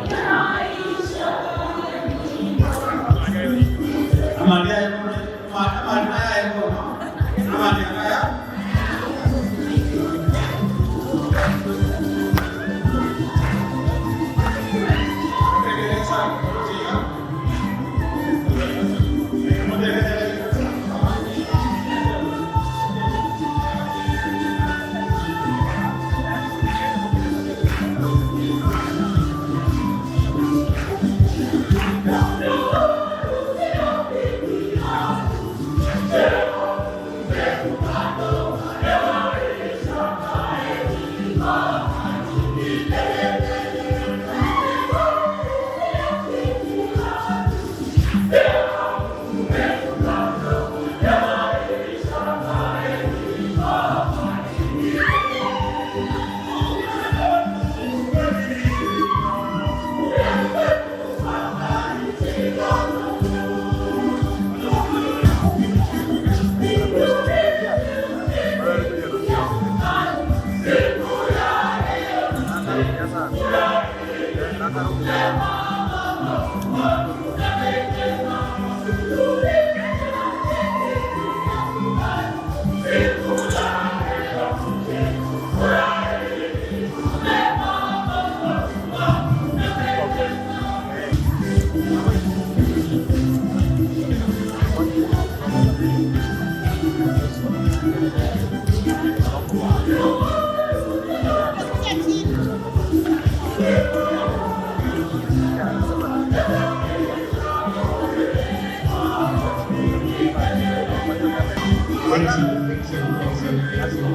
Thank you, thank you, thank you, thank you,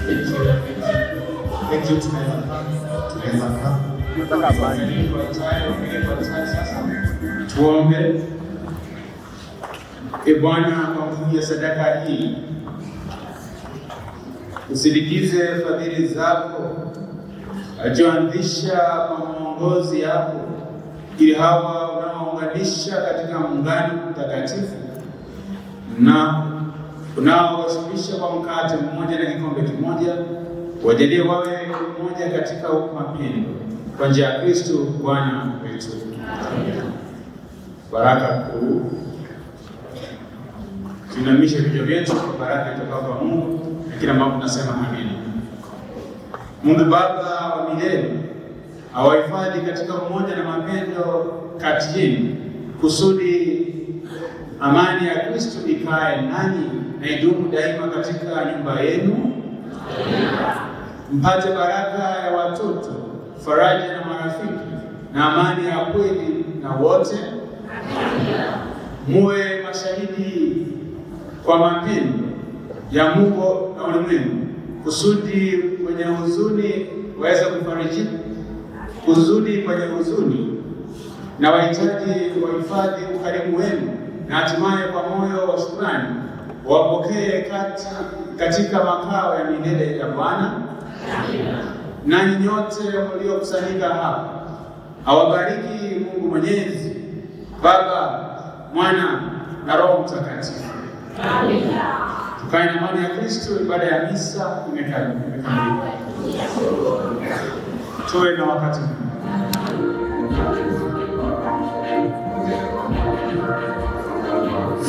thank you, thank you. Tunaweza kaa, tunaweza kaa. Tuombe. E Bwana, kwa nguvu ya sadaka hii usindikize fadhili zako alichoanzisha kwa maongozi yako, ili hawa unaounganisha katika muungano mtakatifu na unaowashibisha kwa mkate mmoja na kikombe kimoja, wajalie wawe mmoja katika mapendo, kwa njia ya Kristo Bwana wetu. Baraka kuu. Tuinamishe vichwa vyetu kwa baraka itokayo kwa Mungu, na kila mambo tunasema amina. Mungu Baba wa milele awahifadhi katika umoja na mapendo kati yenu, kusudi amani ya Kristo ikae nanyi na idumu daima katika nyumba yenu, mpate baraka ya watoto, faraja na marafiki, na amani ya kweli na wote. Muwe mashahidi kwa mapendo ya Mungu na ulimwengu, kusudi kwenye huzuni waweze kufarijika, kusudi kwenye huzuni na wahitaji wahifadhi ukarimu wenu, na hatimaye kwa moyo wa shukrani wapokee katika makao ya milele ya Bwana. Nanyi nyote mliokusanyika hapa, awabariki Mungu Mwenyezi, Baba, Mwana na Roho Mtakatifu. Tukae na amani ya Kristo. Ibada ya misa imekamilika. Tuwe na wakati mwema.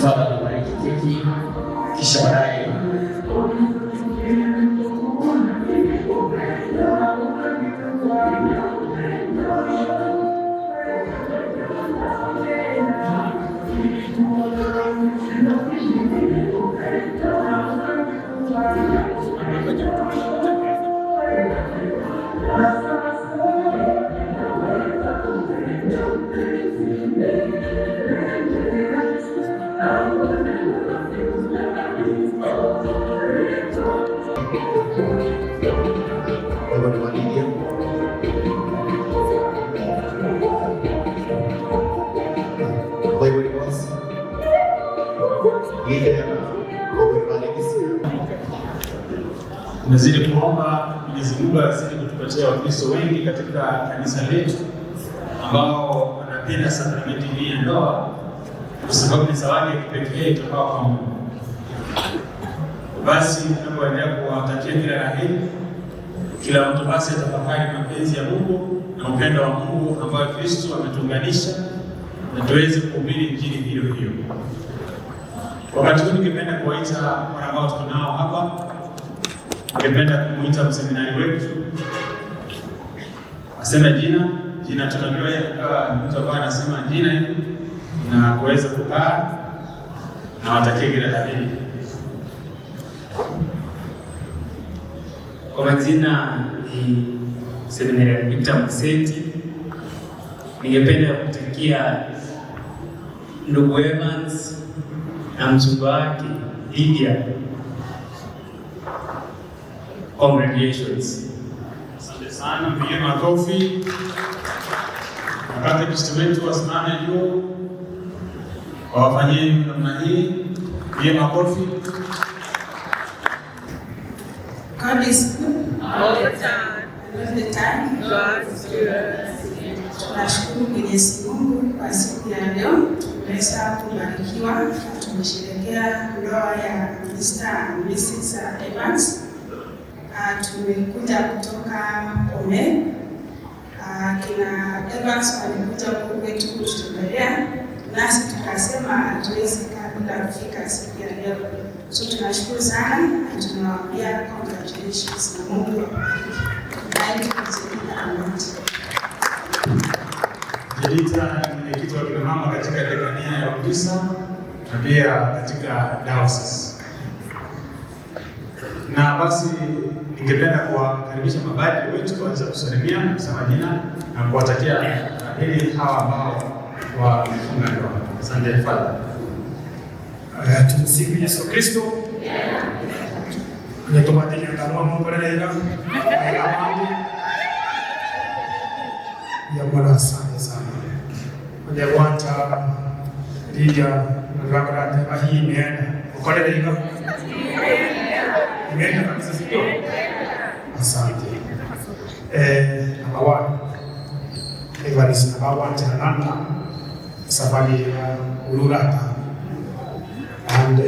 Father, anabariki keki kisha baadaye Wewe ni Lydia. Wewe ni boss. Lydia na wewe ni Alexis. Tunazidi kuomba Mwenyezi Mungu azidi kutupatia Wakristo wengi katika kanisa letu ambao wanapenda sakramenti hii ya ndoa, kwa sababu ni zawadi ya kipekee itokayo kwa Mungu. Basi tunapoendelea kuwatakia kila la heri, kila mtu basi atafakari mapenzi ya Mungu na upendo wa Mungu ambao Kristo ametuunganisha na tuweze kuhubiri injili hiyo hiyo. Wakati huu ningependa kuwaita wale ambao tuko nao hapa. Ningependa kumuita mseminari wetu aseme jina jina, tunajua kwa mtu ambaye anasema jina na kuweza kukaa, na watakie kila la heri. Kwa majina ni Seminari Victor Museti. Ningependa kutakia ndugu Evans na mchumba wake Lydia congratulations. Asante sana, mpigeni makofi. Makatekista wetu wasimame juu, wawafanyie namna hii, pigeni makofi. God is good All the time. All the time. God is good. Tunashukuru Mwenyezi Mungu kwa siku ya leo tumeweza kubarikiwa na tumesherehekea ndoa ya Mr. and Mrs. Evans. Tumekuja kutoka Bomet. Kina Evans walikuja huku kwetu kututembelea, nasi tukasema hatuwezi kaa bila kufika siku ya leo. So tunashukuru sana na tunawaambia congratulations na Mungu awabariki. Naitwa Jelita Amati. Jelita ni mwenyekiti wa kina mama katika dekania ya Ugisa na pia katika diocese. Na basi ningependa kuwakaribisha mapadri wetu kuanza kusalimia na kusema jina na kuwatakia heri hawa ambao wamefunga ndoa. Asante Father. Tumsifu Yesu Kristo. Netobatenyang'anwa mungu rera ya Bwana, asante sana onyegwanta Lydia rwakarate hii imeenda ukorera imeenda kabisa, sio? Asante. Number one, Evarist number one chanana safari ya Ururata and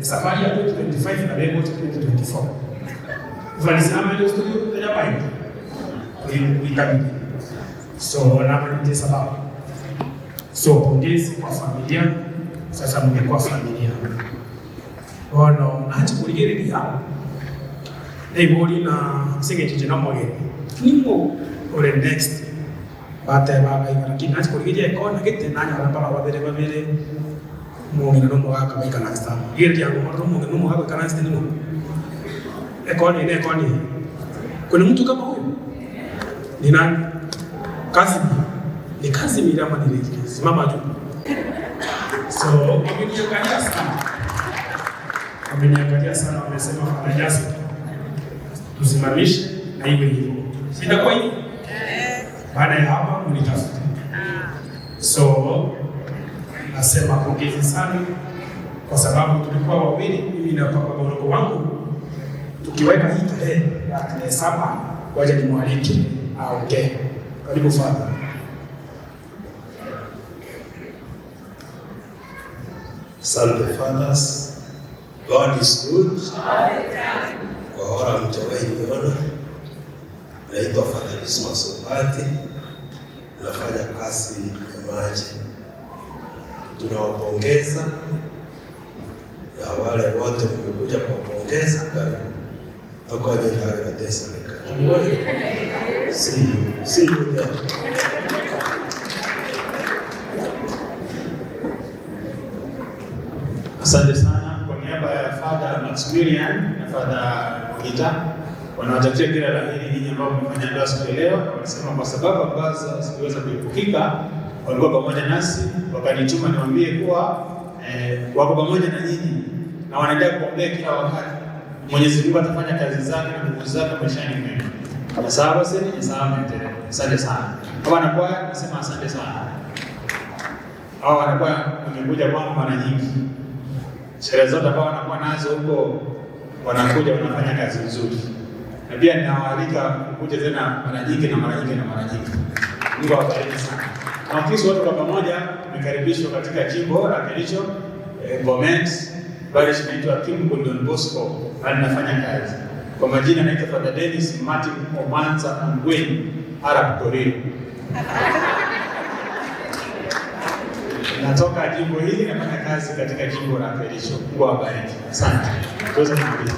safari ya 2025 na leo 2024. Evarist ama studio ya baini kuikabili. So na ndiye sababu. So pongezi kwa familia. Sasa mmekuwa familia. Ono nachi kuligereria neibori na singejeje na mogeni ningo ore next bate baba lakini nachi kuligeria kona gete nanya baba babere babere mugeni no mugaka baikana sta igereria ngo mugeni no mugaka kana sta ningo ekoni ne ekoni kuna mtu kama huyo ni nani? Kazimi ni Kazimi ama ni simama juu. So wameniangalia sana, wameniangalia sana, wamesema Father Joseph tusimamishe na iwe hivyo, sitakuwa hivyo. Baada ya hapa mnitafute. So nasema pongezi sana kwa sababu tulikuwa wawili, mimi na baba mdogo wangu, tukiweka hii tarehe ya tarehe 7, waje nimwalike aongee. Karibu Father. Asante fathers. God is good. Kwa hora mjawahi niona. Naitwa Father Dismas Opati. Nafanya kazi ya maji. Tunawapongeza na wale wote mmekuja kuwapongeza, karibu. See you. See you there. Asante sana kwa niaba ya Father Maximilian na Father Gita, wanawatakia kila la heri nyinyi ambao mmefanya ndoa siku ya leo. Wanasema kwa sababu ambazo sikuweza kuepukika, walikuwa pamoja nasi, wakanituma niwaambie kuwa wako pamoja na nyinyi na wanaendelea kuombea kila wakati. Mwenyezi Mungu atafanya kazi zake na nguvu zake maishani mwenu. Na sawa sasa, sawa mwendelee. Asante sana. Hawa wanakuwa nasema asante sana. Hawa wanakuwa wamekuja kwangu mara nyingi. Sherehe zote ambao wanakuwa nazo huko wanakuja wanafanya kazi nzuri. Na pia ninawaalika kuja tena mara nyingi na mara nyingi na mara nyingi. Mungu awabariki sana. Na Wakristo wote kwa pamoja tumekaribishwa katika jimbo la Kericho, Bomet, parish inaitwa Kimbo Don Bosco, mahali nafanya kazi. Kwa majina naitwa Father Dennis Martin Omanza Ongwen, Arab Korea. Natoka jimbo hili, nafanya kazi katika jimbo la Kericho. Mungu awabariki. Asante. Tuweze kumaliza.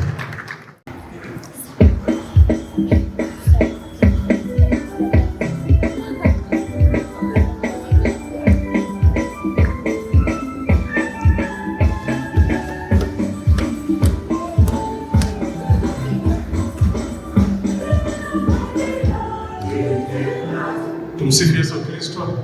Tumsifu Yesu Kristo.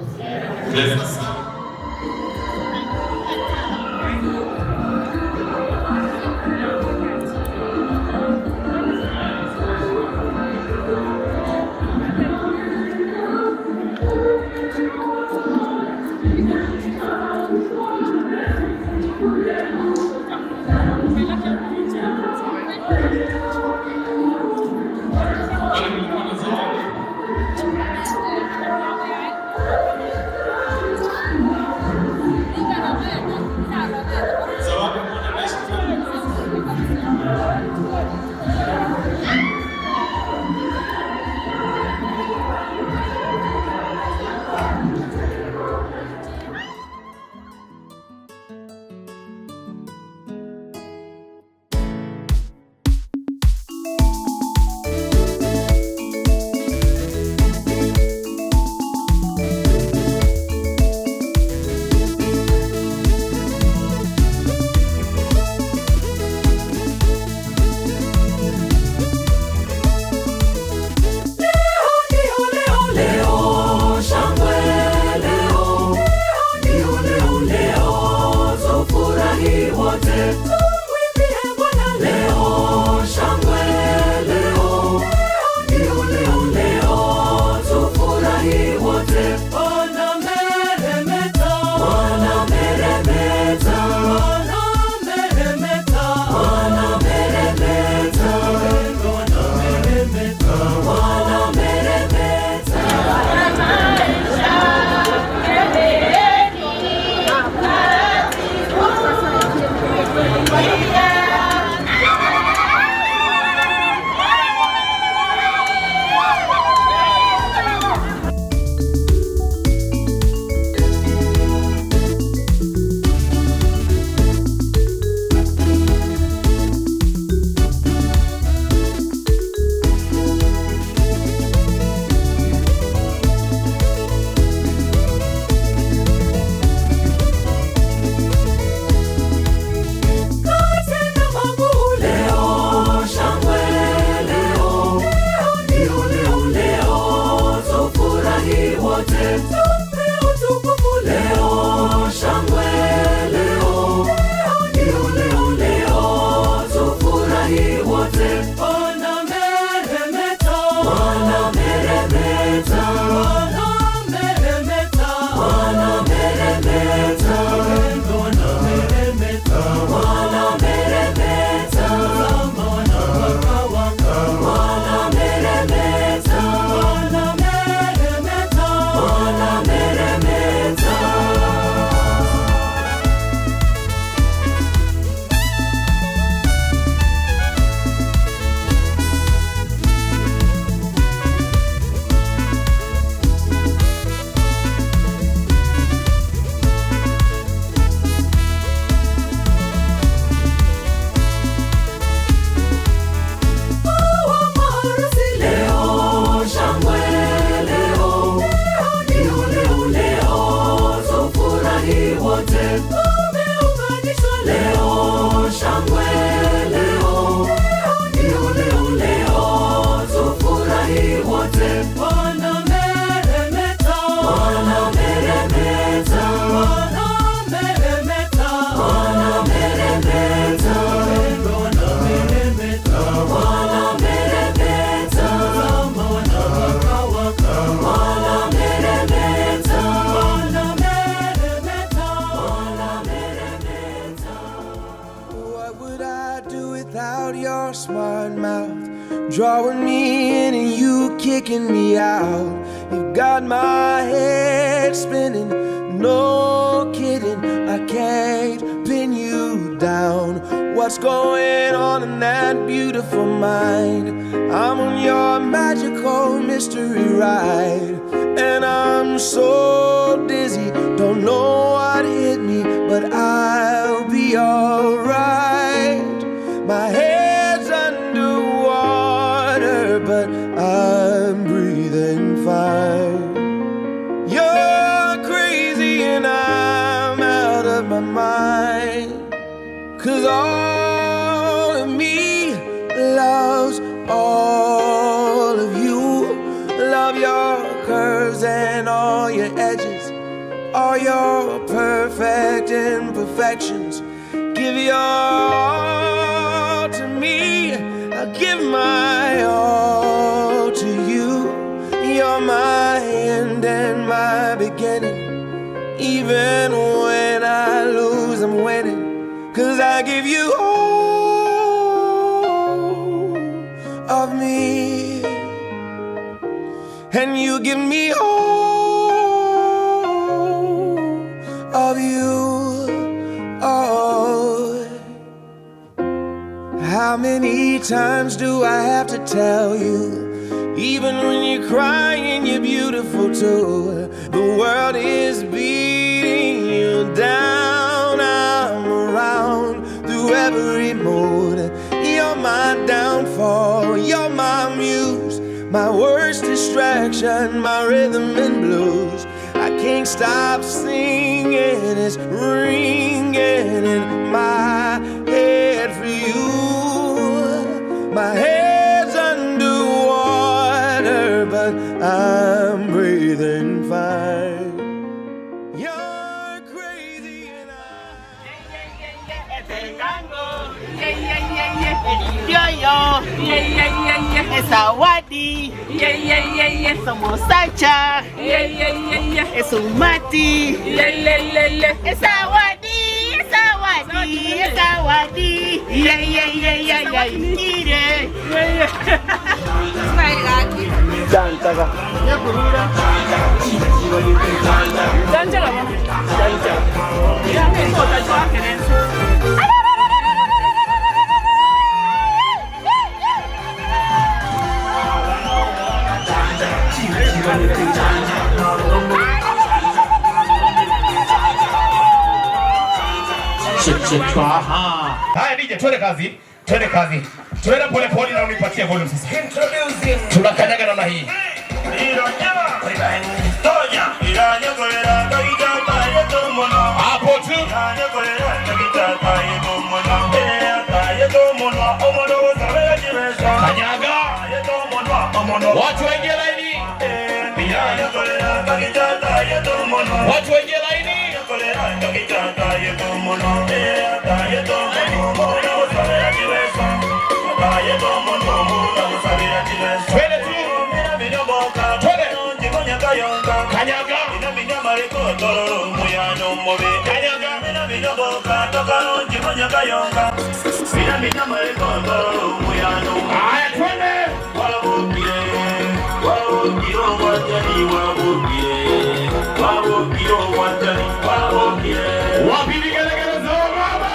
wote. Tumpe utukufu leo, shangwe leo, leo leo leo, tufurahi wote. Bwana meremeta, Bwana meremeta, Bwana meremeta, Bwana meremeta, Bwana meremeta, Bwana meremeta, Bwana wakawaka, Bwana meremeta, Bwana meremeta, Bwana meremeta. Leo shangwe leo, leo leo leo, tufurahi wote. Tumeunganishwa leo, shangwe leo, leo leo leo, tufurahi wote. Bwana meremeta, Bwana meremeta, Bwana meremeta, Bwana meremeta, Bwana meremeta, Bwana meremeta, Bwana wakawaka, Bwana meremeta, Bwana meremeta, Bwana meremeta. What would I do without your smart mouth? Drawing me in and you kicking me out. You've got my head spinning, no kidding. I can't pin you down. What's going on in that beautiful mind? I'm on your magical mystery ride, and I'm so dizzy, don't know what hit me, but I'll be alright. My head's underwater, but I'm breathing fine. You're crazy and I'm out of my mind. 'Cause all of me loves all of you. Love your curves and all your edges, all your perfect imperfections. Give your all to me, I give my all to you. You're my end and my beginning. Even when I lose, I'm winning. 'Cause I give you all of me, and you give me all of you. Oh. How many times do I have to tell you? Even when you're crying, you're beautiful too. The world is beating you down. I'm around through every mood. You're my downfall, you're my muse, my worst distraction, my rhythm and blues. I can't stop singing, it's ringing in my head for you. My head's underwater, but I'm breathing fine. You're crazy and Zawadi, Samosacha, Sumati, Zawadi, Zawadi, Zawadi, Aha. Haya DJ, twende kazi. Twende kazi. Twende pole pole na unipatie volume sasa. Tunakanyaga namna hii. Hapo tu. Kanyaga. Watu waingie laini. Watu waingie laini. Twende tu. Twende. Kanyaga. Kanyaga. Haya, twende. Wapi vigelegele za baba?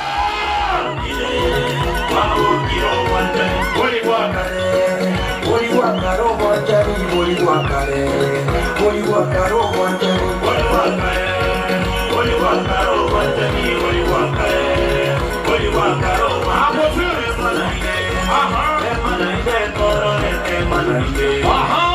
Hapo tu. Aha. Aha.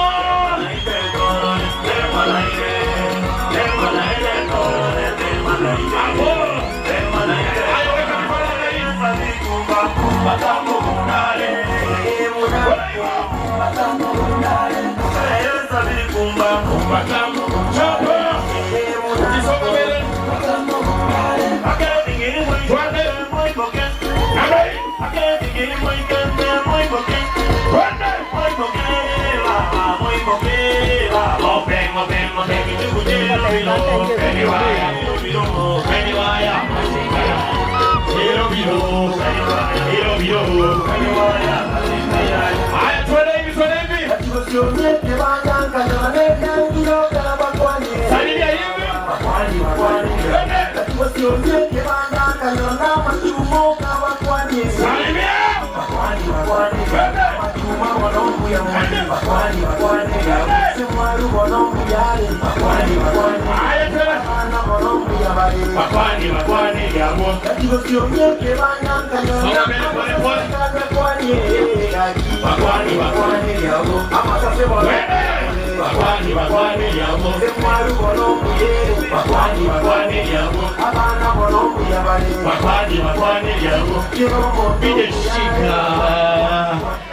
Haya, twende hivi, twende hivi. Salimia hivi. Salimia.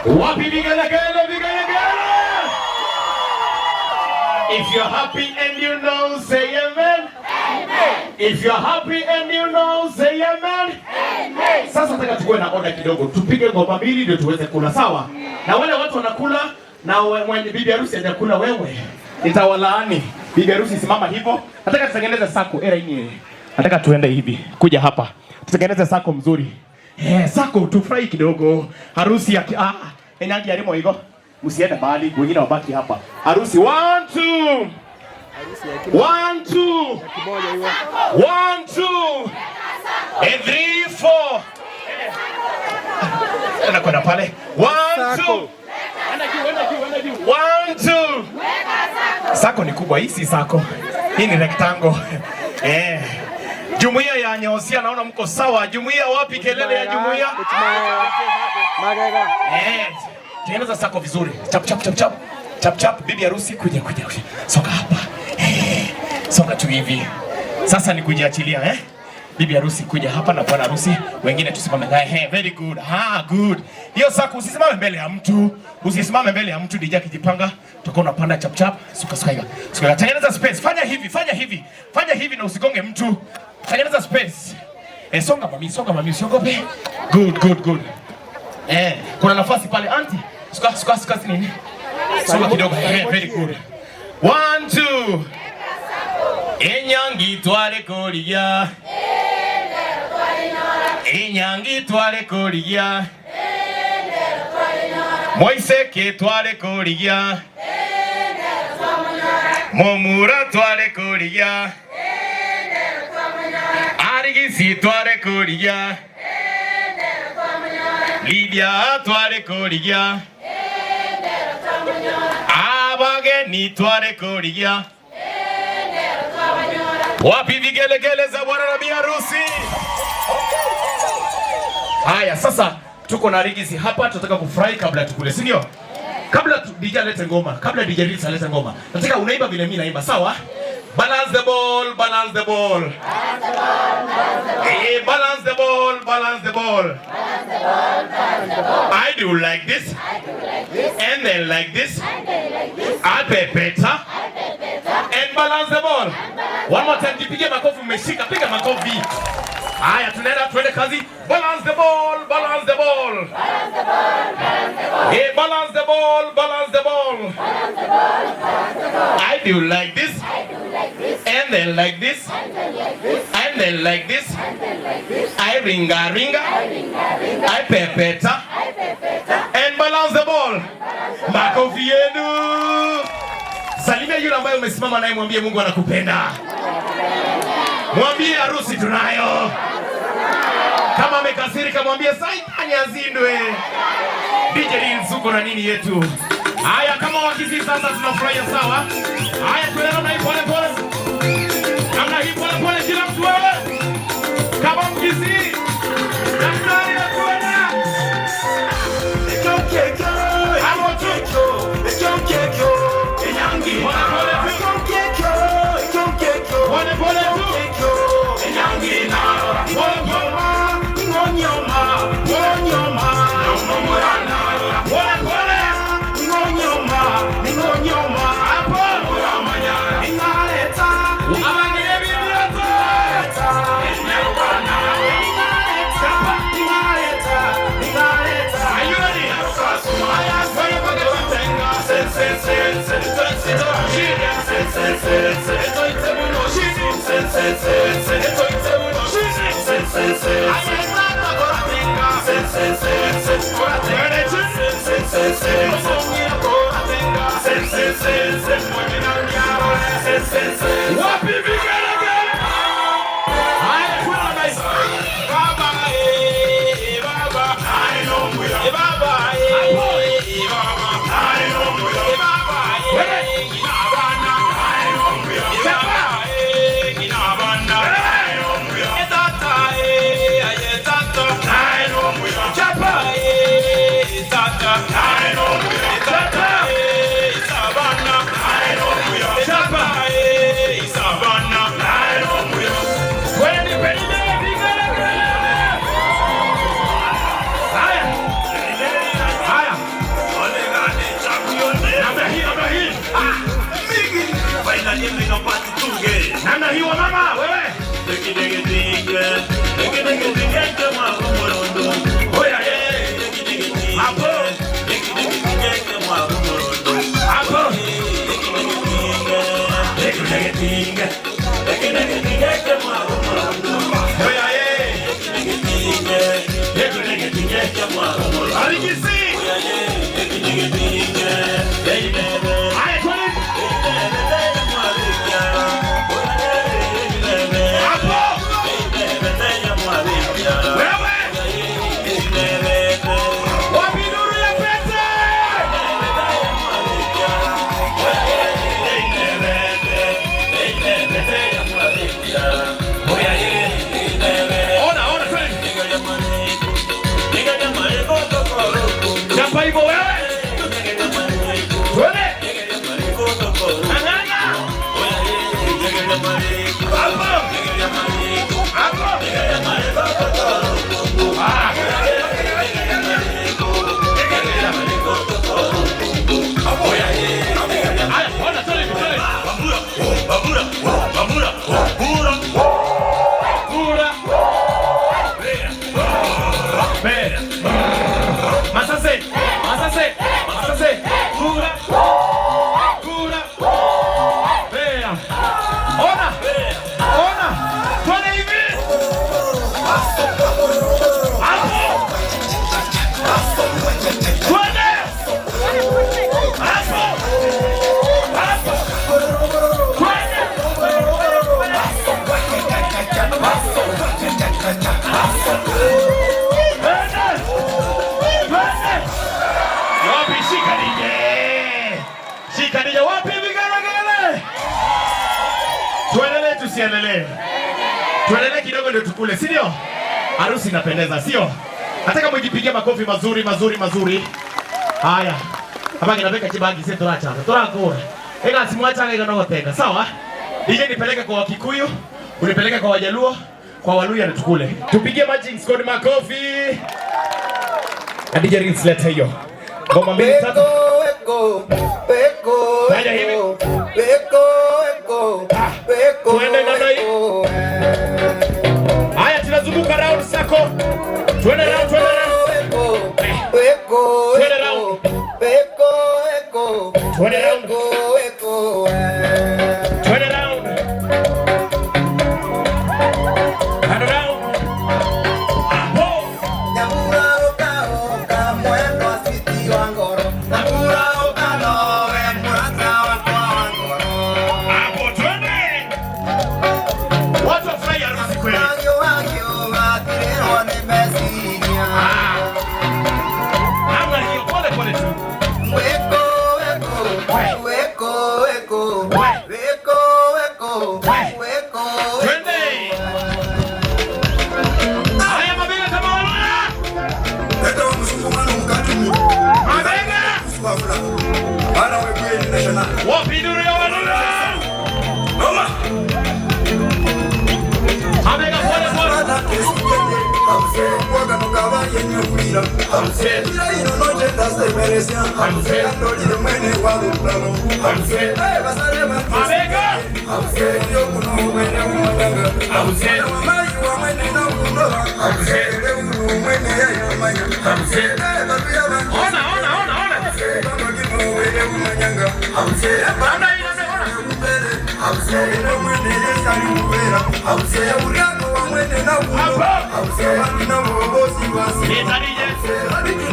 Wapi vigelegele, vigelegele? If you're happy and you know, say amen. Amen. If you're happy and you know, say amen. Amen. Sasa nataka tukue na order kidogo. Tupige ngoma mbili ndio tuweze kula, sawa? Na wale watu wanakula na mwenye bibi harusi hajakula wewe, nitawalaani. Bibi harusi simama hivyo. Nataka tutengeneze sako era hii. Nataka tuende hivi. Kuja hapa. Tutengeneze sako mzuri. Sako tufurahi kidogo. Harusi ya enyangi alimo higo. Msiende mbali, wengine wabaki hapa. Harusi 1 2 1 2 1 2 and 3 4. Enda kwenda pale. 1 2 1 2. Sako ni kubwa, hii si sako. Hii ni rectangle. Jumuiya ya Nyosia naona mko sawa. Jumuiya wapi kelele ya jumuiya? Tengeneza sako vizuri. Chap chap chap chap. Chap chap, bibi harusi kuja kuja kuja. Soka hapa. Soka tu hivi. Sasa ni kujiachilia Bibi harusi kuja hapa na bwana harusi, wengine tusimame naye. Very good. Ha, good. Hiyo sako usisimame mbele ya mtu. Usisimame mbele ya mtu, DJ akijipanga, tutakuwa unapanda chap chap. Suka suka hivi. Suka, tengeneza space. Fanya hivi, fanya hivi. Fanya hivi na usigonge mtu. Tengeneza space. Songa mami, usiogope. Good, good, good. Kuna nafasi pale auntie. Suka suka suka nini? Suka kidogo. Very good. 1 2. Enyangi twale kolia. Enyangi twale kolia. Moiseke twale kolia. Momura twale kolia. Arigisi twale kolia. Lydia twale kolia. Abageni twale kolia. Wapi vigelegele za bwana na bi harusi? Haya, sasa tuko na Rigisi hapa, tunataka kufurahi kabla tukule, si ndio? Kabla DJ alete ngoma, kabla DJ Rigisi alete ngoma. Nataka unaimba vile mimi naimba, sawa? Balance the ball, balance the ball. Balance the ball, balance the ball. Hey, balance the ball, balance the ball. Balance the ball, balance the ball. I do like this. I do like this. And then like this. And then like this. I pay better. I pay better. And balance the ball. One more time, jipige makofi, umeshika, piga makofi. Haya, tunaenda tuende kazi. Balance the ball, balance the ball. Balance the ball, balance the ball. Hey, balance the ball, balance the ball. Balance the ball, balance the ball. I do like this. I do like this. And then like this. And then like this. And then like this. And then like this. I ringa ringa. I ringa ringa. I pepeta. I pepeta. And balance the ball. Makofi yenu. Salimia yule ambaye umesimama naye, mwambie Mungu anakupenda. Mwambie harusi tunayo. Kama amekasirika mwambie saitani azindwe. DJ Reels uko na nini yetu? Haya, kama Wakisii sasa tunafurahia sawa. Haya, tuende namna hii pole pole. Namna hii pole pole kila mtu wewe. Kama Mkisii. Daktari atuona. Pole pole tu. Pole pole. Pole pole. Wapi vigelegele? Haya, kuna maisha. Baba eh, baba. Baba eh, baba. Baba eh, Namna hii wa mama wewe. Oya ye. Hapo. Hapo. Oya ye. Arigisi. Haya twende. Chapa hivyo wewe. Twende. Angana. Hapo. Hapo. Ah. Haya, ona twende twende. Babura, babura, babura, Kura. Bera. Masase. Masase. Masase. Kura. Kura. Bera. Ona. Ona. Twende hivi. Hapo. Twende. Hapo. Hapo. Twende. Wapi shika DJ? Shika DJ wapi vigelegele? Tuendelee tusiendelee? Tuendelee kidogo ndio tukule, si ndio? Harusi inapendeza, sio? Nataka mjipigie makofi mazuri mazuri mazuri. Haya. Hapa kinabeka chibagi sisi turacha. Turakura. Ega simwacha ega nogoteka, sawa? DJ nipeleke kwa Wakikuyu, unipeleke kwa Wajaluo, kwa Waluya na tukule. Tupigie matching squad makofi. Na DJ Rings leta hiyo. Ngoma mbili tatu. Eko, eko, Fanya hivi. eko, eko,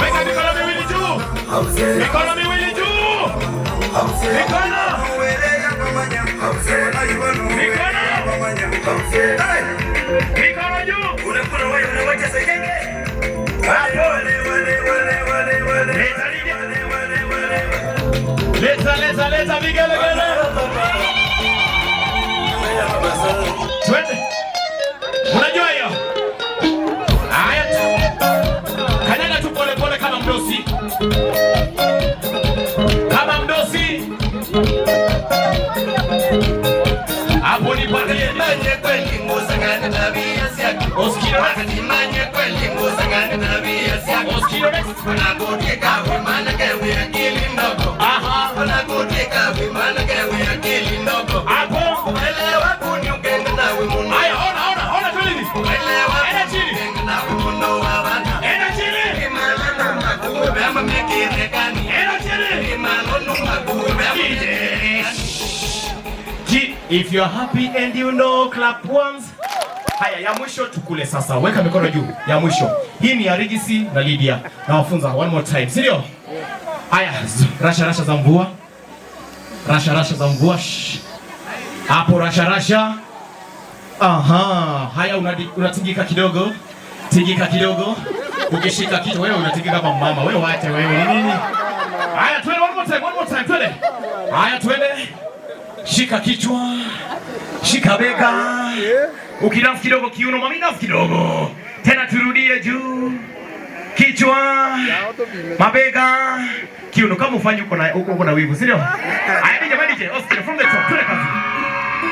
Weka mikono miwili juu. Mikono miwili juu. Mikono. Mikono. Mikono juu. Leta, leta, leta vigelegele. Twende. Unajua hiyo? Haya tu. Kanyaga tu pole pole kama mdosi. Kama mdosi. Hapo ni pale. If you're happy and you know, clap once. Haya, ya mwisho tukule sasa. Weka mikono juu. Ya mwisho. Hii ni ya Regisi na Lydia. Nawafunza one more time. Si ndio? Haya, rasha rasha za mvua. Rasha rasha za mvua. Hapo rasha rasha. Aha, haya unatingika kidogo. Tingika kidogo. Ukishika kichwa wewe unatingika kama mama. Wewe wacha wewe ni nini? Haya, twende one more time, one more time, twende. Haya, twende. Shika kichwa, shika bega, ukidance kidogo kiuno, mami dance kidogo. Tena turudie juu, kichwa, mabega, kiuno. Kama ufanye uko na wivu, si ndio? Haya, DJ, DJ, Oscar from the top, twende kazi.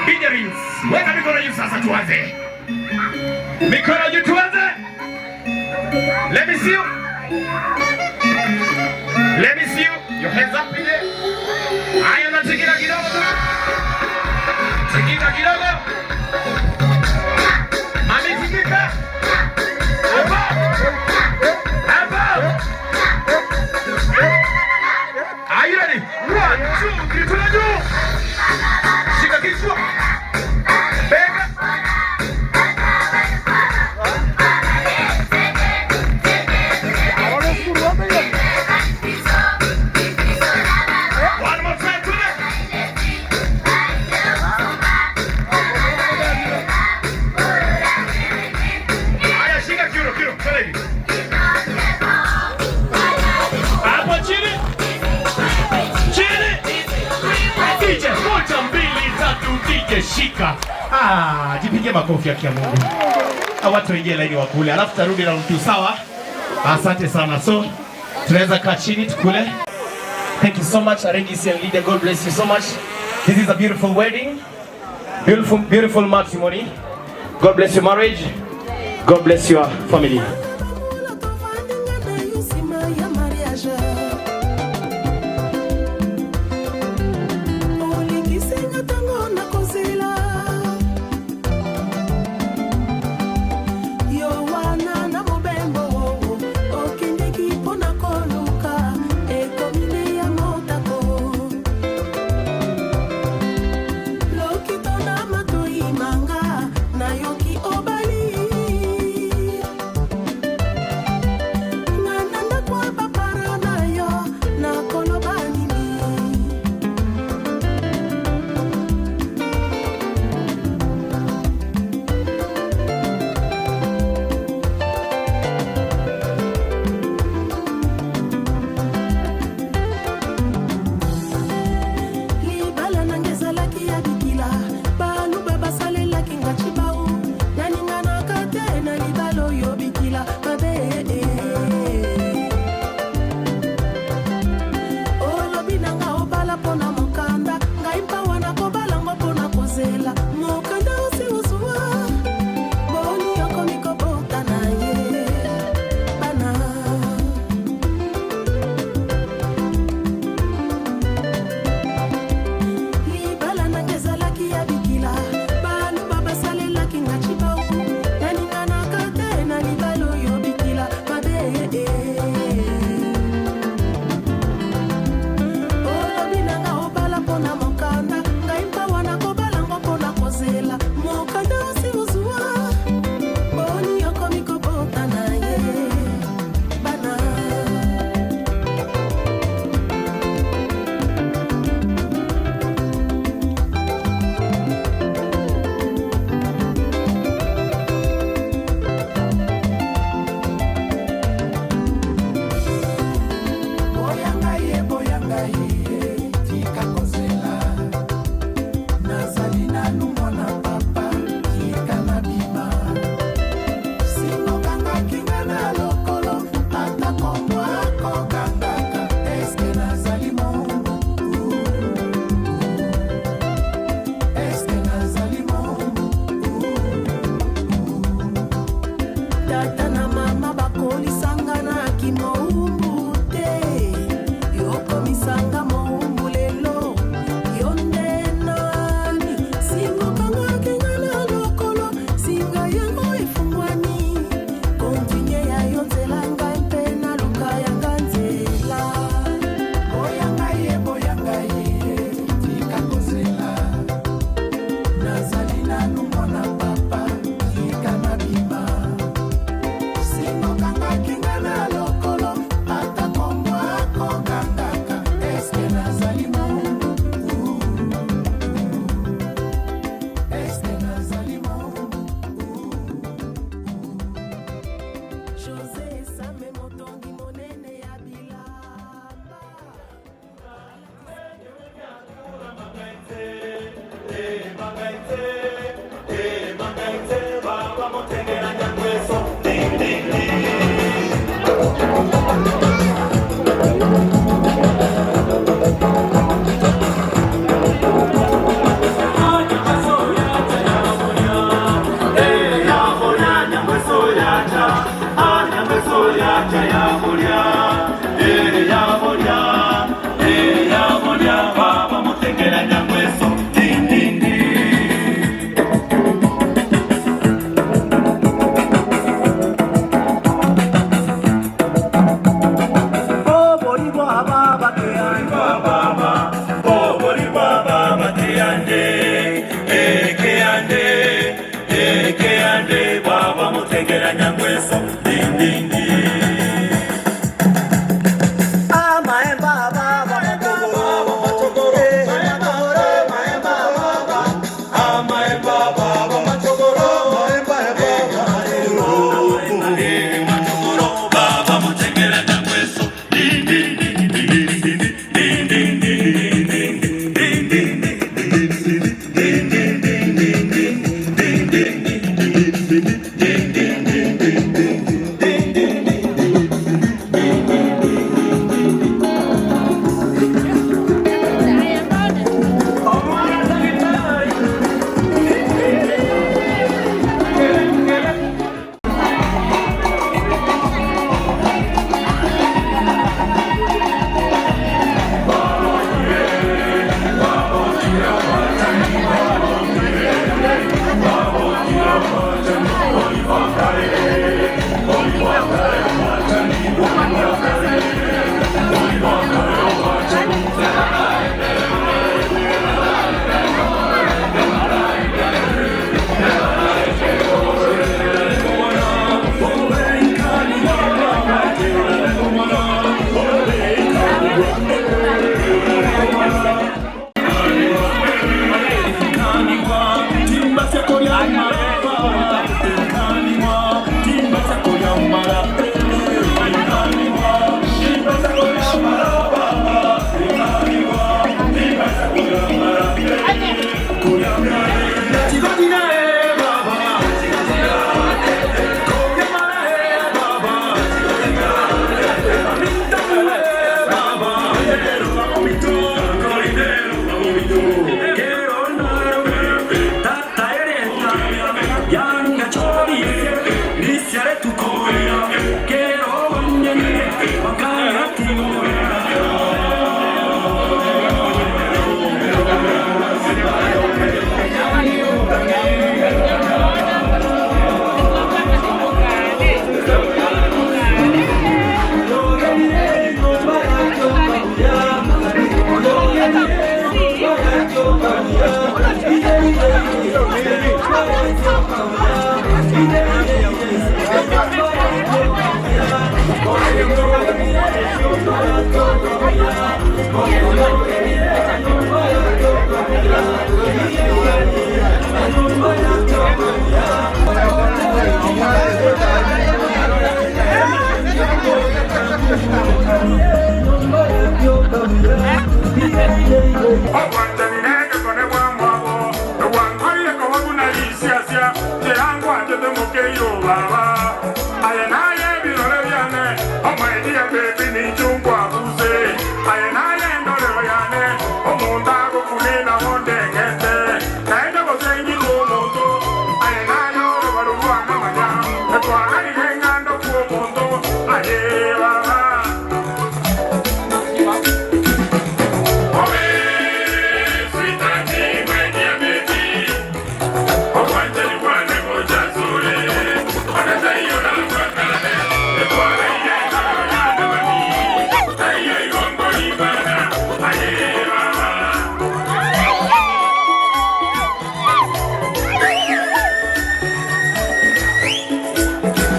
DJ Rings, weka mikono juu sasa tuanze. Mikono juu tuanze. Let me see you. Let me see you. Your hands up in there. Haya, natikika kidogo tu. Tikika kidogo. Mami tikika. Hapa. Hapa. Are you ready? 1, 2, 3, tuna juu. Shika kichwa. Bega. One more time, tuna. Haya, shika kiuno, kiuno, twende hivi. Hapo chini. Chini. DJ, 1, 2, 3, DJ shika. Ah, jipige makofi ya Mungu. Watu waingie laini wakule, alafu tarudi round 2, sawa? Asante sana. So, tunaweza kaa chini tukule. Thank you so much, Regis and Lydia. God bless you so much. This is a beautiful wedding. Beautiful, beautiful matrimony. God bless your marriage. God bless your family.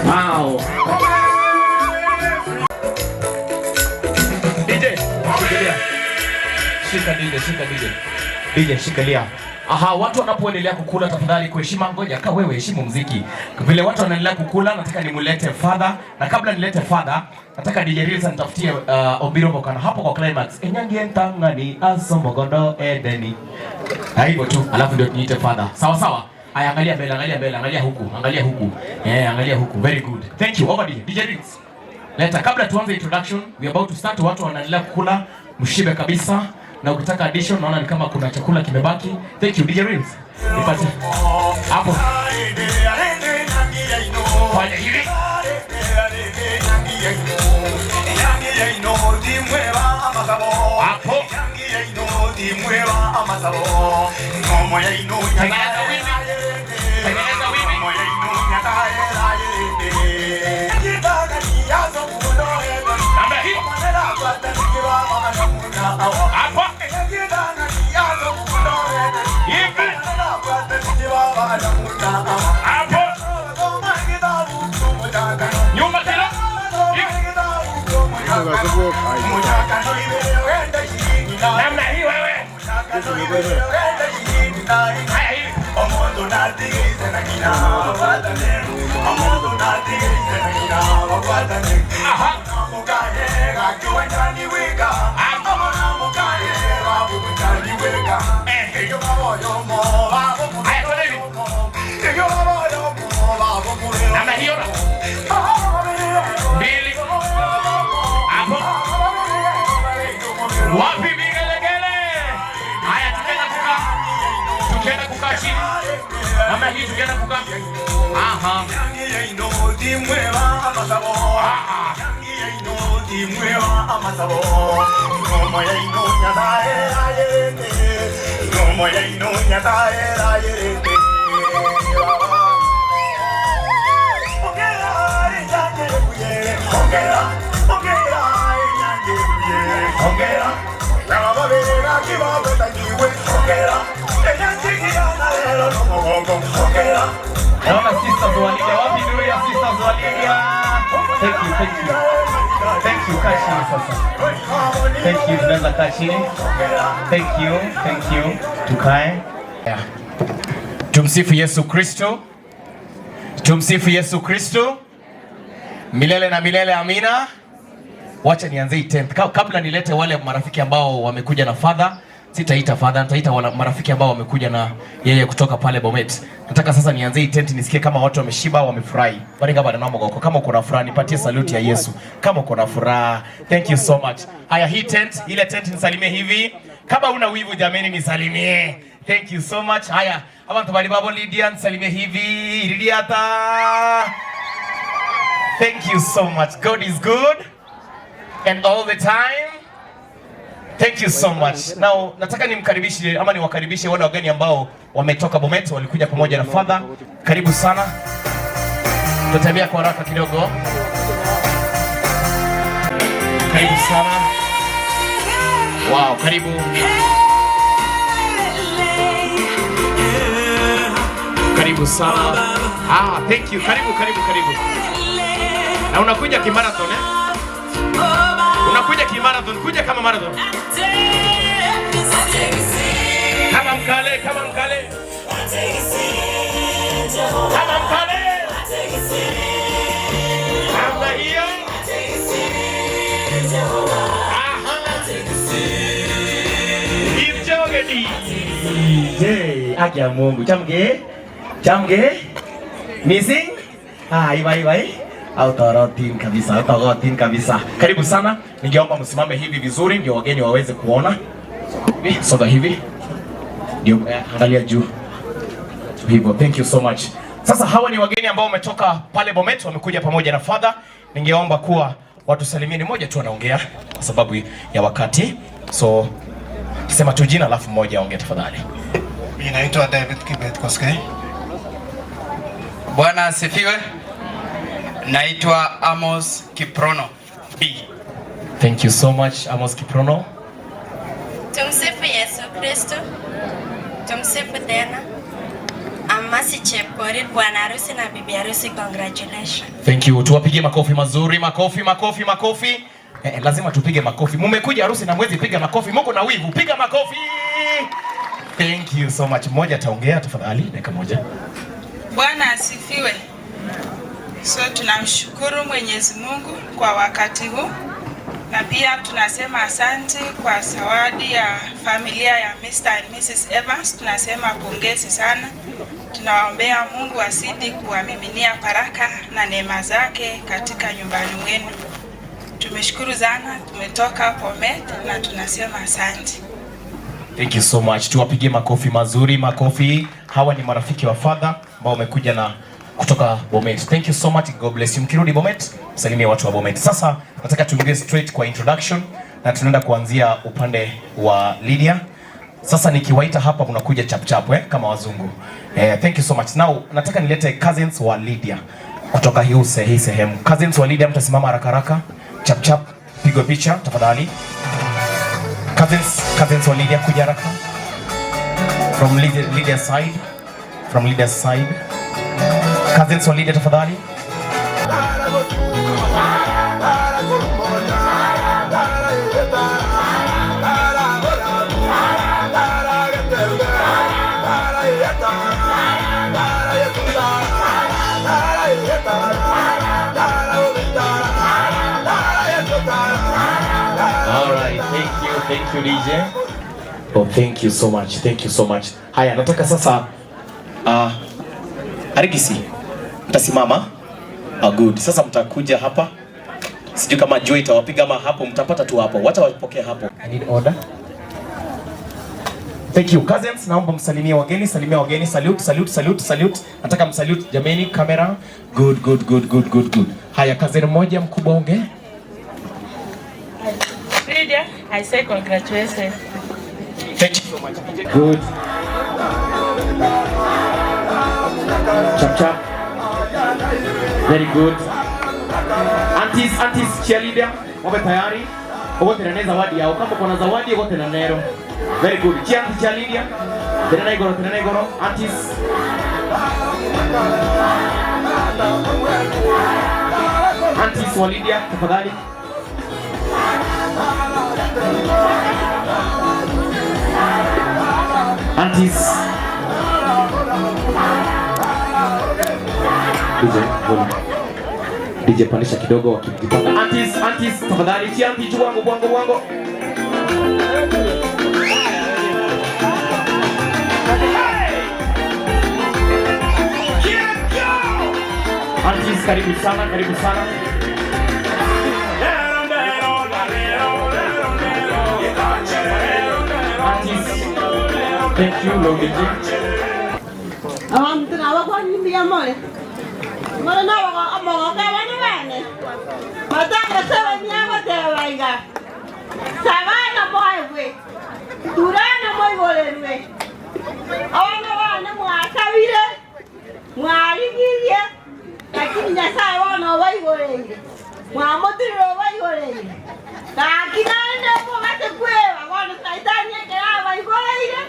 Wow. DJ, shikilia. Shika DJ, shika DJ. DJ, shikilia. Aha, watu wanapoendelea kukula tafadhali kuheshima, ngoja kaa wewe, heshimu mziki. Vile watu wanaendelea kukula, nataka nimulete father, na kabla nilete father, nataka DJ Reels nitafutie Obiro Bokana hapo kwa climax. Enyangi entangani asombogondo edeni. Na hivyo tu, alafu ndio niite father. Sawa sawa. Aya, angalia mbele, angalia mbele, angalia huku, angalia huku. Eh, angalia huku. Very good. Thank you. Over DJ Reels. Leta, kabla tuanze introduction, we are about to start. Watu wanaendelea kukula, mshibe kabisa. Na ukitaka addition, naona ni kama kuna chakula kimebaki. Thank you DJ Reels. Nipate hapo. Fanya hivi. Hapo. Tengeneza wimbi. Tengeneza wimbi. Namna hii. Hapo. Hivi. Hapo. Nyuma tena. Namna hii wewe. Haya hivi. Aha. Haya, twende hivi. Namna hiyo. Mbili. Hapo. Wapi vigelegele? Haya, tukienda kukaa. Tukienda kukaa chini. Namna hii tukienda kukaa. Aha. Ah. Naona sisters wa Lydia, wapi ndio ya sisters wa Lydia? Thank you, thank you. Thank you, kaa chini sasa. Thank you, tunaweza kaa chini. Thank you, thank you. Tukae. Yeah. Tumsifu Yesu Kristo. Tumsifu Yesu Kristo. Milele na milele, amina. Wacha nianze hii tent. Kabla nilete wale marafiki ambao wamekuja na father, sitaita father, nitaita wale marafiki ambao wamekuja na yeye kutoka pale Bomet. Nataka sasa nianze hii tent nisikie kama watu wameshiba, wamefurahi. Baringa bana na mogoko. Kama uko na furaha nipatie saluti ya Yesu. Kama uko na furaha. Thank you so much. Haya, hii tent, ile tent nisalimie hivi. Kama una wivu jameni nisalimie. Thank you so much. Haya, abantu bali babo Lydia nisalimie hivi. Lydia ta. Thank you so much. God is good and all the time. Thank you so much. Now, nataka nimkaribishe ama niwakaribishe wale wageni ambao wametoka Bomet, walikuja pamoja na father. Karibu sana. Tutatembea kwa haraka kidogo. Karibu sana. Wow, karibu. Karibu sana. Ah, thank you. Karibu, karibu, karibu. Na unakuja kimarathon eh? Unakuja kimarathon, kuja kama marathon. Kama mkale, kama mkale. Kama mkale. Namna hiyo. Aha. Kipchoge DJ. Haki ya Mungu. Chamge? Chamge? Missing? Ah, iwa iwa. Autorotin kabisa, autorotin kabisa. Karibu sana. Ningeomba msimame hivi vizuri ndio wageni waweze kuona. Soga hivi. Ndio, angalia juu. Hivyo, thank you so much. Sasa hawa ni wageni ambao wametoka pale Bomet, wamekuja pamoja na father. Ningeomba kuwa watusalimie, ni moja tu anaongea kwa sababu ya wakati. So sema tu jina alafu mmoja aongee tafadhali. Mimi naitwa David Kibet Koskei. Bwana asifiwe. Naitwa Amos Kiprono B. Thank you so much Amos Kiprono. Tumsifu Yesu Kristo. Tumsifu tena. Amasi Chepkorir, bwana harusi na bibi harusi, congratulations. Thank you. Tuwapigie makofi mazuri, makofi, makofi, makofi. Lazima tupige makofi. Mumekuja harusi na mwezi piga makofi. Muko na wivu, piga makofi. Thank you so much. Mmoja ataongea tafadhali, dakika moja. Bwana asifiwe. So tunamshukuru Mwenyezi Mungu kwa wakati huu na pia tunasema asante kwa zawadi ya familia ya Mr. and Mrs. Evans. Tunasema pongezi sana. Tunawaombea Mungu azidi kuwamiminia baraka na neema zake katika nyumbani mwenu. Tumeshukuru sana, tumetoka Bomet na tunasema asante. Thank you so much. Tuwapigie makofi mazuri, makofi. Hawa ni marafiki wa father ambao wamekuja na kutoka Bomet. Thank you so much. God bless you. Mkirudi Bomet, msalimie watu wa Bomet. Sasa nataka tuingie straight kwa introduction na tunaenda kuanzia upande wa Lydia. Sasa nikiwaita hapa mnakuja chap chap kama wazungu. Thank you so much. Now nataka nilete cousins wa Lydia kutoka hii sehemu. Cousins wa Lydia, mtasimama haraka haraka. Chap chap, pigwe picha tafadhali. Cousins wa Lydia, kuja haraka. From Lydia's side. From Lydia's side. Cousins wa Lydia, tafadhali. All right, thank you DJ. Oh, thank you so much, thank you so much. Haya, nataka sasa Arigisi, mtasimama. Good. Sasa mtakuja hapa. Sijui kama jua itawapiga ama hapo mtapata tu hapo. Wacha wapokee hapo. I need order. Thank you. Cousins, naomba msalimie wageni, salimia wageni, salute, salute, salute, salute. Nataka msalute jameni, kamera. Good, good, good, good, good, good. Haya, cousin mmoja mkubwa ongee. Lydia, I say congratulations. Thank you so much. Good. Chap chap. Very good. Aunties, cheerleader, wawe tayari. Wote na zawadi yao. Kama kuna zawadi wote na nero. Very good. Auntie cheerleader. Tena igoro, tena igoro. Aunties. Aunties wa Lydia, tafadhali. Aunties. DJ, volume. DJ pandisha kidogo wakijipanga. Aunties, tafadhali. Auntie wangu. Aunties, karibu sana, karibu sana. Aunties, thank you, Lord DJ. Lakini Nyasaye wana waigoreire mwamutirire waigoreire gakinande mugate kweba bono saitani ekera waigoreire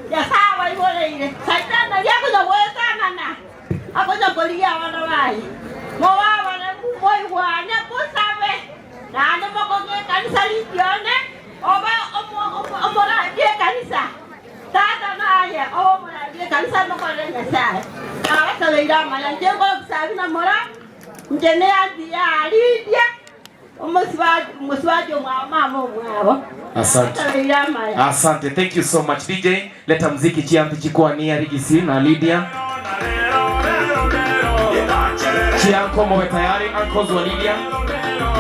Nyasaye waigoreire saitani aria akunya gwetanana akunya korigia abana baye mobabare moigwane mosabe naende mokogie kanisa rikione oba omorabie kanisa tata naye oba omorabie kanisa mokore Nyasaye abasabeire amaya nje nkore kusabina mora nje ne auntie ya Lydia omusibaji omwabo mama omwabo. Asante. Asante. Thank you so much DJ. Leta muziki chiampi chikuwa ni Arigisi na Lydia. Chianko mowe tayari, uncles wa Lydia.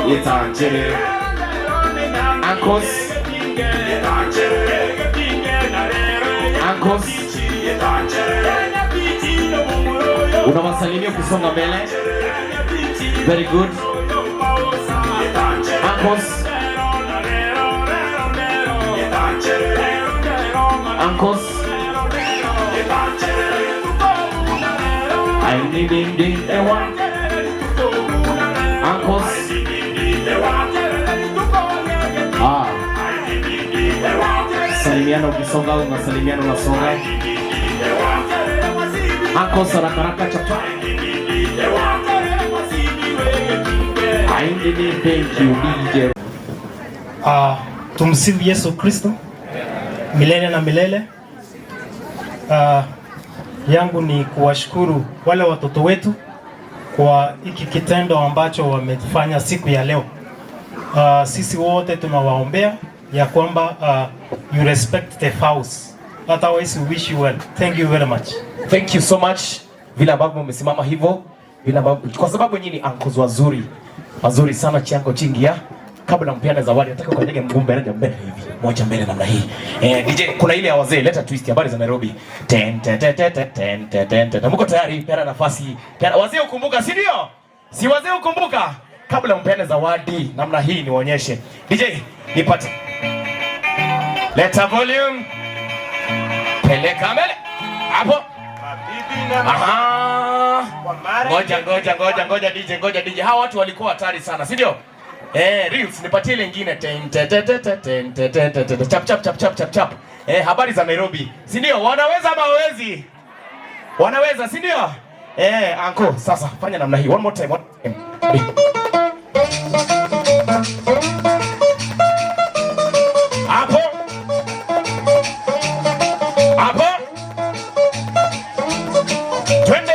Yetanjere. Uncles. Uncles. Unawasalimia kusonga mbele. Very good. Uncles. Uncles. I need the one. Uncles. Ah. Salimiana ukisonga, unasalimiana unasonga. Uncles haraka haraka chapa. I need thank you DJ. Tumsifu Yesu Kristo milele na milele. Yangu ni kuwashukuru wale watoto wetu kwa hiki kitendo ambacho wamefanya siku ya leo. Sisi wote tunawaombea ya kwamba you respect the vows. Otherwise we wish you well. Thank you very much. Thank you so much. Vile ambavyo mmesimama hivyo, vile ambavyo kwa sababu nyinyi ni uncles wazuri. Wazuri sana chango chingia. Kabla mpeane zawadi, nataka ukanyage mguu mbele mbele hivi. Moja mbele namna hii. DJ kuna ile ya wazee, leta twist habari za Nairobi. Ten ten ten ten ten ten ten ten. Mko tayari? Peana nafasi. Peana wazee ukumbuka, si ndio? Si wazee ukumbuka? Kabla mpeane zawadi namna hii niwaonyeshe. DJ nipate. Leta volume. Peleka mbele. Hapo. Aha. Ngoja ngoja ngoja ngoja DJ, ngoja DJ. Hawa watu walikuwa hatari sana, si ndio? Reels nipatie ile nyingine. Ten ten ten ten ten ten ten ten ten. Chap chap chap chap chap chap. Habari za Nairobi. Si ndio? Wanaweza ama hawawezi? Wanaweza, si ndio? Uncle, sasa fanya namna hii. One more time, one time. Hapo. Hapo. Twende.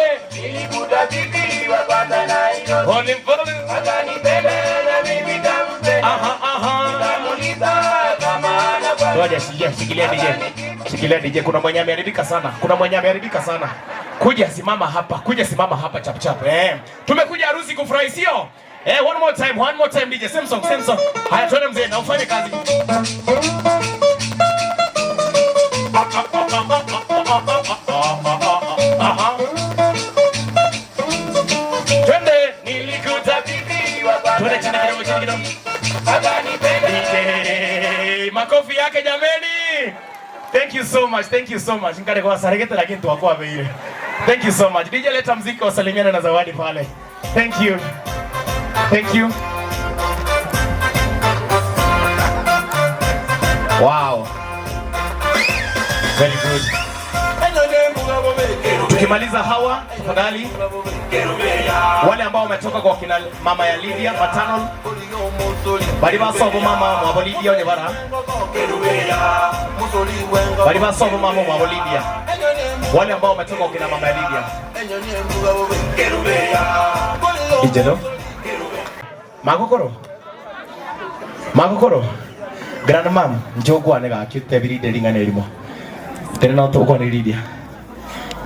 Volume, volume. Aha, aha. Ngoja, shikilia DJ. Shikilia DJ, kuna mwenye ameharibika sana. Kuna mwenye ameharibika sana. Kuja simama hapa. Kuja simama hapa chap chap. Tumekuja harusi kufurahi, sio? One more time, one more time DJ. Same song, same song. Haya, twende mzee na ufanye kazi. Aha. Twende. Nilikuta bibi wa twende chini kidogo, chini kidogo. DJ, makofi yake jameni. Thank you so much, thank you so much. Ngare kwa saregete lakini tuwakoa beire. Thank you so much. DJ leta muziki wasalimiane na zawadi pale. Thank you. Thank you. Wow. Very good. Tukimaliza hawa, tafadhali wale ambao wametoka kwa kina mama ya Lydia maternal, bali basobo mama mwabo Lydia onye bara, bali basobo mama mwabo Lydia, wale ambao wametoka kwa kina mama ya Lydia. Ijelo magokoro magokoro grandmam njogwane gakitebirinde ring'ana erimo tena no tugwane Lydia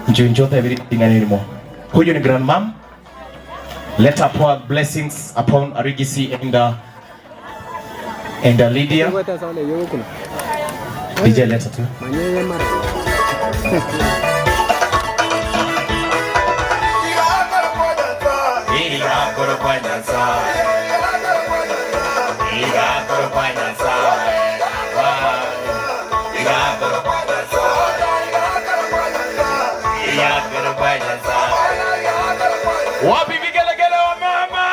njo tebirinde ring'ana erimo. Huyu ni grandmam. Let her pour blessings upon Arigisi and Lydia. DJ leta tu. Wapi vigelegele wa mama?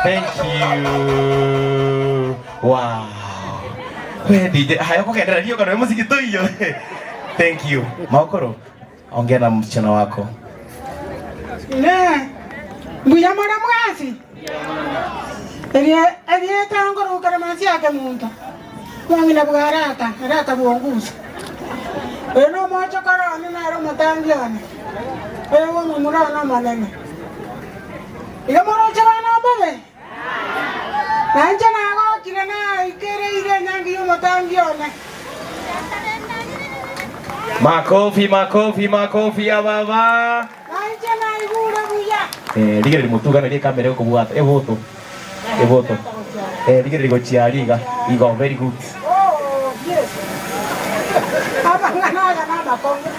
Thank you. Wow. We DJ, haya kwa kendera hiyo kana muziki tu hiyo. Thank you. Maokoro, ongea na msichana wako. Ne. Mbuya mara mwasi. Erie tangoro kana mansi yake muntu. Mwangina bwarata, rata buonguza. Eno mocho kara ni naro matangiana. Ewo mumura na manene. Iga moro chabana babe. Nanje nago kirena ikere ire nyangi yo matangiona. Makofi, makofi, makofi ya baba. Nanje naigura buya. Ligere limutuga na kamera ko bwata. Evoto. Evoto. Ligere ligochiariga. Igo very good. Oh, yes. Aba ngana na makongo.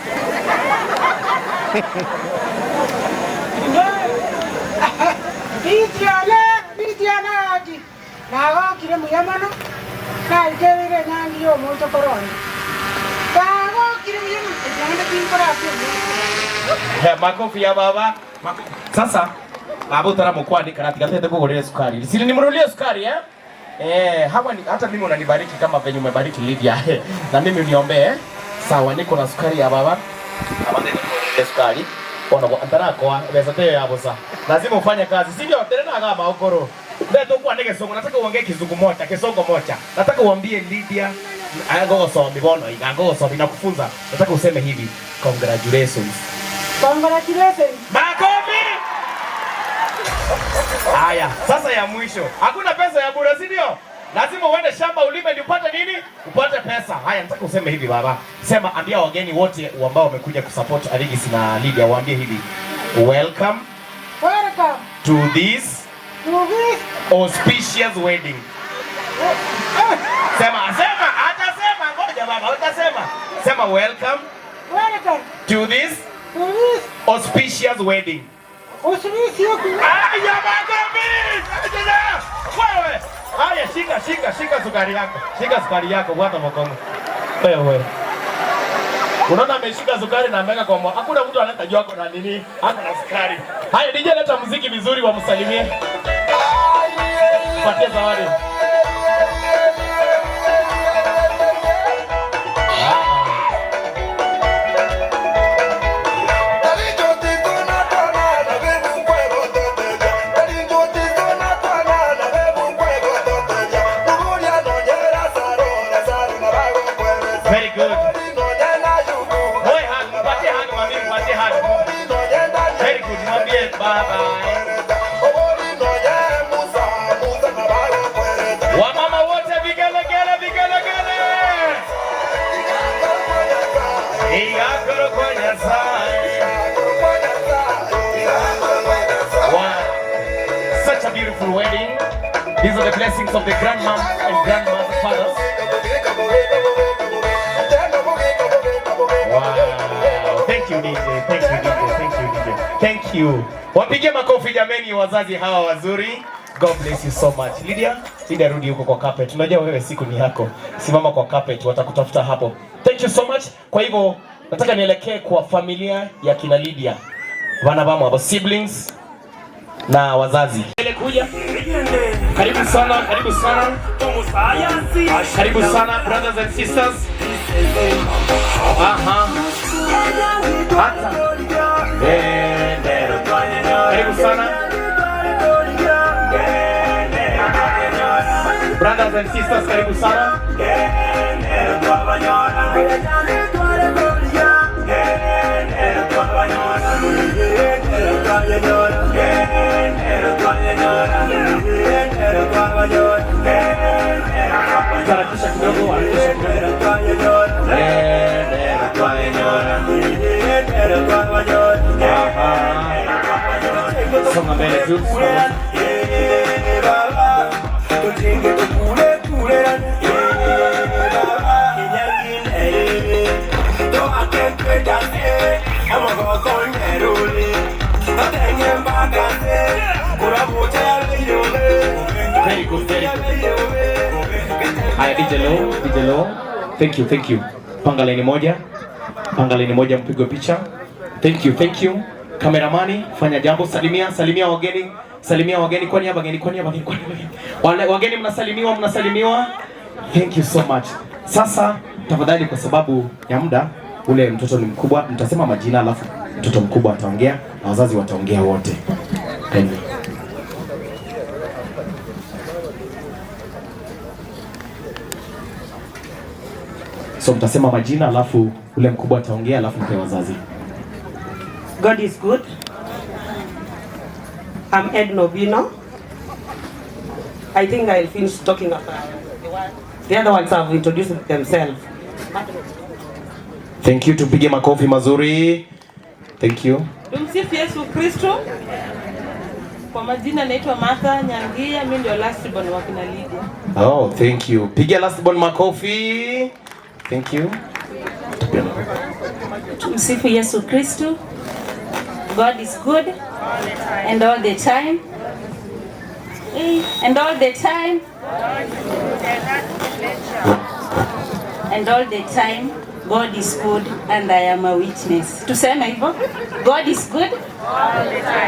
Bitiana aji. Nago kire muyamano. Na ikere nyangi yo moto korona. Nago kire muyamano. Ndio tinkora api. Makofi ya baba. Sasa baba utaramukwani karati gatete kugurire sukari. Si nimrulie sukari eh? Hawa ni hata mimi unanibariki kama venye umebariki Lydia. Na mimi uniombee. Sawa, niko na sukari ya baba. Abande nikununulie sukari. Ona kwa antara kwa pesa teo ya bosa. Lazima ufanye kazi. Sivyo tena kama okoro. Ndio kwa ndege songo, nataka uongee kizungu moja, kisongo moja. Nataka uambie Lydia angogo somi bono, angogo somi nakufunza. Nataka useme hivi, congratulations. Congratulations. Makofi! Haya, sasa ya mwisho. Hakuna pesa ya bure, si ndio? Lazima uende shamba ulime ndio upate nini? Upate pesa. Haya, nataka useme hivi baba. Sema, ambia wageni wote ambao wamekuja kusupport Arigis na Lydia, waambie hivi. Welcome Welcome to this to this auspicious wedding. Sema, sema, atasema, ngoja baba, utasema. Sema welcome Welcome to this to this auspicious wedding. auspicious. Haya, makofi! Wewe. Haya, shika shika shika sukari yako. Shika sukari yako bwana mkongo. Wewe. Unaona ameshika sukari na ameweka kwa mwa. Hakuna mtu anayetajua ako na nini, ako na sukari. Haya, DJ leta muziki vizuri wamsalimie. Patia zawadi. Very good. Boy, hug, mpatie hug, mami, mpatie hug. Very good. Mwambie bye bye. Wamama wote vigelegele, vigelegele. Iyakoro kwa Nyasaye. Wow. Such a beautiful wedding. These are the blessings of the grandmoms and grandfathers. Wow. Thank you DJ. Thank you DJ. Thank you DJ. Thank you. Wapige makofi jameni wazazi hawa wazuri. God bless you so much. Lydia, Lydia rudi huko kwa carpet. Unajua wewe siku ni yako. Simama kwa carpet, watakutafuta hapo. Thank you so much. Kwa hivyo nataka nielekee kwa familia ya kina Lydia. Wana bamu hapo siblings na wazazi. Kuja. Karibu sana, karibu sana. Karibu sana brothers and sisters. Aha. Hata. Karibu sana. Brothers and sisters, karibu sana. Harakisha kidogo, harakisha kidogo. Aha. Songa mbele tu. Songa. Very good, very good. Haya, DJ Low, DJ Low. Thank you, thank you. Panga laini moja. Panga laini moja mpigwe picha. Thank you, thank you. Kameramani, fanya jambo, salimia, salimia wageni, salimia wageni kwa niaba wageni, kwa niaba wageni, kwa niaba wageni. Wale wageni mnasalimiwa, mnasalimiwa. Thank you so much. Sasa tafadhali, kwa sababu ya muda, ule mtoto ni mkubwa, mtasema majina alafu mtoto mkubwa ataongea na wazazi wataongea wote. Kindly. So mtasema majina alafu ule mkubwa ataongea alafu mpe wazazi. God is good. I'm Ed Novino. I think I'll finish talking about the other ones have introduced themselves. Thank you, tupige makofi mazuri. Thank you. Tumsifu Yesu Kristo. Kwa majina naitwa Martha Nyangia, mimi ndio last born wa kina Lydia. Oh, thank you. Piga last born makofi. Thank you. Tumsifu Yesu Kristo. God is good and all the time. And all the time. And all the time, God is good and I am a witness. Tuseme hivyo. God is good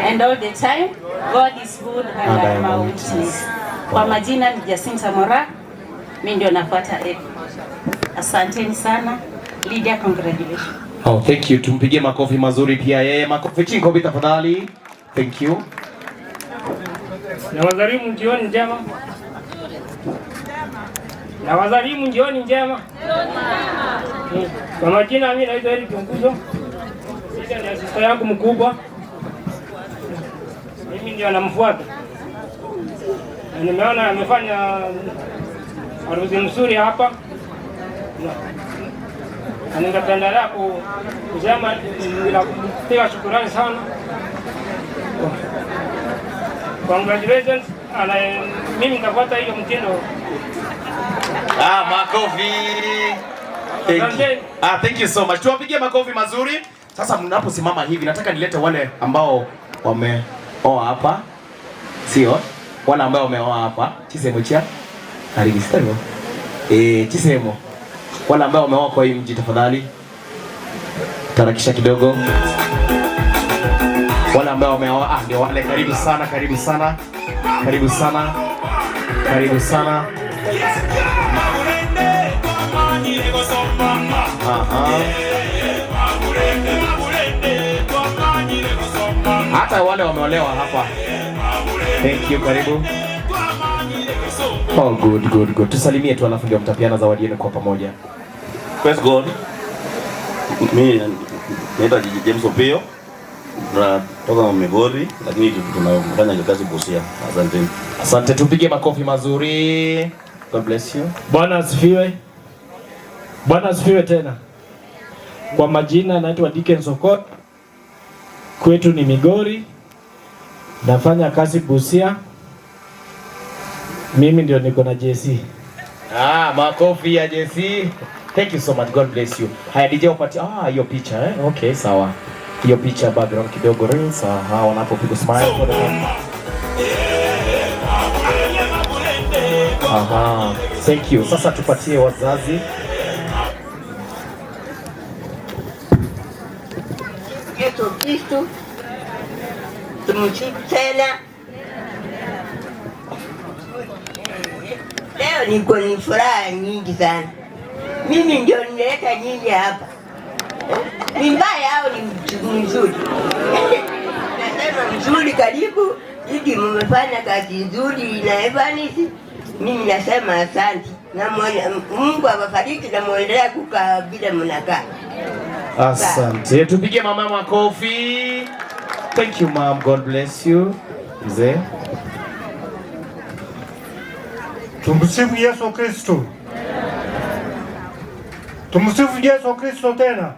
and all the time. God is good and I am a witness. Kwa majina ni Jacinta Mora. Mimi ndio nafuata Ed. Asanteni sana. Lydia, congratulations. Oh, thank you. Tumpigie makofi mazuri pia yeye. Makofi chinko tafadhali. Thank you. Na wasalimu jioni njema. Na wasalimu jioni njema. Kwa majina mimi naitwa Eric Tunguzo. Sisi ni sister yangu mkubwa. Mimi ndio namfuata. Na nimeona amefanya harusi nzuri hapa. Na ningependelea kusema ninakupiga shukrani sana. Congratulations. Na mimi nitafuata hiyo mtindo. Ah, makofi. Thank you. Ah, thank you so much. Tuwapigie makofi mazuri. Sasa mnaposimama hivi nataka nilete wale ambao wameoa hapa. Sio? Wale ambao wameoa hapa. Chisemo chia. Karibu sasa. Chisemo. Wale ambao wameoa kwa hii mji tafadhali. Tarakisha kidogo. Wale ambao wameoa, ndio wale, karibu sana, karibu sana. Karibu sana. Karibu sana. Aha. Hata wale wameolewa hapa. Thank you, karibu. Oh, good, good, good. Tusalimie tu alafu ndio mtapiana zawadi yenu kwa pamoja. Praise God. Mimi naitwa James Opio. Tunatoka Migori lakini tunafanya kazi Busia. Asante. Asante, tupige makofi mazuri. God bless you. Bwana asifiwe. Bwana asifiwe tena. Kwa majina naitwa Dickens Okot. Kwetu ni Migori. Nafanya kazi Busia. Mimi ndio niko na JC. Ah, makofi ya JC. Thank you so much. God bless you. Haya DJ upatie hiyo picha eh? Okay, sawa. Hiyo picha background kidogo reels. Aha, wanapopiga smile for the. Aha, thank you. Sasa tupatie wazazi. Yesu Kristo tumsifu tena. Leo niko ni furaha nyingi sana. Mimi ndio nileta nyinyi hapa. Ni mbaya au ni mzuri? Nasema mzuri, karibu. Hiki mmefanya kazi nzuri na Evans. Mimi nasema asante. Na Mungu awabariki na muendelee kukaa bila mnakaa. Asante. Tupige mama makofi. Thank you mom, God bless you. Mzee. Tumsifu Yesu Kristo. Tumsifu Yesu Kristo tena.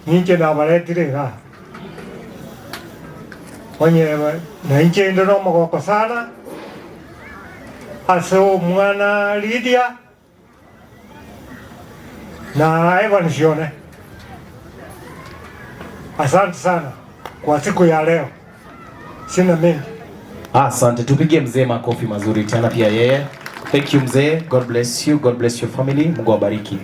Inche nabaretire ga. Onye na inche ndo mogoko sana. Aso mwana Lydia na Evans Yone. Asante sana kwa siku ya leo. Sina mengi. Asante, tupige mzee makofi mazuri tena pia yeye. Thank you mzee. God bless you. God bless your family. Mungu awabariki.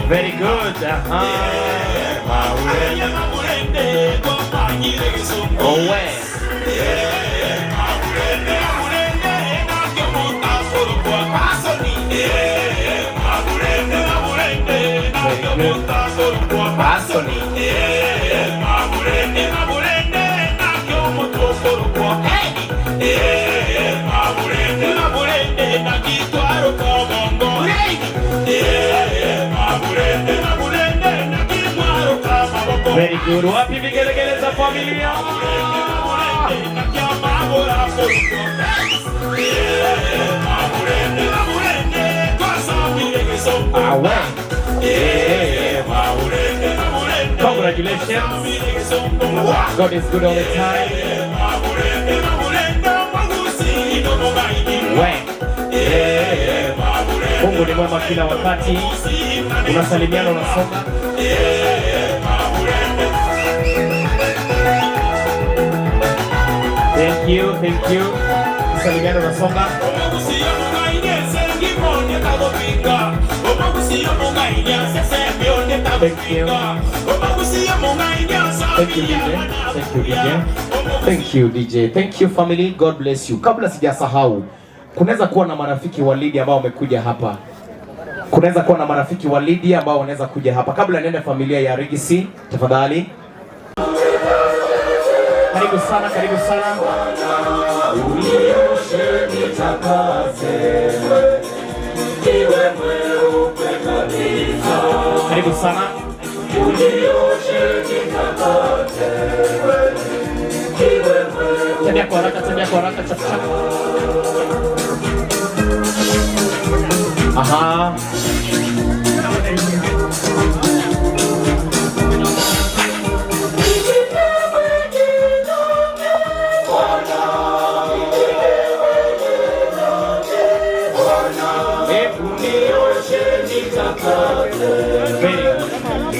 Very good. Oh, Very good. Wapi vigelegele za familia? Congratulations. God is good all the time. Mungu ni mwema kila wakati. Unasalimiana, unasoma. Thank you, thank you. Salimiana unasonga. Thank you. Thank you, DJ. Thank you, DJ. Thank you, DJ. Thank you, family. God bless you. Kabla sijasahau, kunaweza kuwa na marafiki wa Lydia ambao wamekuja hapa. Kunaweza kuwa na marafiki wa Lydia ambao wanaweza kuja hapa. Kabla niende familia ya Rigisi, tafadhali. Karibu sana, karibu sana. Karibu sana. Tembea kwa haraka, tembea kwa haraka, chap chap. Aha.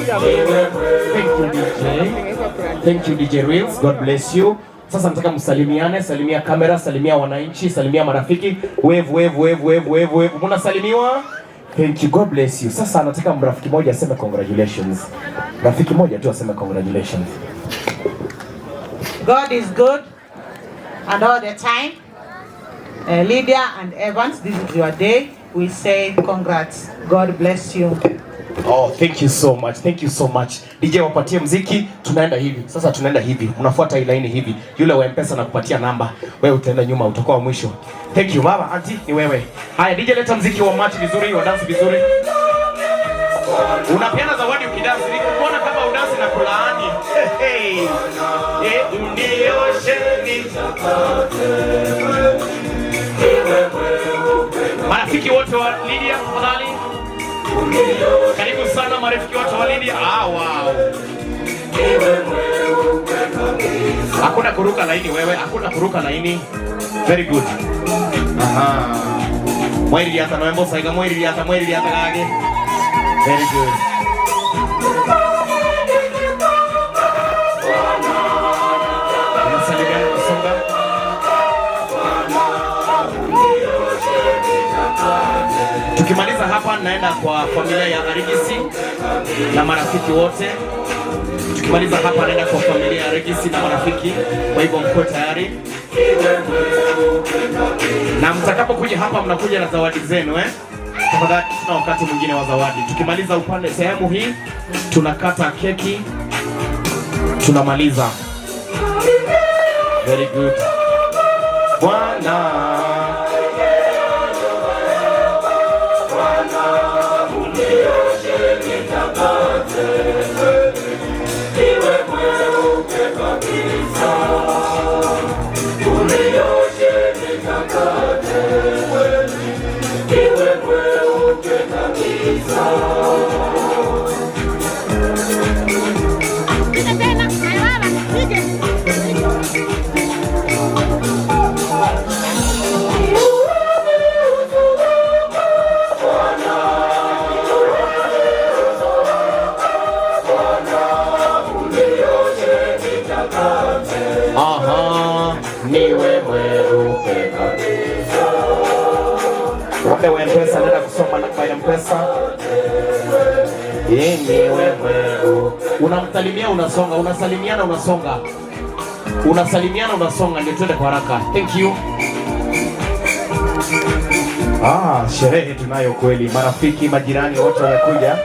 Thank you, DJ. Thank you, DJ Reels. God bless you. Sasa nataka msalimiane, salimia kamera, salimia wananchi, salimia marafiki. Wave, wave, wave, wave, wave, wave. Mnasalimiwa? Thank you. God bless you. Sasa nataka mrafiki moja aseme congratulations. Rafiki moja tu aseme congratulations. God is good and all the time. Lydia and Evans, this is your day. We say congrats. God bless you. Oh, thank you so much. Thank you so much. DJ wapatie mziki, tunaenda hivi. Sasa tunaenda hivi. Unafuata hii line hivi. Yule wa M-Pesa nakupatia namba. Wewe utaenda nyuma, utakuwa wa mwisho. Thank you baba, auntie, ni wewe. Haya, DJ leta mziki wa match vizuri, wa dance vizuri. Unapeana zawadi ukidansi. Nikuona kama udansi na kulaani. Hey, hey. Marafiki wote wa Lydia, tafadhali. Karibu sana marafiki wote wa Lydia. Ah, wow. Hakuna kuruka laini wewe, hakuna kuruka laini. Very good. Aha. Mwiri hata noembo saiga, mwiri hata kage. Very good. Unasalimiana kusonga. Tukimaliza hapa naenda kwa familia ya Arigisi na marafiki wote. Tukimaliza hapa naenda kwa familia ya Arigisi na marafiki. Kwa hivyo mko tayari? Na mtakapokuja hapa mnakuja na zawadi zenu, eh? Tafadhali, tuna wakati mwingine wa zawadi. Tukimaliza upande sehemu hii tunakata keki, tunamaliza. Very good. Bwana Aha, niwe mweupe kabisa. Wale wa M-Pesa, nenda kusoma namba ya M-Pesa. Niwe mweupe. Unamsalimia unasonga, unasalimiana unasonga. Unasalimiana unasonga, ndio twende kwa haraka. Thank you. Ah, sherehe tunayo kweli. Marafiki, majirani wote wamekuja.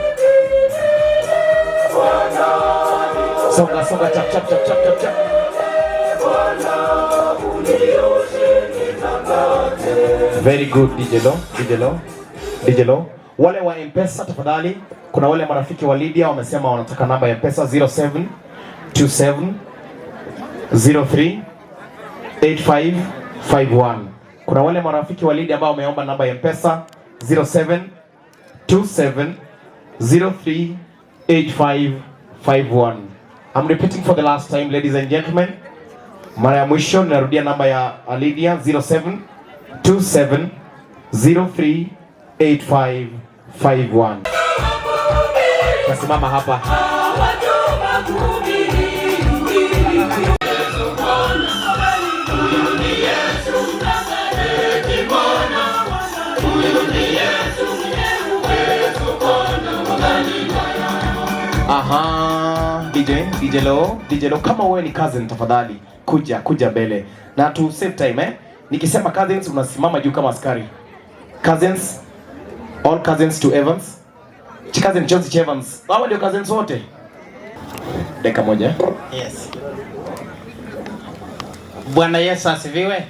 Songa songa, chap chap chap chap chap chap. Very good, DJ Lo, DJ Lo, DJ Lo. Wale wa M-Pesa tafadhali, kuna wale marafiki wa Lydia wamesema wanataka namba ya M-Pesa 0727 03 8551. Kuna wale marafiki wa Lydia ambao wameomba namba ya M-Pesa 0727 03 8551. I'm repeating for the last time, ladies and gentlemen. Mara ya mwisho ninarudia namba ya Lydia 0727 03 8551. Tasimama hapa. Aha, DJ, DJ Lo, DJ Lo, kama wewe ni cousin tafadhali kuja mbele. Na to save time eh. Nikisema cousins unasimama juu kama askari. Cousins, all cousins to Evans. Cousin Jones Evans. Hawa ndio cousins wote. Dakika moja. Yes. Bwana Yesu asifiwe.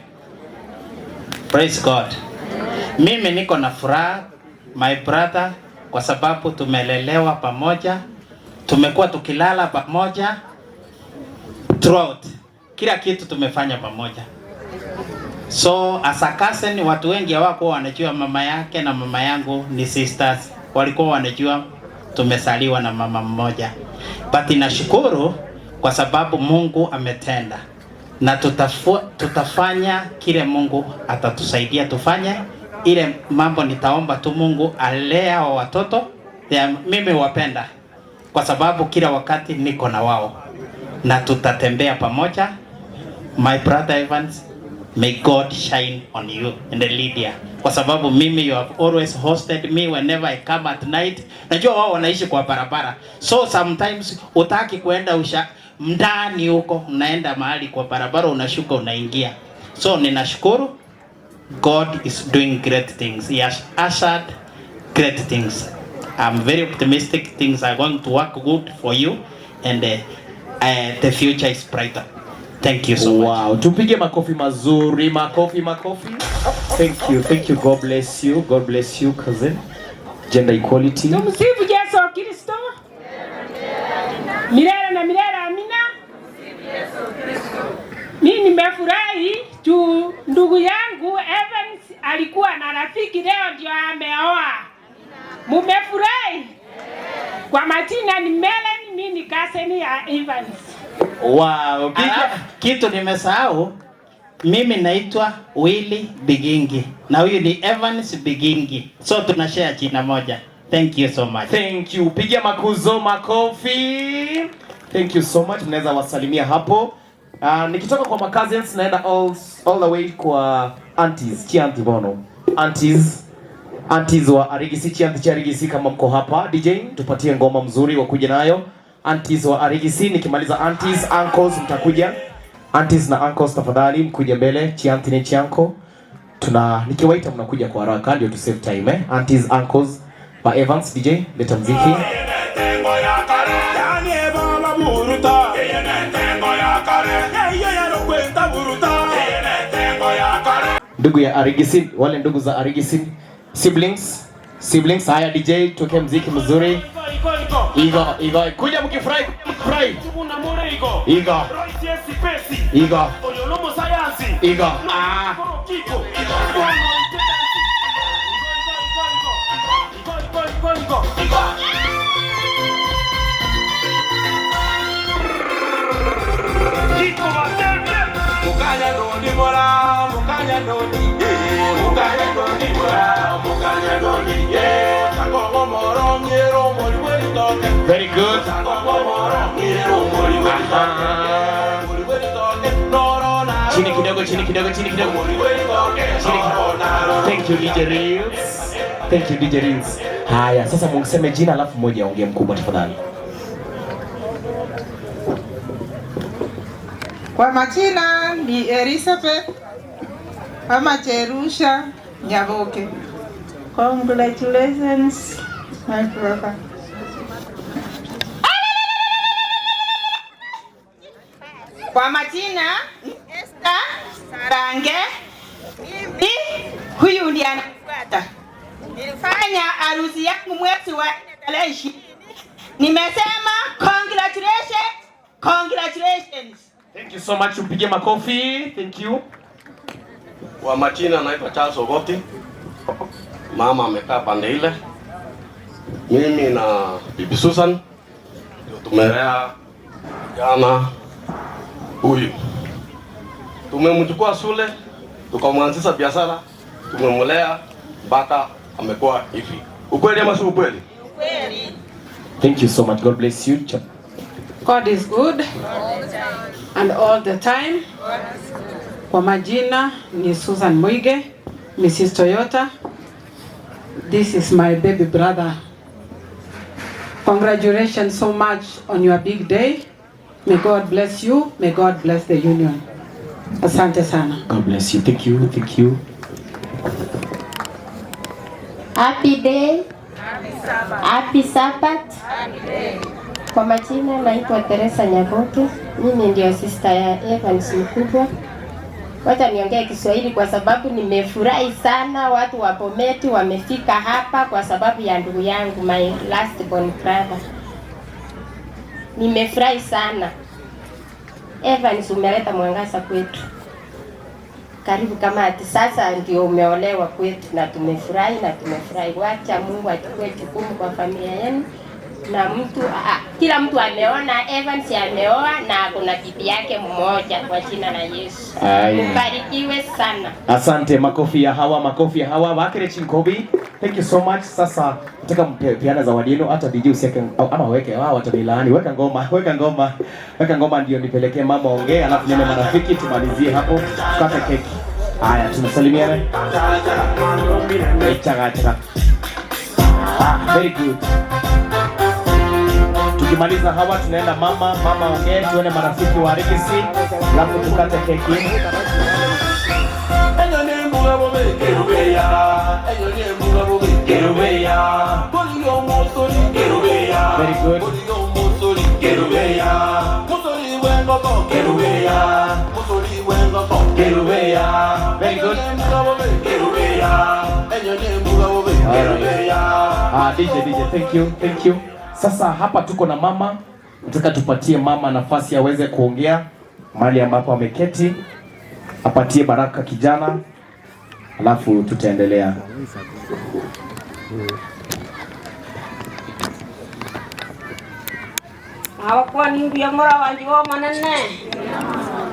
Praise God. Mimi niko na furaha my brother, kwa sababu tumelelewa pamoja, tumekuwa tukilala pamoja throughout. Kila kitu tumefanya pamoja. So as a cousin, watu wengi hawakuwa wanajua mama yake na mama yangu ni sisters. Walikuwa wanajua tumesaliwa na mama mmoja. But nashukuru kwa sababu Mungu ametenda. Na tutafanya kile Mungu atatusaidia tufanye. Ile mambo nitaomba tu Mungu alee hao watoto. Mimi wapenda kwa sababu kila wakati niko na wao na tutatembea pamoja. My brother Evans, may God shine on you and Lydia. Kwa sababu mimi, you have always hosted me whenever I come at night. Najua wao wanaishi kwa barabara, so sometimes utaki kuenda ndani huko, unaenda mahali kwa barabara, unashuka unaingia. So ninashukuru God is doing great things. He has ushered great things. I'm very optimistic things are going to work good for you, and the future is brighter. Thank you so much. Wow, tupige makofi mazuri, makofi, makofi. Thank you, thank you. God bless you. God bless you, cousin. Gender equality. Tumsifu Yesu Kristo. Milele na milele, amina. Mimi nimefurahi juu ndugu yangu Evans alikuwa na rafiki, leo ndio ameoa. Mumefurahi? Kwa majina ni Melanie, mimi ni cousin ya Evans. Wow, kitu nimesahau, mimi naitwa Willy Bigingi na huyu ni Evans Bigingi. So tunashare jina moja. Thank you so much. Thank you. Piga makuzo makofi. Thank you so much. Mnaweza wasalimia hapo. Nikitoka kwa my cousins naenda all the way kwa aunties, Chianti Bono. Aunties wa Arigisi, Chianti cha Arigisi, kama mko hapa DJ tupatie ngoma mzuri wa kuja nayo. Aunties wa Arigisi, nikimaliza aunties, uncles mtakuja. Aunties na uncles tafadhali mkuje mbele, Chianti ni Chianko. Tuna nikiwaita mnakuja kwa haraka ndio tu save time eh. Aunties, uncles, ba Evans DJ leta muziki. Ndugu ya Arigisi, wale ndugu za Arigisi, siblings, haya DJ tuweke muziki mzuri. Igo, igo, kuja mkifurahi, mkifurahi. Igo. Igo. Igo. Ah. Very good. Chini kidogo, chini kidogo, chini kidogo. Chini kidogo. Thank you DJ Reels. Thank you DJ Reels. Haya, sasa mungiseme jina alafu mmoja aongee mkubwa tafadhali. Kwa majina ni Elizabeth ama Jerusha Nyaboke. Congratulations my brother. Kwa majina ni Esther Sarange. Mimi huyu ndiye anafuata. Nilifanya harusi yangu mwezi wa 4 tarehe 20. Nimesema congratulations, congratulations. Thank you so much, upige makofi. Thank you. Kwa majina naitwa Charles Ogoti. Mama amekaa pande ile. Mimi na Bibi Susan ndio tumelea jana huyu. Tumemchukua shule, tukamwanzisha biashara, tumemlea mpaka amekuwa hivi. Ukweli ama si ukweli? Ukweli. Thank you so much. God bless you. God is good and all the time. Kwa majina ni Susan Muige, Mrs. Toyota. This is my baby brother. Congratulations so much on your big day. May God bless you. May God bless the union. Asante sana. God bless you. Thank you. Thank you. Happy day. Happy Sabbath. Kwa majina naitwa Teresa Nyaboke. Mimi ndio sister ya Evans mkubwa. Wacha niongee Kiswahili kwa sababu nimefurahi sana, watu wa Bometi wamefika hapa kwa sababu ya ndugu yangu, my last born brother. Nimefurahi sana. Evans, umeleta mwangaza kwetu. Karibu kama ati sasa ndio umeolewa kwetu, na tumefurahi na tumefurahi. Wacha Mungu achukue jukumu kwa familia yenu. Na mtu kila mtu ameona Evans ameoa na kuna bibi yake mmoja, kwa jina la Yesu. Mbarikiwe sana. Asante, makofi ya hawa, makofi ya hawa. Wakere Chinkobi. Thank you so much. Sasa nataka mpeana zawadi yenu, hata DJ usiweke ama weke wao watanilaani. Weka ngoma, weka ngoma. Weka ngoma ndio nipelekee mama ongee, alafu niende marafiki tumalizie hapo tukate keki. Haya, tunasalimiana. Chaga chaga. Very good. Tukimaliza hawa tunaenda mama, mama ongee, tuone marafiki wa Rigisi, alafu tukate keki. Very good. Very good. Alright. DJ, DJ, thank you, thank you. Sasa hapa tuko na mama. Nataka tupatie mama nafasi aweze kuongea mahali ambapo ameketi, apatie baraka kijana, alafu tutaendelea. Abakuwa ningu mora wanji wo manene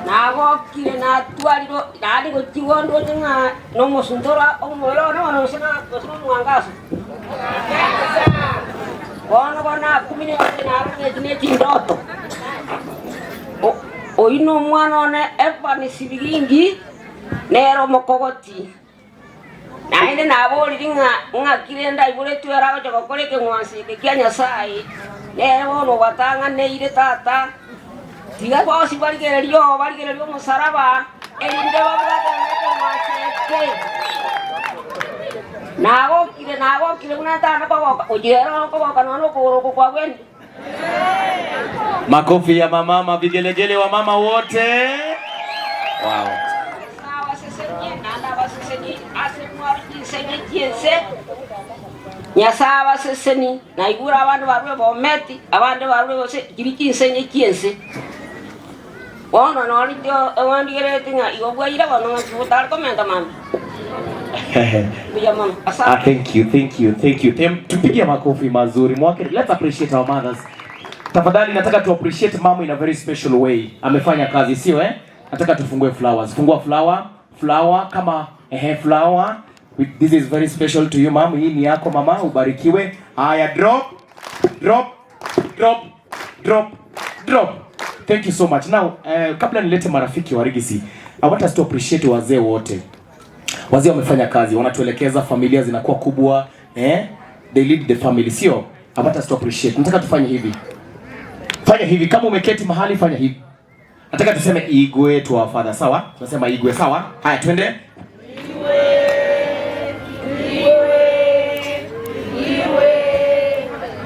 nagokire natwariro nari gochigwa ndoche ng'a nomosundora omwero nono gose nomwangaso bono bona kumine narogeti ne chindoto oyu no omwana one Evans Bigingi nero mokogoti naende naboriri ng'a ng'akire ndaiboretwe eragocha gokora ekeng'wanso eke kia Nyasaye. Nere bono batang'aneire tata tiga bosi barigererio barigererio omusaraba erinde babwatane ekeng'wanso eke. Nagokire nagokire buna ntana kogoka ojero kogoka nono okogoro kwa gwendi. Makofi ya mamama, vigelegele wa mama wote. Wow. Nyasaye abaseseni naigura abandu barure Bometi abandu barure bose kiri kinsenye kiense bono noritio ewandigerete ng'a igo bwaire bono ng'a butari komenta mami. Thank you, thank you, thank you. Tupige makofi mazuri. Mwake, let's appreciate our mothers. Tafadhali nataka tu appreciate mama in a very special way. Amefanya kazi, sio eh? Nataka tufungue flowers. Fungua flower, flower kama flower. This is very special to you mom. Hii ni yako mama, ubarikiwe. Haya, drop, drop, drop, drop, drop. Thank you so much. Now, kabla nilete marafiki wa Rigisi, I want us to appreciate wazee wote. Wazee wamefanya kazi, wanatuelekeza, familia zinakuwa kubwa, eh? They lead the family, sio? I want us to appreciate. Nataka tufanye hivi. Fanya hivi, kama umeketi mahali fanya hivi. Nataka tuseme Igwe to our father, sawa? Tunasema Igwe, sawa? Haya, twende.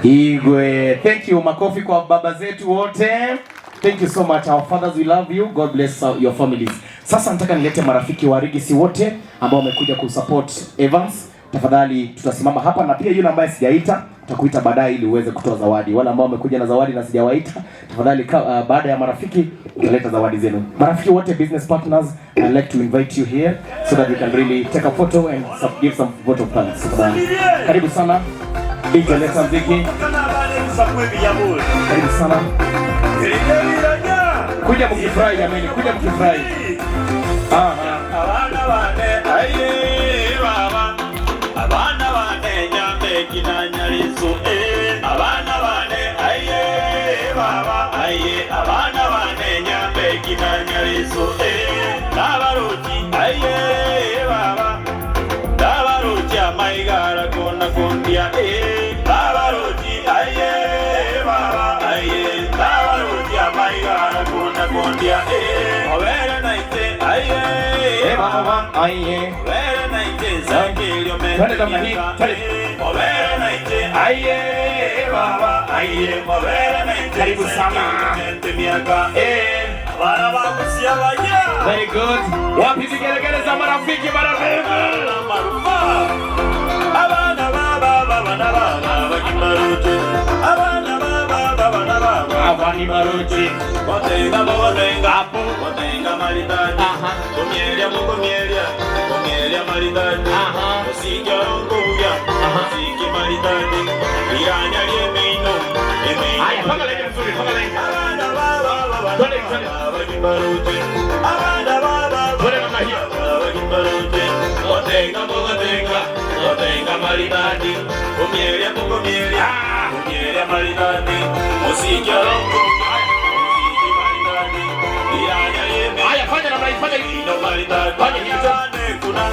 Igwe. Thank you. Makofi kwa baba zetu wote. Thank you so much. Our fathers, we love you. God bless your families. Sasa nataka nilete marafiki wa Rigisi wote ambao wamekuja kusupport Evans. Tafadhali tutasimama hapa, na pia yule ambaye sijaita tutakuita baadaye ili uweze kutoa zawadi. Wale ambao wamekuja na zawadi na sijawaita, tafadhali baada ya marafiki utaleta zawadi zenu. Marafiki wote, business partners, I'd like to invite you here so that we can really take a photo and give some vote of thanks. Tafadhali. Karibu sana. DJ, leta mziki. Karibu sana. Kuja mkifurahi jamani, kuja mkifurahi. Abana bane aye baba, abana bane nyambe kinanyarizo abana bane aye baba aye abana bane nyambe kinanyarizo nabaruti aye baba nabaruti amaigara kona kondia nabaruti aye. Aiye. Twende namna hii. Aiye baba, aiye. Karibu sana. Very good. Wapi vigelegele za marafiki marafiki? Abana baba baba baba kimaruti. Abana baba baba baba abani maruti. Watenga watenga hapo watenga maridadi. Kumielia kumielia kumielia maridadi. Usije ongoya usije maridadi. Iranya liemino. Haya, panga laini mzuri, panga laini. Abana baba baba baba kimaruti. Abana baba twende namna hii. Baba kimaruti. Watenga watenga watenga maridadi. Kumielia kumielia kumielia maridadi. Usije ongoya. Haya, fanya namna hii, fanya hivi. Fanya hivi. Kuna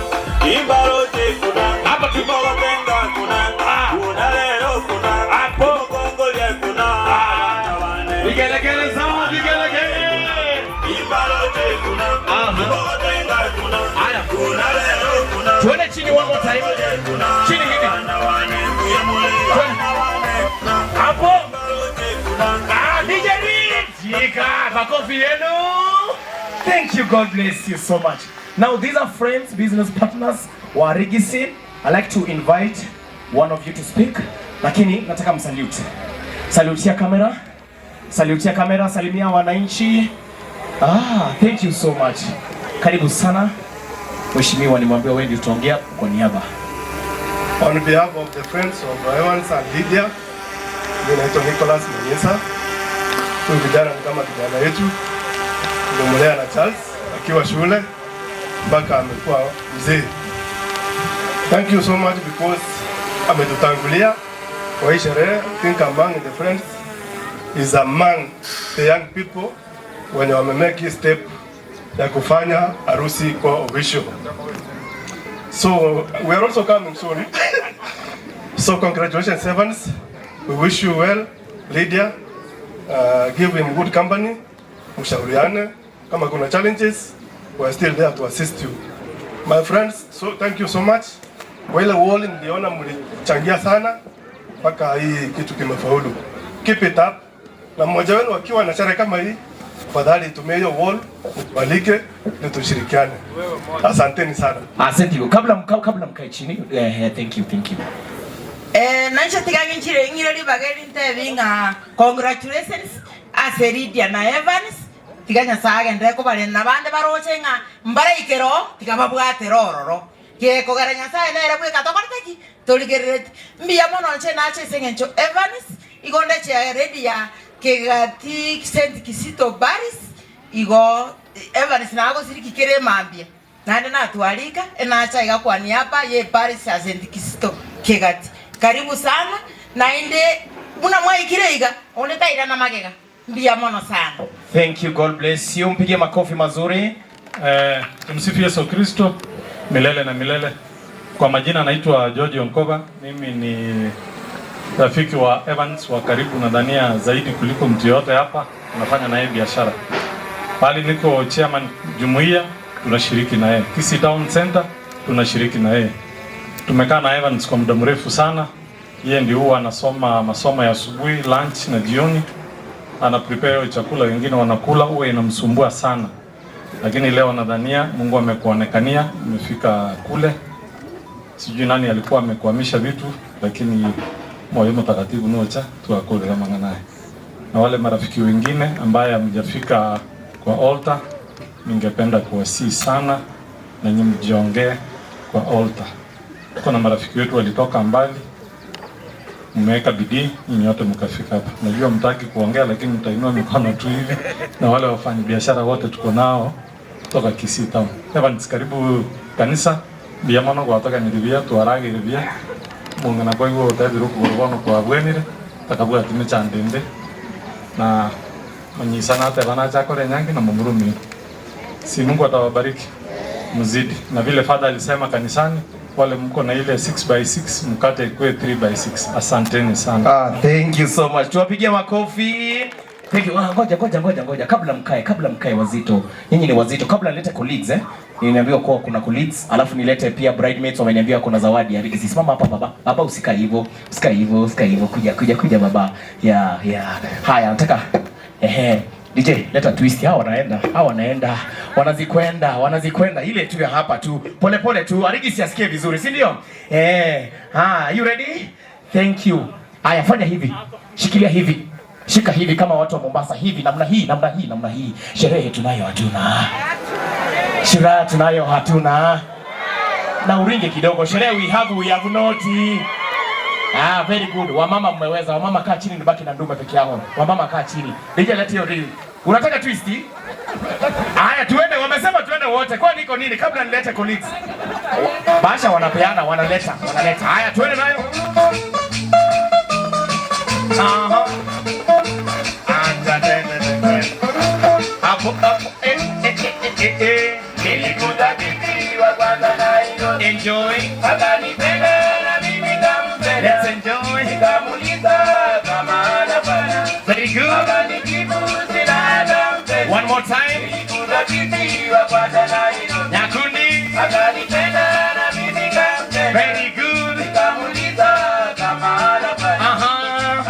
imbarote kuna hapa tumewatenga kuna kuna leo kuna hapo Kongo ya kuna vigelegele sawa, vigelegele. Imbarote kuna tumewatenga kuna haya kuna leo kuna tuone chini one more time. Chini hivi. Hapo. Ah, DJ Jika, makofi yenu. Thank you, God bless you so much. Now these are friends, business partners wa Rigisi. I like to invite one of you to speak. Lakini nataka msalute. Salutia kamera. Salutia kamera, salimia wananchi. Ah, thank you so much. Karibu sana. Mheshimiwa, nimwambia wewe ndio utaongea kwa niaba. On behalf of the friends of Evans and Lydia, mimi naitwa Nicholas Mwenyesa. Huyu kijana ni kama kijana yetu. Tulimlea na Charles akiwa shule mpaka amekuwa mzee. Thank you so much because ametutangulia kwa hii sherehe. I think among the friends is among the young people wenye wamemake step ya kufanya harusi kwa official. So we are also coming soon. So congratulations Evans. We wish you well, Lydia. Give him good company. Mshauriane. Kama kuna challenges, we are still there to assist you. My friends, so thank you so much. Wale wall niliona mlichangia sana mpaka hii kitu kimefaulu. Keep it up. Na mmoja wenu akiwa na sherehe kama hii, tafadhali tumie hiyo wall, mtualike na tushirikiane. Asanteni sana. Asante. Kabla mkae chini. Thank you, thank you. Naisha tigangi nchire ngire libageri ntebinga. Congratulations ase Lydia na Evans. Tiganya sage ndeko bale na bande baroche nga mbara ikero tigababwate rororo. Ke kogera Nyasaye nere bweka tokorteki torigerere mbiya mono nche nache sengencho Evans igonde che Lydia kegati Saint Kisito Baris igo Evans nago siriki kere mambia. Nande natwalika enacha iga kwa niaba ye Baris ya Saint Kisito kegati. Karibu sana na inde muna mwaikire iga oneta ira na magega. Mbia mono sana. Thank you, God bless you. Mpige makofi mazuri. Tumsifu Yesu Kristo milele na milele. Kwa majina naitwa George Onkoba. Mimi ni rafiki wa Evans wa karibu, nadhania zaidi kuliko mtu yote hapa. Tunafanya naye biashara. Pali niko chairman jumuiya, tunashiriki na yeye. Kisii Town Center tunashiriki na yeye. Tumekaa na Evans kwa muda mrefu sana. Yeye ndio huwa anasoma masomo ya asubuhi, lunch na jioni. Ana prepare chakula, wengine wanakula, huwa inamsumbua sana. Lakini leo nadhania Mungu amekuonekania, umefika kule. Sijui nani alikuwa amekuhamisha vitu, lakini moyo mtakatifu nocha tuakole kama naye. Na wale marafiki wengine ambaye hamjafika kwa altar, ningependa kuwasihi sana na nyinyi mjiongee kwa altar. Kuna marafiki wetu walitoka mbali, mmeweka bidii, nyinyi wote mkafika hapa. Najua mtaki kuongea lakini mtainua mikono tu hivi. Na wale wafanyabiashara wote tuko nao kutoka Kisii Town. Evans, karibu kanisa. Biamano kwa toka nilivia tuarage nilivia. Mungu na kwa hivyo utabiru kuborbono kwa bwenire takabwa timechandende. Na manyisana hata bana chakore nyangi na mumurumi. Si Mungu atawabariki mzidi. Na vile Father alisema kanisani, wale mko na ile 6x6 mkate ikue 3x6. Asanteni sana. Thank you so much. Tuwapigie makofi. Thank you. Ngoja. Kabla mkae wazito. Nyinyi ni wazito. Kabla nilete colleagues Niliambiwa kuwa kuna colleagues, alafu nilete pia bridesmaids, wameniambia kuna zawadi. Arigisi, simama hapa baba. Baba, usikae hivyo. Usikae hivyo, usikae hivyo. Kuja, kuja, kuja baba. Yeah. Haya, nataka ehe. DJ, leta twist. Hawa wanaenda, hawa wanaenda. Wanazikwenda, wanazikwenda. Ile tu ya hapa tu. Pole pole tu. Arigisi asikie vizuri, si ndio? Eh, ah, you ready? Thank you. Haya, fanya hivi. Shikilia hivi. Shika hivi kama watu wa Mombasa hivi, namna hii, namna hii, namna hii. Sherehe tunayo hatuna. Sherehe tunayo hatuna. Na uringe kidogo. Sherehe we have not. Ah, very good. Wamama mmeweza. Wamama kaa chini, nibaki na ndume peke yao. Wamama kaa chini. DJ, leta hiyo reel. Unataka twist? Haya, tuende. Wamesema tuende wote. Kwa niko nini? Kabla nilete colleagues. Basha wanapeana, wanaleta, wanaleta. Haya, tuende nayo. Aha. Hapo hapo. Eh, eh, eh, eh, eh. Nilikudhabiti wa kwanza na Enjoy. Akanipenda na mimi nikampenda. Let's enjoy. Nikamuuliza kama anafanya. Very good. Akanijibu sina hata mpenda. One more time. Nilikudhabiti wa kwanza na Nyakundi. Akanipenda na mimi nikampenda. Very good. Nikamuuliza kama anafanya. Aha.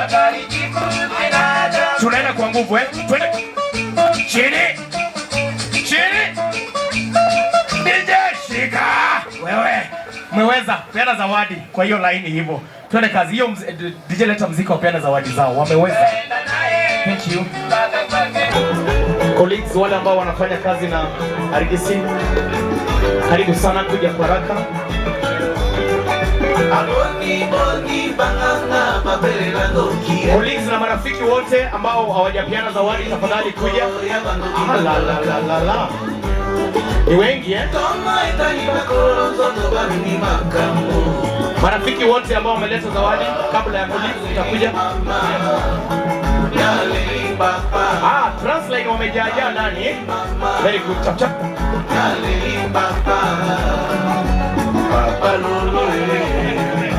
Akanijibu sina hata Tunaenda kwa nguvu eh. Twende. Chini. Chini. DJ shika. Wewe. Umeweza. Peana zawadi kwa hiyo laini hivyo. Twende kazi hiyo. DJ leta muziki, wapeana zawadi zao. Wameweza. Thank you. Colleagues wale ambao wanafanya kazi na Arigisi, karibu sana kuja kwa haraka. Colleagues na marafiki wote ambao hawajapeana zawadi, tafadhali kuja. Ah, la, la, la, la, la. Ni wengi eh? Marafiki wote ambao wameleta zawadi kabla ya colleagues mtakuja. Ah, Transline wamejaajaa ndani eh? Very good. Chap chap. Papa lolo eh,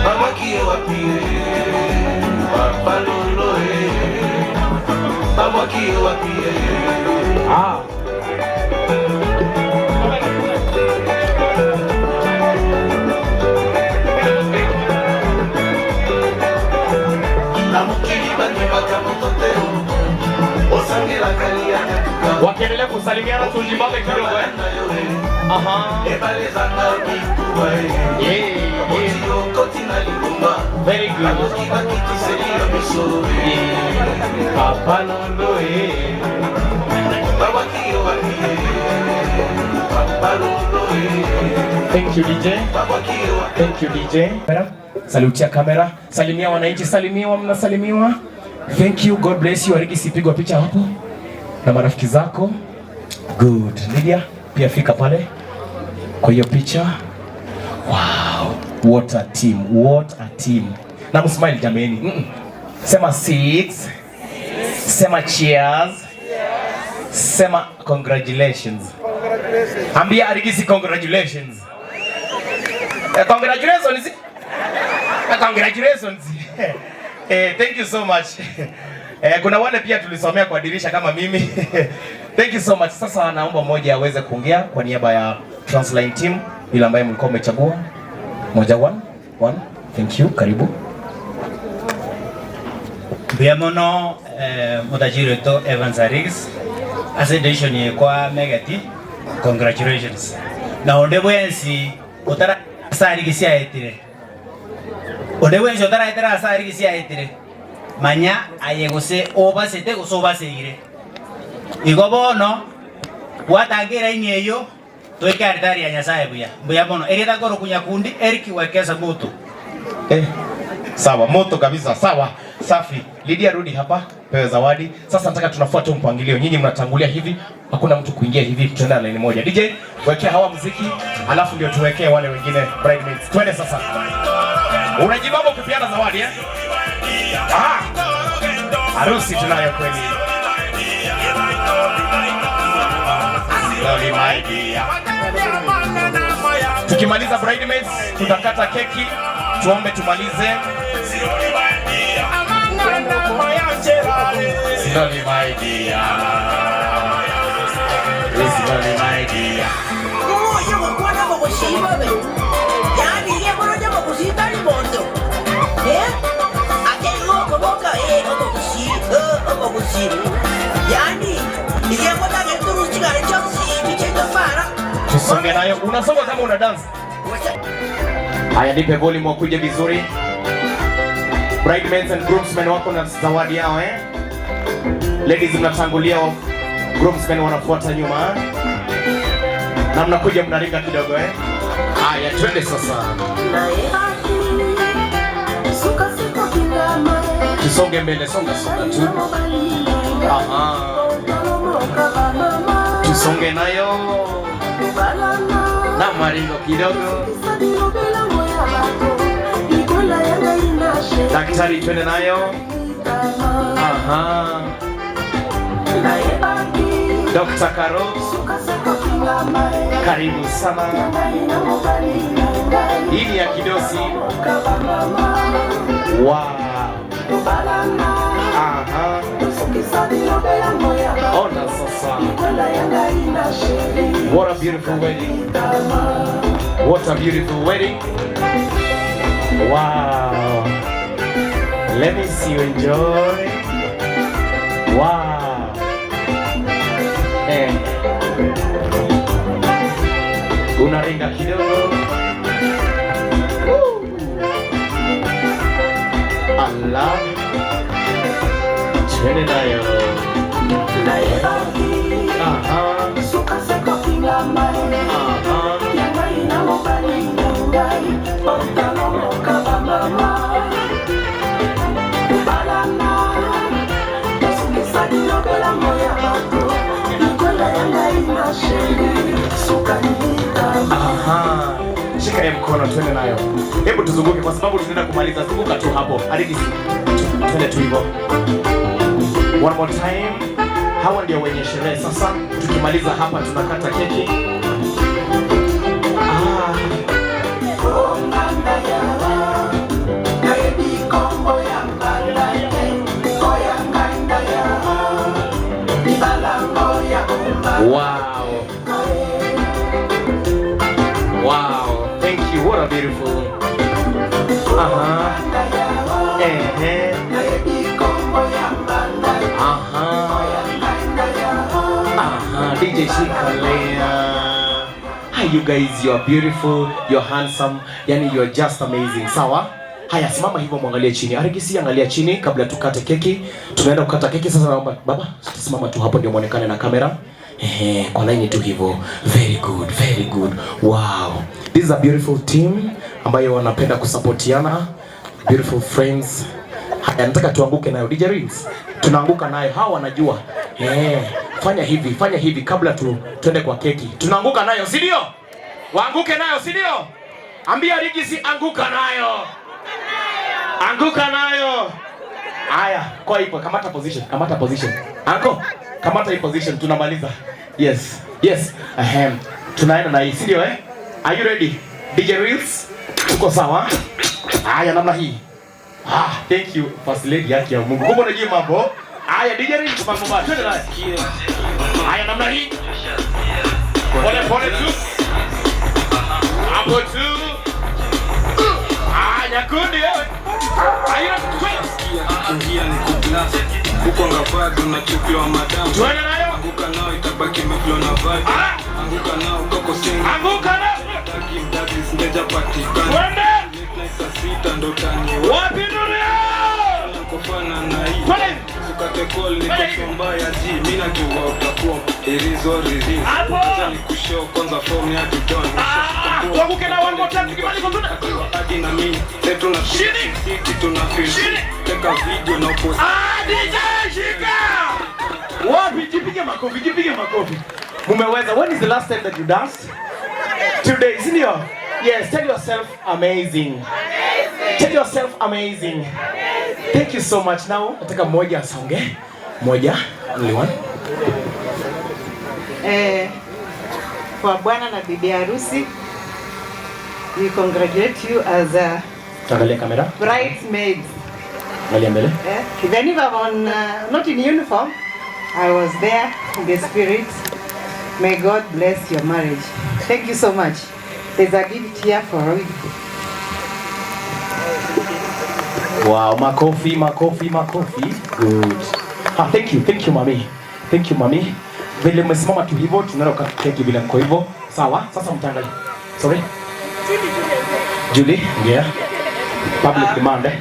babwaki wapi eh, papa lolo eh, babwaki wapi eh. Ah. Na mokili bandimaka moto te, osangelaka liaka. Wakiendelea kusalimiana tujibambe kidogo eh. Aha. Ebale ezanga mikuwa eh. Okoti na libumba. Very good. Bakoki bakitiseli yo miso eh. Papa lolo eh. Babwaki yo wapi eh. Papa lolo eh. Thank you DJ. Babwaki yo wapi. Thank you DJ. Salutia kamera. Salimia wananchi, salimiwa, mnasalimiwa. Thank you, God bless you. Arigisi, pigwa picha hapo na marafiki zako. Good. Lydia, pia fika pale kwa hiyo picha. Wow, what a team, what a team. Na msmile jameni. Sema six. Sema cheers. Sema congratulations. Ambia Arigisi congratulations. Congratulations. Congratulations. Thank you so much. Kuna wale pia tulisomea kwa dirisha kama mimi. Thank you so much. Sasa naomba mmoja aweze kuongea kwa niaba ya Transline team ile ambayo mlikuwa mmechagua. Moja, one, one. Thank you. Karibu. Mbia mono mutajiri wetu Evans Arigis ase decision yekwa megeti, congratulations. Na onde bwensi utara Arigisi aetire, onde bwensi utara etera asa Arigisi aetire manya aye gose obasete gose obaseire igo bono watangira ini eyo twike aritari ya Nyasaye buya mbuya mono erita goro kunyakundi Eric Wekesa moto. Sawa, moto kabisa. Sawa, safi. Lydia, rudi hapa, pewe zawadi. Sasa nataka tunafuata mpangilio. Nyinyi mnatangulia hivi, hakuna mtu kuingia hivi, tutaenda line moja. DJ, wekea hawa muziki, alafu ndio tuwekee wale wengine bridesmaids. Twende sasa. Unajibamba ukipeana zawadi eh? Ah! Harusi tunayo kweli. Sorry my dear. Tukimaliza bridesmaids, tutakata keki, tuombe tumalize. Slowly my dear. Slowly my dear. Bobe. Yani iye boro mokusita ni mondo. Eh? Ate ngoko boka omokusi, omokusi. Yani iye boka ngeturusi gare chosi micheto para. Tusonge nayo. Unasonga kama una dance. Haya, nipe volume wakuje vizuri. Bridesmaids and groomsmen wako na zawadi yao eh. Ladies mnatangulia, groomsmen wanafuata nyuma. Na mnakuja mnaringa kidogo eh. Haya, twende sasa. Tusonge mbele, songa songa tu. Aha. Tusonge nayo. Na maringo kidogo. Daktari, twende nayo. Aha. Dr. Karo, karibu sana. Hii ni ya kidosi. Wow. Aha. Ona sasa. What a beautiful wedding. What a beautiful wedding. Wow. Let me see you enjoy. Wow. Eh. Unaringa kidogo. Woo. Allah. Twende nayo. Aha. Aha. Aha. Shika ya mkono, twende nayo. Hebu tuzunguke kwa sababu tunaenda kumaliza. Zunguka tu hapo. Hadi twende tu hivyo. One more time. Hawa ndio wenye sherehe sasa. Tukimaliza hapa tunakata keki. Ah. Wow. Wow. Thank you. What a beautiful. Uh-huh. Eh. Uh-huh. Uh-huh. DJ Shikalea. Hi you guys, you are beautiful, you're handsome, yani you're just amazing. Sawa? Haya, simama hivyo muangalie chini. Arigisi, angalia chini kabla tukate keki. Tunaenda kukata keki sasa. Naomba baba, simama tu hapo ndio muonekane na kamera. Ehe, kwa line tu hivyo. Very good, very good. Wow. This is a beautiful team ambayo wanapenda kusapotiana. Beautiful friends. Haya, nataka tuanguke nayo DJ Reels. Tunaanguka nayo, hawa wanajua. Fanya hivi kabla tuende kwa keki. Tunaanguka nayo, si ndio? Waanguke nayo, si ndio? Ambia Rigisi anguka nayo. Anguka nayo. Haya, kwa ipo, kamata position, kamata position. Anko, kamata hii position, tunamaliza. Yes, yes. Ahem. Tunaenda na hii, si ndio eh? Are you ready? DJ Reels, tuko sawa? Haya, namna hii. Ah, thank you first lady yake ya Mungu. Kumbe unajua mambo. Haya DJ Reels, mambo bado. Twende naye. Haya, namna hii. Pole pole tu. Hapo tu. Ah, nyakundi wewe. Haya, ingia ni kublast. Huko ngavado na chupi wa madam. Twende nayo. Anguka nao itabaki meflo na vibe. Anguka nao koko singa. Anguka nao. Taki mdadi singeja patikana. Twende. Saa sita ndo tani. Wapi ndio? Kofana na hii. Sukate call ni kwa ya G. Mimi najua utakuwa irizo rizi. Acha nikushow kwanza form ya Dudon. Tuanguke na one more time tukimaliza tuna. Hadi na mimi tetu na chini. Tuna feel. Teka video na post. Ah, DJ shika. Wapi, jipige makofi, jipige makofi. Mumeweza. When is the last time that you danced? Today, isn't it? Yes, tell yourself amazing. Amazing. Tell yourself amazing. Amazing. Thank you so much. Now, nataka moja asonge. Moja, only one. Kwa bwana na bibi harusi, we congratulate you as a angalia kamera. Bridesmaids. Angalia mbele. Even if I'm on, not in uniform, I was there in the spirit. May God bless your marriage. Thank you so much. There's a gift here for you. Wow, makofi, makofi, makofi. Good. Ah, thank you, thank you mami. Thank you mami. Vile mmesimama tu hivyo, tunaenda kukata keki vile mko hivyo. Sawa, sasa mtaangalia. Sorry. Julie, yeah. Public demand, eh?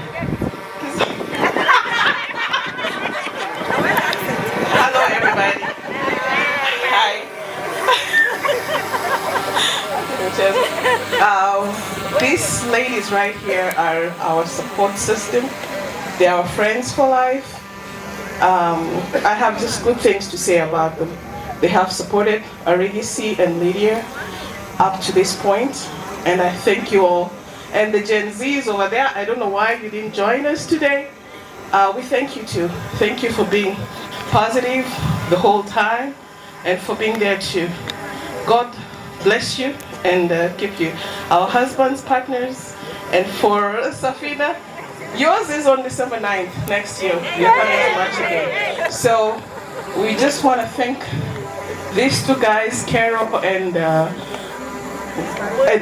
Hello, everybody. Hi. These ladies right here are our support system. They are our friends for life. I have just good things to say about them. They have supported Arigisi and Lydia up to this point, and I thank you all. And the Gen Zs over there, I don't know why you didn't join us today. We thank you too. Thank you for being positive the whole time and for being there too. God bless you and keep you. Our husbands, partners, and for Safina, yours is on December 9th next year. We are coming to March again. So we just want to thank these two guys, Carol and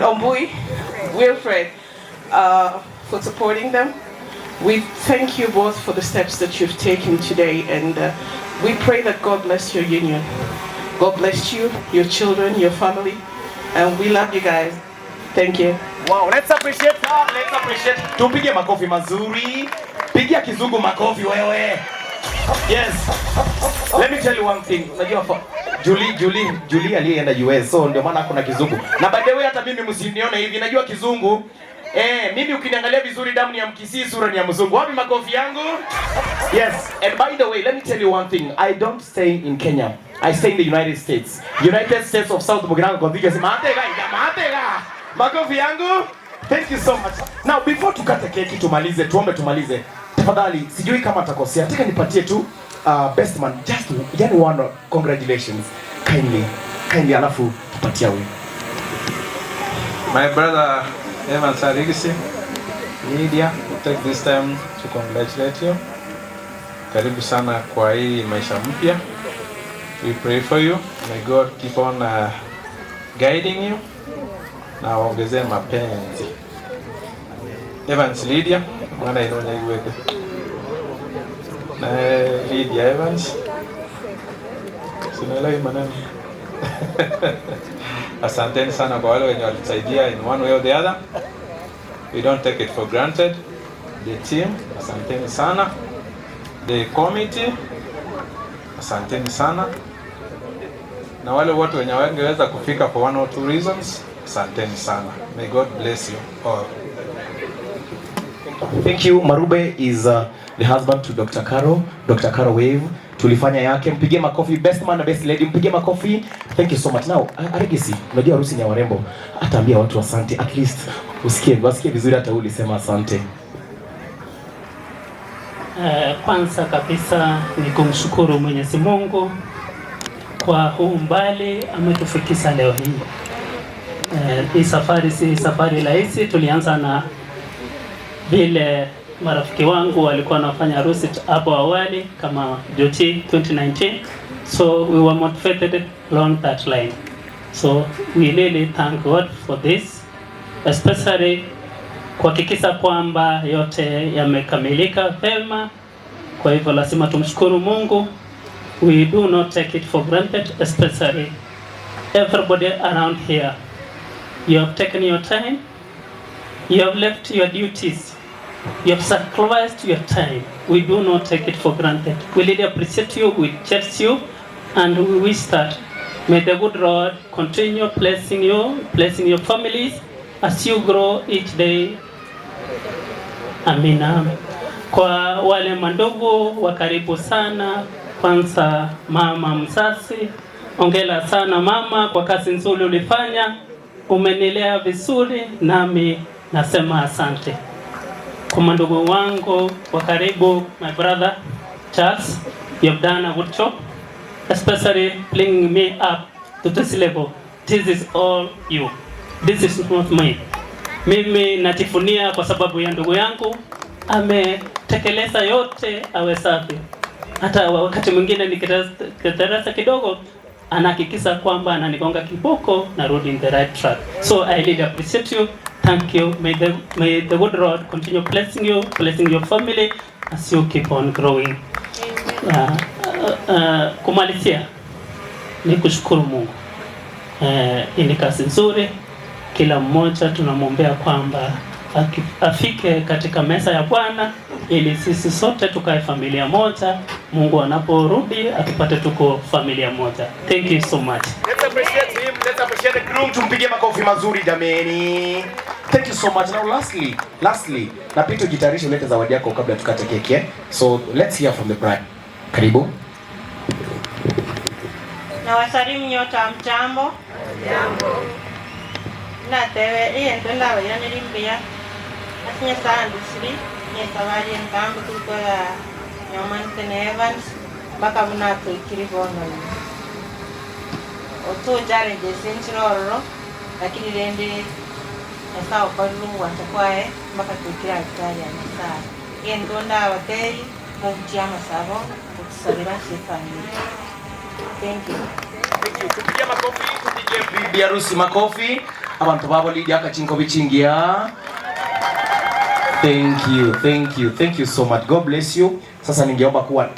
Ombui, Wilfred, for supporting them. We thank you both for the steps that you've taken today, and we pray that God bless your union. God bless you, your children, your family, and we love you guys. Thank you. Wow, let's appreciate her. Let's appreciate. Tupige makofi mazuri. Pigia kizungu makofi wewe. Yes. Let me tell you one thing. Unajua Julie aliyeenda US, so ndio maana kuna kizungu. Na by the way, hata mimi msinione hivi, najua kizungu. Mimi ukiniangalia vizuri damu ni ya Mkisii, sura ni ya mzungu. Wapi makofi yangu? Yes, and by the way, let me tell you one thing. I don't stay in Kenya. I stay in the United States. United States of South Mugirango Kondiga sema matega, matega. Makofi yangu. Thank you so much. Now before tukate keki tumalize, tuombe tumalize. Tafadhali, sijui kama atakosea. Nataka nipatie tu best man just yani one congratulations. Kindly. Kindly alafu tupatia wewe. My brother Evans Arigisi, Lydia, we take this time to congratulate you. Karibu sana kwa hii maisha mpya. We pray for you. May God keep on guiding you. Na waongezee mapenzi. Evans Lydia, mwana inonya iweke. Na Lydia Evans. Sinaelewi maneno. Asanteni sana kwa wale wenye walitusaidia in one way or the other. We don't take it for granted. The team, asanteni sana. The committee, asanteni sana. Na wale wote wenye wangeweza kufika for one or two reasons, asanteni sana. May God bless you all. Thank you. Marube is the husband to Dr. Caro. Dr. Caro Wave. Tulifanya yake, mpigie makofi. Best man na best lady, mpigie makofi. Thank you so much. Now, Arigisi, unajua harusi ni ya warembo. Ataambia watu asante, at least usikie, wasikie vizuri hata ulisema asante. Kwanza kabisa ni kumshukuru Mwenyezi Mungu kwa huu umbali ametufikisha leo hii. Hii safari si safari rahisi. Tulianza na vile marafiki wangu walikuwa wanafanya harusi hapo awali kama Joti 2019, so we were motivated along that line. So we really thank God for this, especially kuhakikisha kwamba yote yamekamilika vema. Kwa hivyo lazima tumshukuru Mungu. We do not take it for granted, especially everybody around here. You have taken your time, you have left your duties, you have sacrificed your time. We do not take it for granted. We really appreciate you, we cherish you, and we wish that may the good Lord continue blessing you, blessing your families as you grow each day. Amina. Kwa wale mandugu wa karibu sana, kwanza mama mzazi, ongela sana mama kwa kazi nzuri ulifanya, umenilea vizuri, nami nasema asante. Kwa mandugu wangu wa karibu, my brother Charles, you have done a good job, especially bringing me up to this level. This is all you. This is not me. Mimi najivunia kwa sababu ya ndugu yangu, ametekeleza yote awezavyo. Hata wakati mwingine nikiteresa kidogo, anahakikisha kwamba ananigonga kiboko narudi in the right track. So I really appreciate you. Thank you. May the good Lord continue blessing you, blessing your family as you keep on growing. Kumalizia ni kushukuru Mungu. Hii ni kazi nzuri. Kila mmoja tunamwombea kwamba afike katika meza ya Bwana ili sisi sote tukae familia moja. Mungu anaporudi atupate tuko familia moja. Thank you so much. Let's appreciate him. Let's appreciate the groom. Tumpigie makofi mazuri jameni. Thank you so much. Now lastly, na Pito jitayarishe ulete zawadi yako kabla tukate keki. So let's hear from the bride. Karibu. Na wasalimu nyota mtambo. Jambo. Natewe iye ntenda bayiranira imbeya asinye sandusiri nye sabari ntambo tulikola Nyomante na Evans mpaka bunatwikiri bono oto challenges nchirororo lakini rende nyasaye okorire omwancho kwaye mpaka twikire altari ya Nyasaye. Iye ntonda abateri mubukia amasabo otusabira ase efamily. Thank you. Thank you. Tupigie makofi, tupigie bibi harusi makofi. Abantu babo Lydia akachinko bichingia. Thank you, thank you, thank you so much. God bless you. Sasa ningeomba kuwa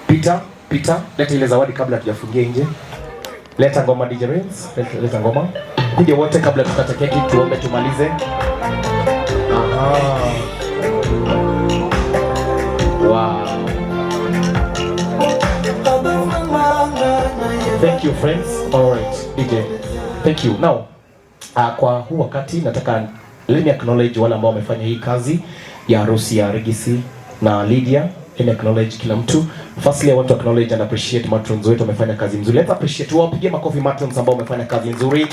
Peter, leta ile zawadi kabla tujafungia nje. Leta ngoma DJ Rins, leta ngoma. Kuja wote kabla tukate keki tuombe tumalize. Aha. Wow. Thank you friends. All right, DJ. Thank you. Now, kwa huu wakati nataka let me acknowledge wale ambao wamefanya hii kazi ya harusi ya Regisi na Lydia. Let me acknowledge kila mtu. Firstly, I want to acknowledge and appreciate matrons wetu wamefanya kazi nzuri. Let's appreciate, wapigie makofi matrons ambao wamefanya kazi nzuri.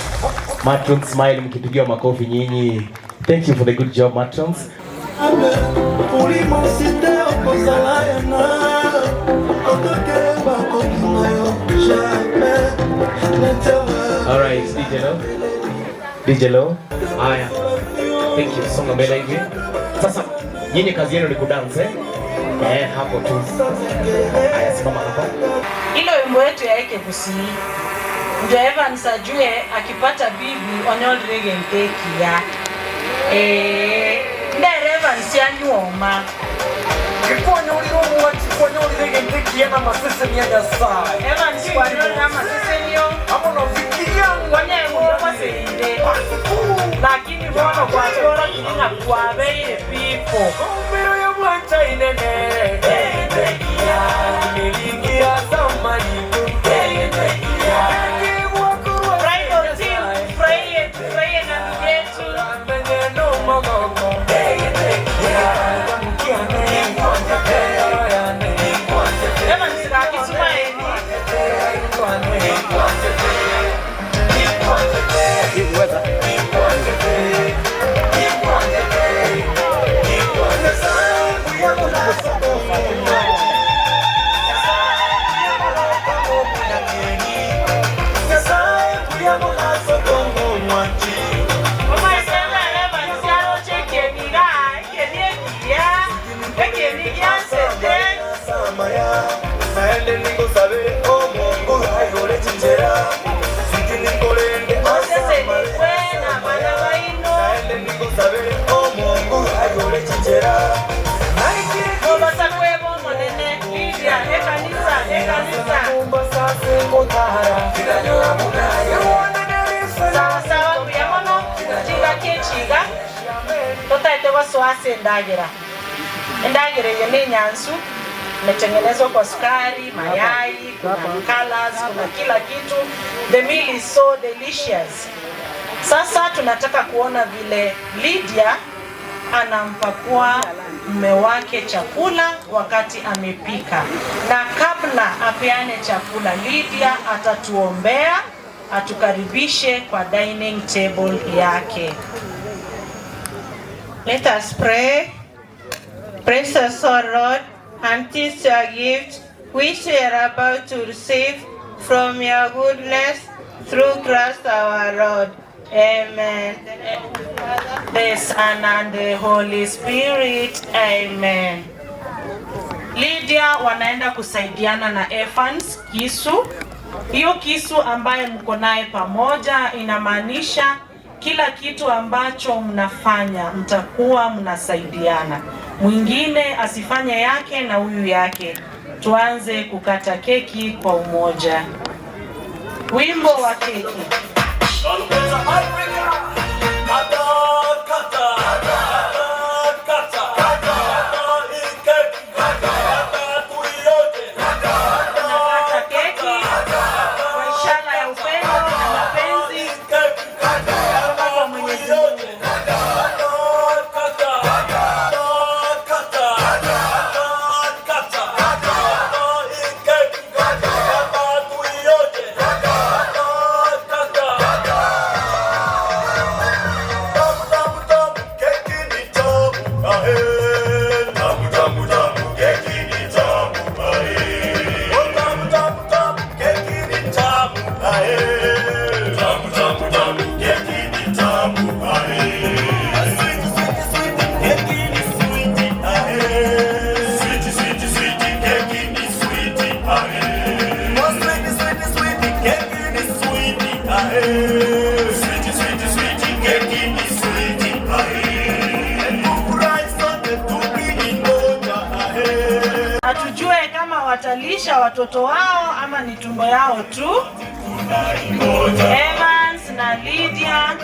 Matrons smile mkipigiwa makofi nyinyi. Thank you for the good job matrons. All right, DJ Lo. DJ Lo. Haya. Thank you. Songa mbele hivi. Sasa nyinyi kazi yenu ni kudance eh? Hapo tu. Haya, simama hapa. Ilo wimbo yetu ya Eke Kusii. Ndio Evans ajue akipata bibi onyolrege nteki ya. Ndere Evans yanyuoma. Evans kwanyolira amasesenio. Lakini bono kwatwora kiringa kwabeire pipo. Bridal team, pray na ndugu yetu. Evans kakisumaeni. Ndagira ndagira yenye nyansu imetengenezwa kwa sukari, mayai, kuna colors, kuna kila kitu. The meal is so delicious. Sasa tunataka kuona vile Lydia anampakua mume wake chakula wakati amepika. Na kabla apeane chakula, Lydia atatuombea, atukaribishe kwa dining table yake. Let us pray. Precious O Lord, and this your gift, which we are about to receive from your goodness through Christ our Lord. Amen. The Son and the Holy Spirit. Amen. Lydia wanaenda kusaidiana na Evans kisu. Hiyo kisu ambaye mko naye pamoja inamaanisha kila kitu ambacho mnafanya mtakuwa mnasaidiana. Mwingine asifanye yake na huyu yake. Tuanze kukata keki kwa umoja. Wimbo wa keki. Tunakata keki kwa ishara ya upendo na mapenzi kutoka kwa Mwenyezi Mungu. Hatujue kama watalisha watoto wao ama ni tumbo yao tu. Evans na Lydia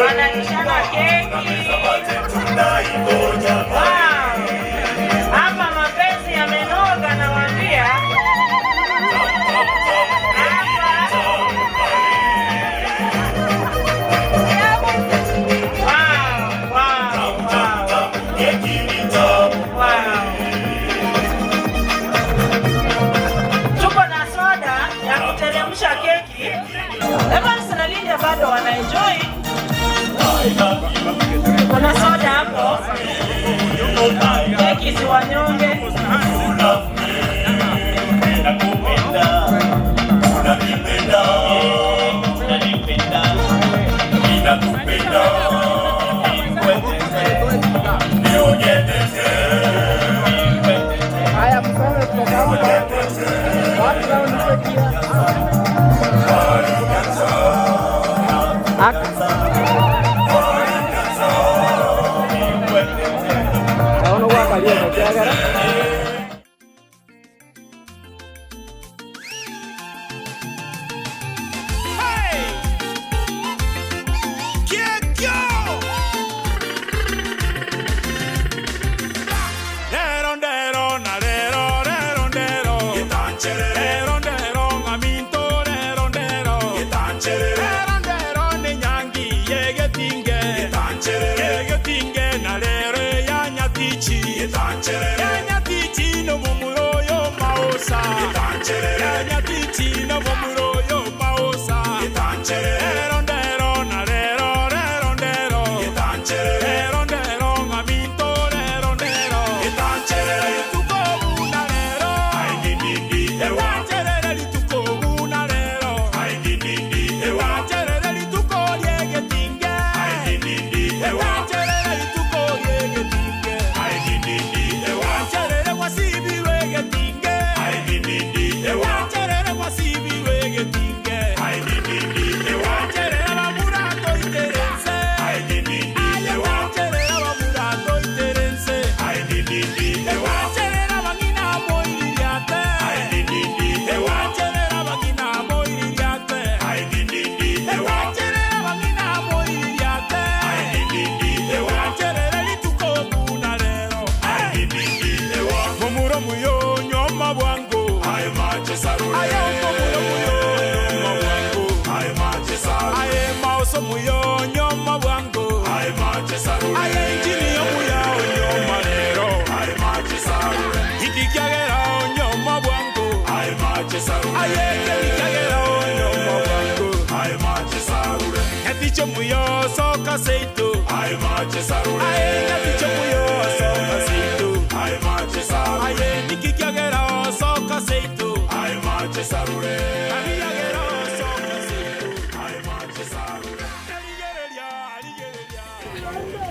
wanalishana keki. Wow. Hapa mapenzi yamenoga, nawaambia. Wow, wow, wow. Wow. Tuko na soda ya kuteremsha keki. Evans na Lydia bado wanaenjoy. Kuna soda hapo. Keki si wanyonge.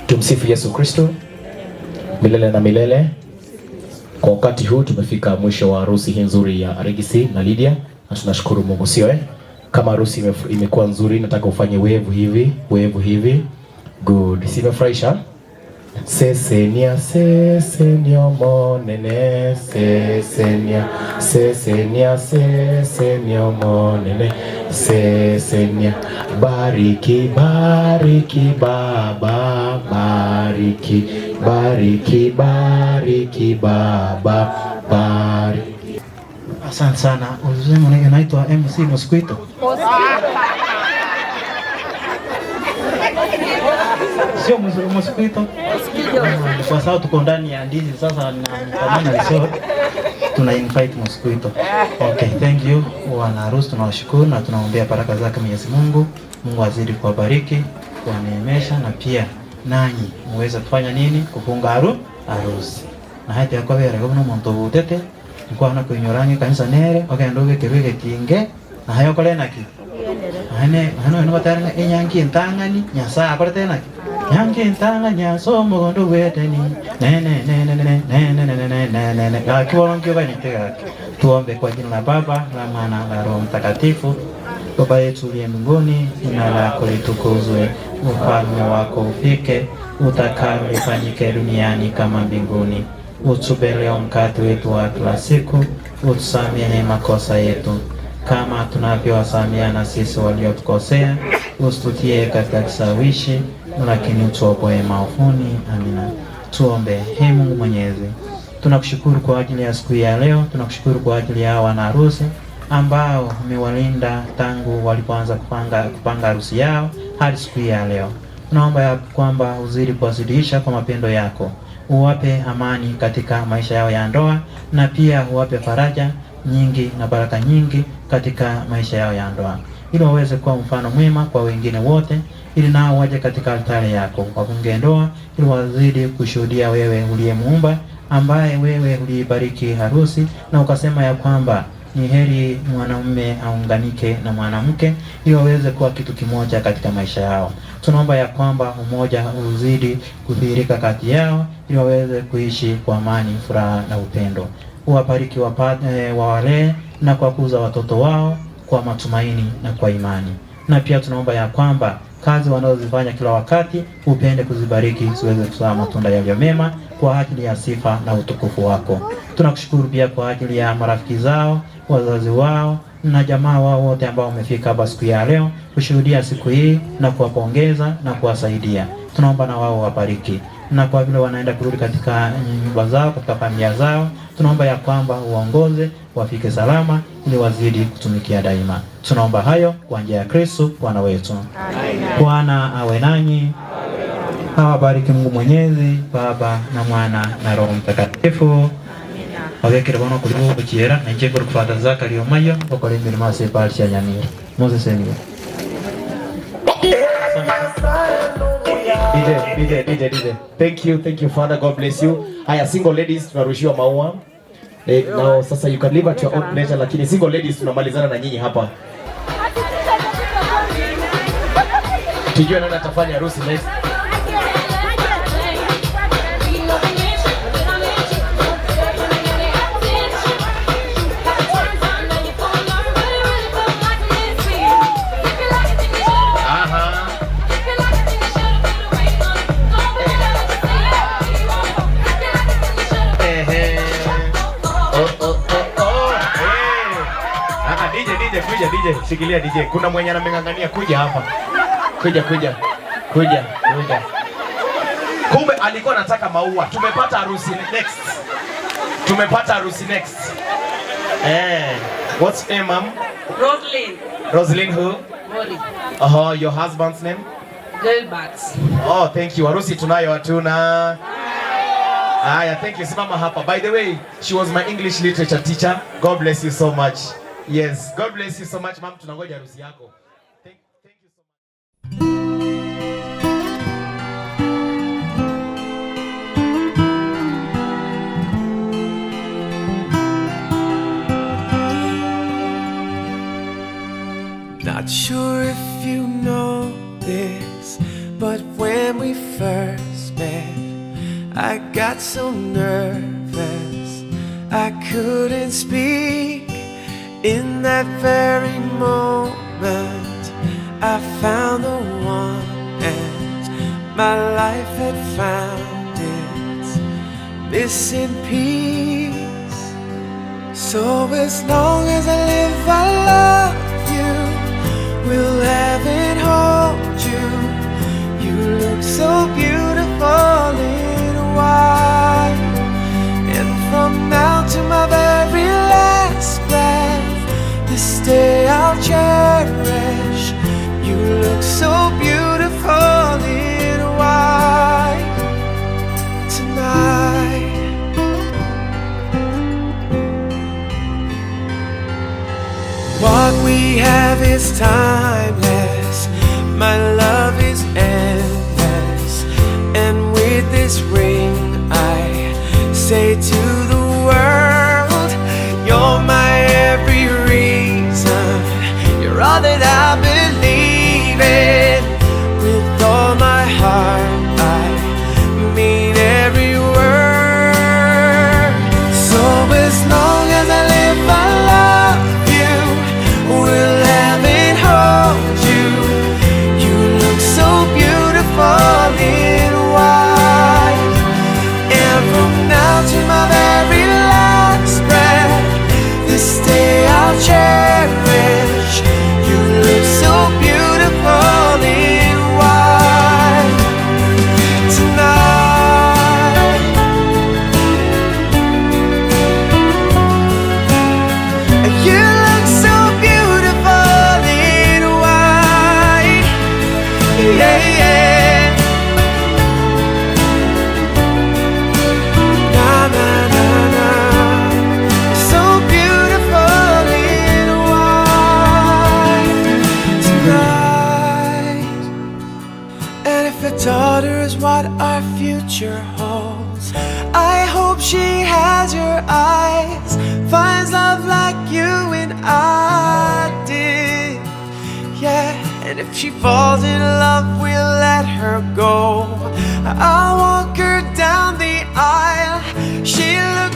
Tumsifu Yesu Kristo milele na milele. Kwa wakati huu tumefika mwisho wa harusi hii nzuri ya Arigisi na Lydia, na tunashukuru Mungu, sio eh? Kama harusi imekuwa nzuri, nataka ufanye wave hivi, wave hivi. Good. Si imefurahisha? Sesenia, sesenia monene, sesenia, sesenia, sesenia monene, sesenia. Bariki, bariki baba, bariki, bariki, bariki baba, bariki. Asante sana. Uzima unaitwa MC Mosquito. Sio mosquito. Kwa sababu tuko ndani ya ndizi sasa na Banana Resort tuna invite mosquito. Okay, thank you. Wana harusi tunawashukuru na tunaombea baraka zake Mwenyezi Mungu. Mungu azidi kuwabariki, kuwaneemesha na pia nanyi muweze kufanya nini? Kufunga harusi. Na hata yakobera kuno muntu butete nkwana kuinyorangi kanisa nere ogenda ubike kinge na hayo kole naki. Hane hano ino bataranga enyangi entangani Nyasaye akorete naki. Nyangi entanga nyaso mugondo weteni ne ne ne ne ne ne ne ne ne ne ne ne gaki worongi obanite. Tuombe kwa jina la Baba la Mwana la Roho Mtakatifu. Baba yetu uliye mbinguni, jina lako litukuzwe, ufalme wako ufike, utakalo lifanyike duniani kama mbinguni. Utupe leo mkate wetu wa kila siku, utusamehe makosa yetu kama tunavyowasamehe na sisi waliotukosea, usitutie katika kishawishi, lakini utuokoe maovuni. Amina. Tuombe. Ee Mungu Mwenyezi, tunakushukuru kwa ajili ya siku ya leo, tunakushukuru kwa ajili ya wana harusi ambao umewalinda tangu walipoanza kupanga harusi yao hadi siku ya leo. Tunaomba ya kwamba uzidi kuwazidisha kwa mapendo yako, uwape amani katika maisha yao ya ndoa, na pia uwape faraja nyingi na baraka nyingi katika maisha yao ya ndoa, ili waweze kuwa mfano mwema kwa wengine wote, ili nao waje katika altare yako wafunge ndoa, ili wazidi kushuhudia wewe uliyemuumba, ambaye wewe uliibariki harusi na ukasema ya kwamba ni heri mwanamume aunganike na mwanamke ili waweze kuwa kitu kimoja katika maisha yao. Tunaomba ya kwamba umoja uzidi kudhihirika kati yao ili waweze kuishi kwa amani, furaha na upendo. Uwabariki, wawalee na kuwakuza watoto wao kwa matumaini na kwa imani. Na pia tunaomba ya kwamba kazi wanazozifanya kila wakati upende kuzibariki ziweze kuzaa matunda yaliyo mema kwa ajili ya sifa na utukufu wako. Tunakushukuru pia kwa ajili ya marafiki zao, wazazi wao na jamaa wao wote ambao wamefika hapa siku ya leo kushuhudia siku hii na kuwapongeza na kuwasaidia. Tunaomba na wao wabariki, na kwa vile wanaenda kurudi katika nyumba zao, katika familia zao, tunaomba ya kwamba uongoze wafike salama ili wazidi kutumikia daima. Tunaomba hayo kwa njia ya Kristo Bwana wetu. Bwana awe nanyi. Awabariki Mungu Mwenyezi, Baba na Mwana na Roho Mtakatifu. Wabekere bono kuri bukiera na nje kuri Zakario mayo okora imirimo ase parish ya Nyamira. Moses eniwe. DJ, DJ, DJ, DJ. Thank you Father, God bless you. Haya, single ladies tunarushiwa maua. Now sasa you can live at your own pleasure, lakini single ladies tunamalizana na nyinyi hapa. Tujue nani atafanya harusi next. DJ, shikilia DJ. Kuna mwenye anameng'ang'ania kuja hapa. Kuja. Kumbe alikuwa anataka maua. Tumepata harusi next. What's name, ma'am? Roslyn. Roslyn who? Mori. Oh, your husband's name? Gilbert. Oh, thank you. Harusi tunayo hatuna. Aya, thank you. Simama hapa. By the way, she was my English literature teacher. God bless you so much. Yes, God bless you so much, ma'am. Tunangoja harusi yako. Thank you so much. Not sure if you know this, but when we first met, I got so nervous. I couldn't speak. In that very moment, I found the one, and my life had found its missing piece. So as long as I live, I love you. Will have and hold you. You look so beautiful in white. And from now to my very last breath, this day I'll cherish. You look so beautiful in white tonight. What we have is timeless. My love is endless. And with this ring, I say to the world, you're my every reason. You're all that I believe in. With all my heart, I mean every word. So as long as I live, I love you. Will have and hold you. You look so beautiful in white. And from now to my very last breath, this day I'll cherish. You look so beautiful in white tonight. You look so beautiful in white. Yeah, yeah. Na, na, na, na. So beautiful in white tonight. And if a daughter is what our future holds, I hope she has your eyes, finds love like you and I did. Yeah, and if she falls in love, we'll let her go. I'll walk her down the aisle. She looks